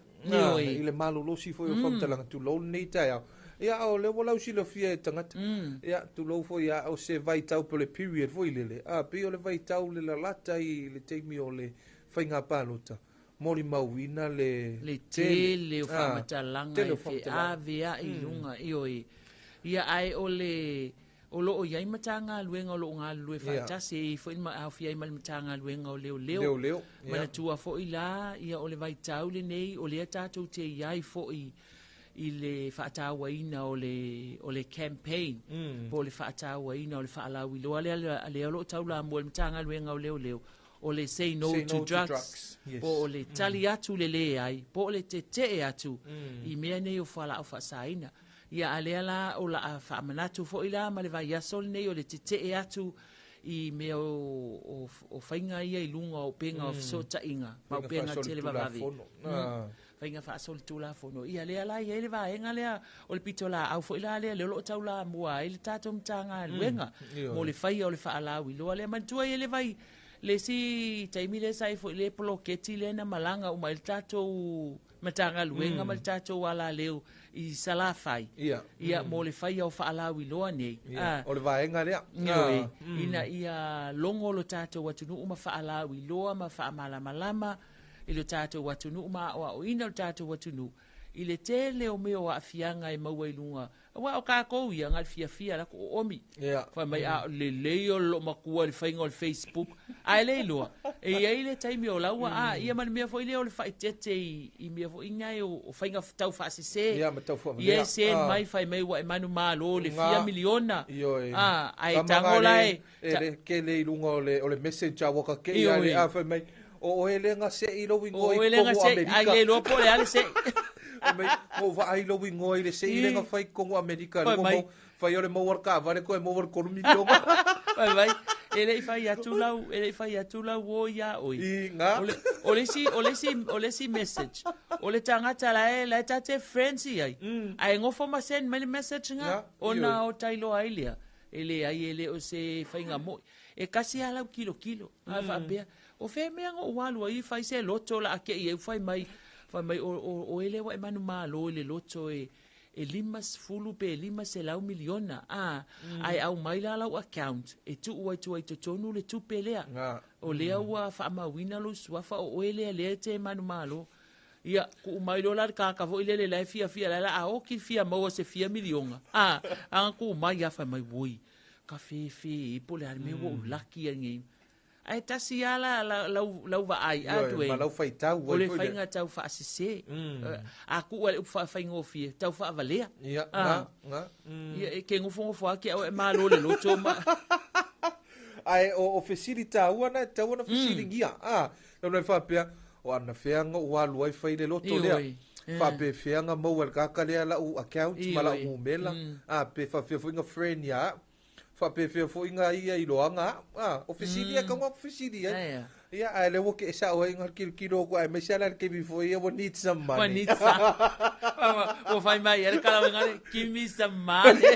I le malolosi foi o faamatalaga, tulou lenei taeao. Ia, o lea ua lausilafia e tagata. Ia, tulou foi a o se vaitau po o le period foi lele. A, pei o le vaitau le lalata i le taimi o le faiga palota. Molimauina le Le tele o faamatalaga e feaveai i luga, ioe. Ia, ae o le, o lo o i ai Matagaluega o lo o galulue faatasi, e i ai foi ma aofia ai ma le Matagaluega o Leoleo. Leoleo, ia. Manatua foi la, ia, o le vaitau lenei, o lea tatou te i ai foi i le faatauaina o le, o le campaign, po o le faatauaina o le faalauiloa lea, lea o lo o taulamua i le Matagaluega o Leoleo, o le say no, say no to drugs, drugs. Yes. Po o le tali atu le leai, po o le tetee atu i mea nei o fualaau faasaina. Ia a lea la o laa faamanatu foi la ma le vaiaso lenei o le tetee atu i mea o faiga ia i luga o upega o fesootaiga ma upega televavave. Faiga faasolitulafono. Ia lea la e i ai le vaega lea o le pitolaau foi la lea, lea o lo o taulamua ai le tatou Matagaluega mo le faia o le faalauiloa lea. Manatua e i ai le vai, le isi taimi lea sa i ai foi le poloketi lea na malaga uma ai le tatou Matagaluega ma le tatou alaleo i Salafai, ia mo le faia o faalauiloa nei. O le vaega lea. Ioe, ina ia logo lo tatou atunuu ma faalauiloa ma faamalamalama i lo tatou atunuu ma aoaoina lo tatou atunuu i le tele o mea o aafiaga e maua i luga, aua o tatou ia, na o le fiafia latou oomi. Fai mai, a lelei o loo matua i le faiga o le Facebook, ae le iloa, e i ai le taimi o laua, a ia ma le mea foi lea o le faaeteete i mea foi nei o faiga tau faasese. Ia, ma tau faavalea. Ia e send mai, fai mai ua e manumalo i le fia miliona. A, ae tago la e E le kele i luga o le, o le message a ua ka kei a le a fai mai, o oe lea na seʻi lou igoa i totonu o Amerika. Ai le iloa po o le a le seʻi. Fai mai, ua ou vaai lou igoa i le seʻi lea na fai i totonu o Amerika. Fai mai. Fai o le maua le taavale toe maua le $3 miliona. Fai mai, e le i fai atu lau, e le i fai atu lau uo iā oe. I ga. O le, o le isi, o le isi, o le isi message, o le tagata la e, la e ta te friends i ai, ae nofo ma send mai le message nga, ona o ta iloa ai lea. E leai, e le o se faiga moʻi. E kasi lava lau kilokilo, a faapea, o fea mea na ou alu ai e fai se loto o le a te i ai fai mai, fai mai, o, o, oe lea ua e manumalo i le loto e, e 50 pe 500 miliona, a, ae aumai la lau account e tuu ai tua i totonu le tupe lea. O lea ua faamauina lou suafa o oe lea lea e te manumalo. Ia, tuu mai loa la le tagata foi lele la e fiafia la la a oki fia maua se fia miliona. A, a tuu mai a fai mai oi. Ka fefe e po le a le mea ua ou laki ai nei. Ae tasi lava la, la, lau, lau vaai a Ioe, Duane. ma lau faitau O ai le foi lea. faiga tau faasese. A tuu a le upu faafaigofie, tau faavalea. Ia, A. ga, ga. Ia, e ke nofonofo ake au e malo le loto ma. Ae o, o fesili taua na e tatau ona fesiligia. A, na ona faapea, o anafea na ou alu ai fai le loto lea. Faapefea na maua e le tagata lea lau account ma lau numera. A, pe faapefea foi na friend ia au. Faapefea foi nga ia iloaga a'u a o fesili e kauga ku fesili ai. Ia ae lea ua ke'e sa'o ai ga kilokilo aku aemaise a la le taimi foi ia ua need some Ua money. need some. Ua fai mai ai le kalauega le, give me some money.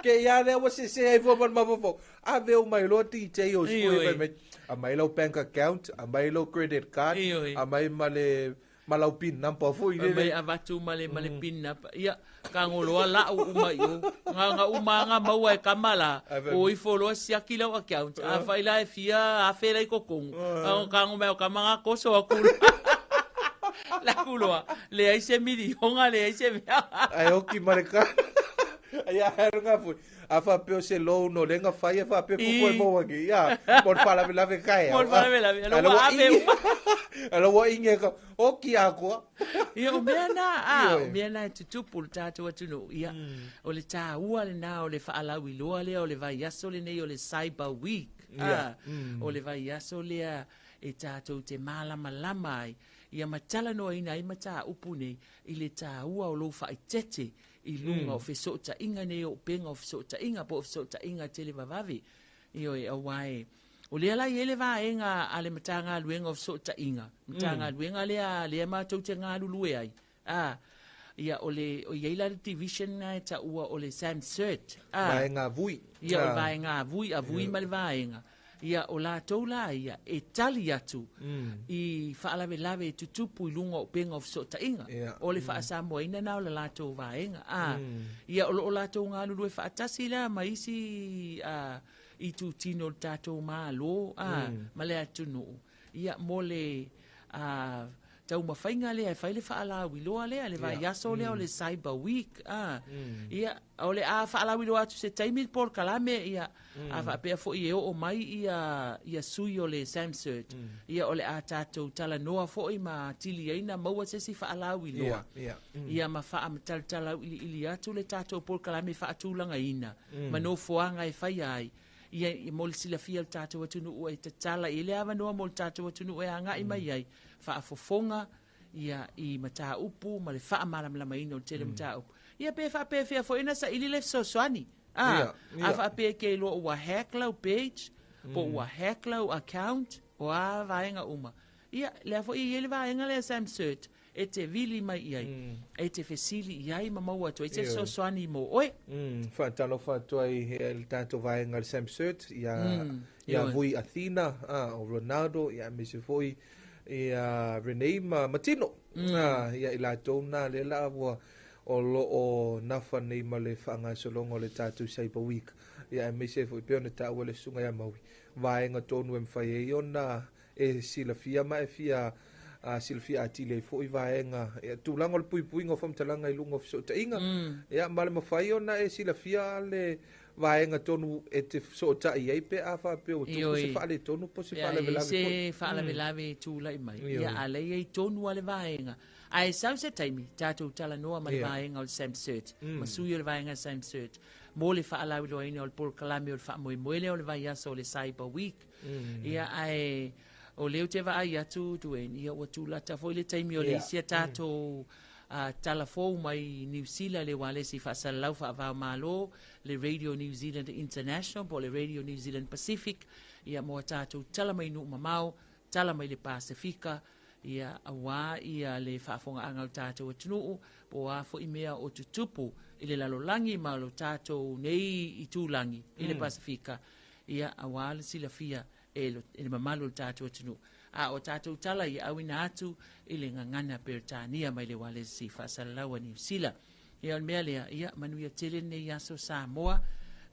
Ke ia lea ua sese ai fua ma le mafaufau. Ave uma ai loa details foi Ioe. fai mai. Aumai lau bank account, aumai lau credit card, Ioe. aumai ma le ma lau pin number foi Fai mai lele. avatu ma le ma le pin number. Ia, kagoloa la'u uma i o. Ga ga uma aga maua e kama la. Ai fai O ifo loa siaki lau account. Afai la e fia afe la i totonu. Kago mai o kama ga koso aku loa. Laku loa. Leai se miliona, leai se mea. Ai oki ma le ka. Ai a nga foi. A faapea o se loan o lea na fai e faapea fuafua e maua ake. Ia, mo le faalavelave taeao. Mo le faalavelave. Ai Ua ua ave ingi. uma. Ai ua ingi e ka. Oki atoa. Ia, o mea na, a, Ioe. o mea na e tutupu i le tatou atunuu. Ia, o le tāua lenā o le faalauiloa lea o le vaiaso lenei o le Cyber Week. Ia. A, o le vaiaso lea e tatou te malamalama ai. Ia matalanoaina ai mataupu nei i le tāua o lou faaeteete i luga o fesootaiga nei o upega o fesootaiga po o fesootaiga televavave. Ioe, auā e o lea la i ai le vaega a le Matagaluega o Fesootaiga, Matagaluega lea lea matou te galulue ai. A, ia o le o i ai la le division na e taua o le SAMCERT. A, Vaega avui. Ia o le Ah. vaega avui, avui ma le vaega. Ia o latou la ia e tali atu i faalavelave e tutupu i luga o upega o fesootaiga. Ia. O le faasamoaina na o le latou vaega. A, ia o loo latou galulue faatasi la ma isi a, itutino o le tatou Malo a, ma le atunuu. Ia mo le a, taumafaiga lea e fai le faalauiloa lea, le vaiaso lea o le Cyber Week. A, ia, o le a faalauiloa atu se taimi le polokalame, ia, a faapea foi e oo mai ia, ia sui o le SAMCERT. Ia, o le a tatou talanoa foi ma atili ai na maua se isi faalauiloa. Ia, ia. Ia ma faamatalatalauiliili atu le tatou polokalame faatulagaina ma nofoaga e faia ai. Ia, ia mo le silafia o le tatou atunuu e tatala i le avanoa mo le tatou atunuu e agai mai ai. Faafofoga ia i mataupu ma le faamalamalamaina o le tele mataupu. Ia pe faapefea foi na saili le fesoasoani. A, Ia, ia. a faapea ke iloa ua hack lau page, po ua hack lau account, o a vaega uma. Ia, lea foi e i ai le vaega lea SAMCERT, e te vili mai i ai, e te fesili i ai ma maua atu ai se Ioe. fesoasoani mo oe. Faatalofa atu ai e le tatou vaega le SAMCERT ia ia Ioe. Vui Athena a, o Ronaldo ia aemaise foi ia Renee ma Matino a, ia i latou na lea la ua o loo nafa nei ma le faagasologa o le tatou Cyber Week ia aemaise foi pei ona taua le susuga ia Maui vaega tonu e mafai ai ona e silafia ma e fia a silafia atili ai foi vaega ia tulaga o le puipuiga o faamatalaga i luga o fesootaiga ia ma le mafai ona e silafia le vaega tonu e te fesootai ai pe a faapea ua tupu se Ioe. faaletonu po o se Pe a i ai faalavelave se foi. faalavelave e tulai mai. Ioe. Ia, a lea e i ai tonu lava le vaega. Ae sau se taimi, tatou talanoa ma le Ia. vaega o le SAMCERT, ma sui o le vaega SAMCERT, mo le faalauiloaina o le polokalame o le faamoemoe lea o le vaiaso o le Cyber Week. Ia, ae o lea ou te vaai atu, Dwayne, ia ua tulata foi le taimi o le Ia. isi a tatou a, talafou mai Niu Sila le ualesi faasalalau faavaomalo, le Radio New Zealand International po o le Radio New Zealand Pacific, ia mo a tatou tala mai nuu mamao, tala mai le Pasifika, ia auā ia le faafogaaga o le tatou atunuu, po o a foi mea o tutupu i le lalolagi ma lo tatou nei itulagi i le Pasifika, ia auā le silafia e e le mamalu o le tatou atunuu. A o tatou tala ia auina atu i le gagana Peretania mai le ualesi faasalalau a Niu Sila. Ia o le mea lea, ia manuia tele lenei aso Samoa,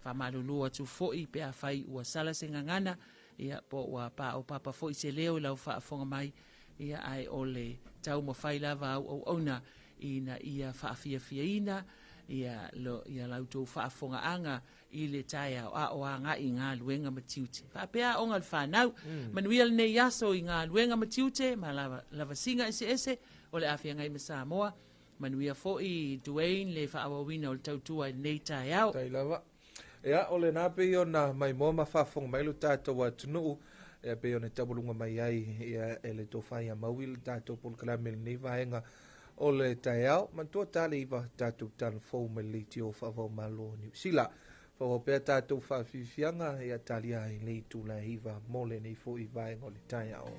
faamalulu atu foi pe afai ua sala se gagana, ia po ua paopapa foi se leo i lau faafofoga mai, ia ae o le taumafai lava au auauna ina ia faafiafiaina ia lo ia la outou faafofogaaga i le taeao a o agai i galuega ma tiute. Faapea aoga o le fanau, manuia lenei aso i galuega ma tiute ma lava, lavasiga eseese o le afeagai ma Samoa. Manuia foi Dwayne le faaauauina o le tautua i lenei taeao. Tai lava. Ia, o lenā pei ona maimoa ma faafofoga mai lo tatou atunuu, ia pei ona taualuga mai ai ia e le tofa ia Maui le tatou polokalame i lenei vaega o le taeao. Manatua ta le iva tatou talafou mai le leitio faavaomalo o Niu Sila. Faaauau pea tatou faafiafiaga ia talia ai le itula e 9 mo lenei fo'i vaega o le taeao.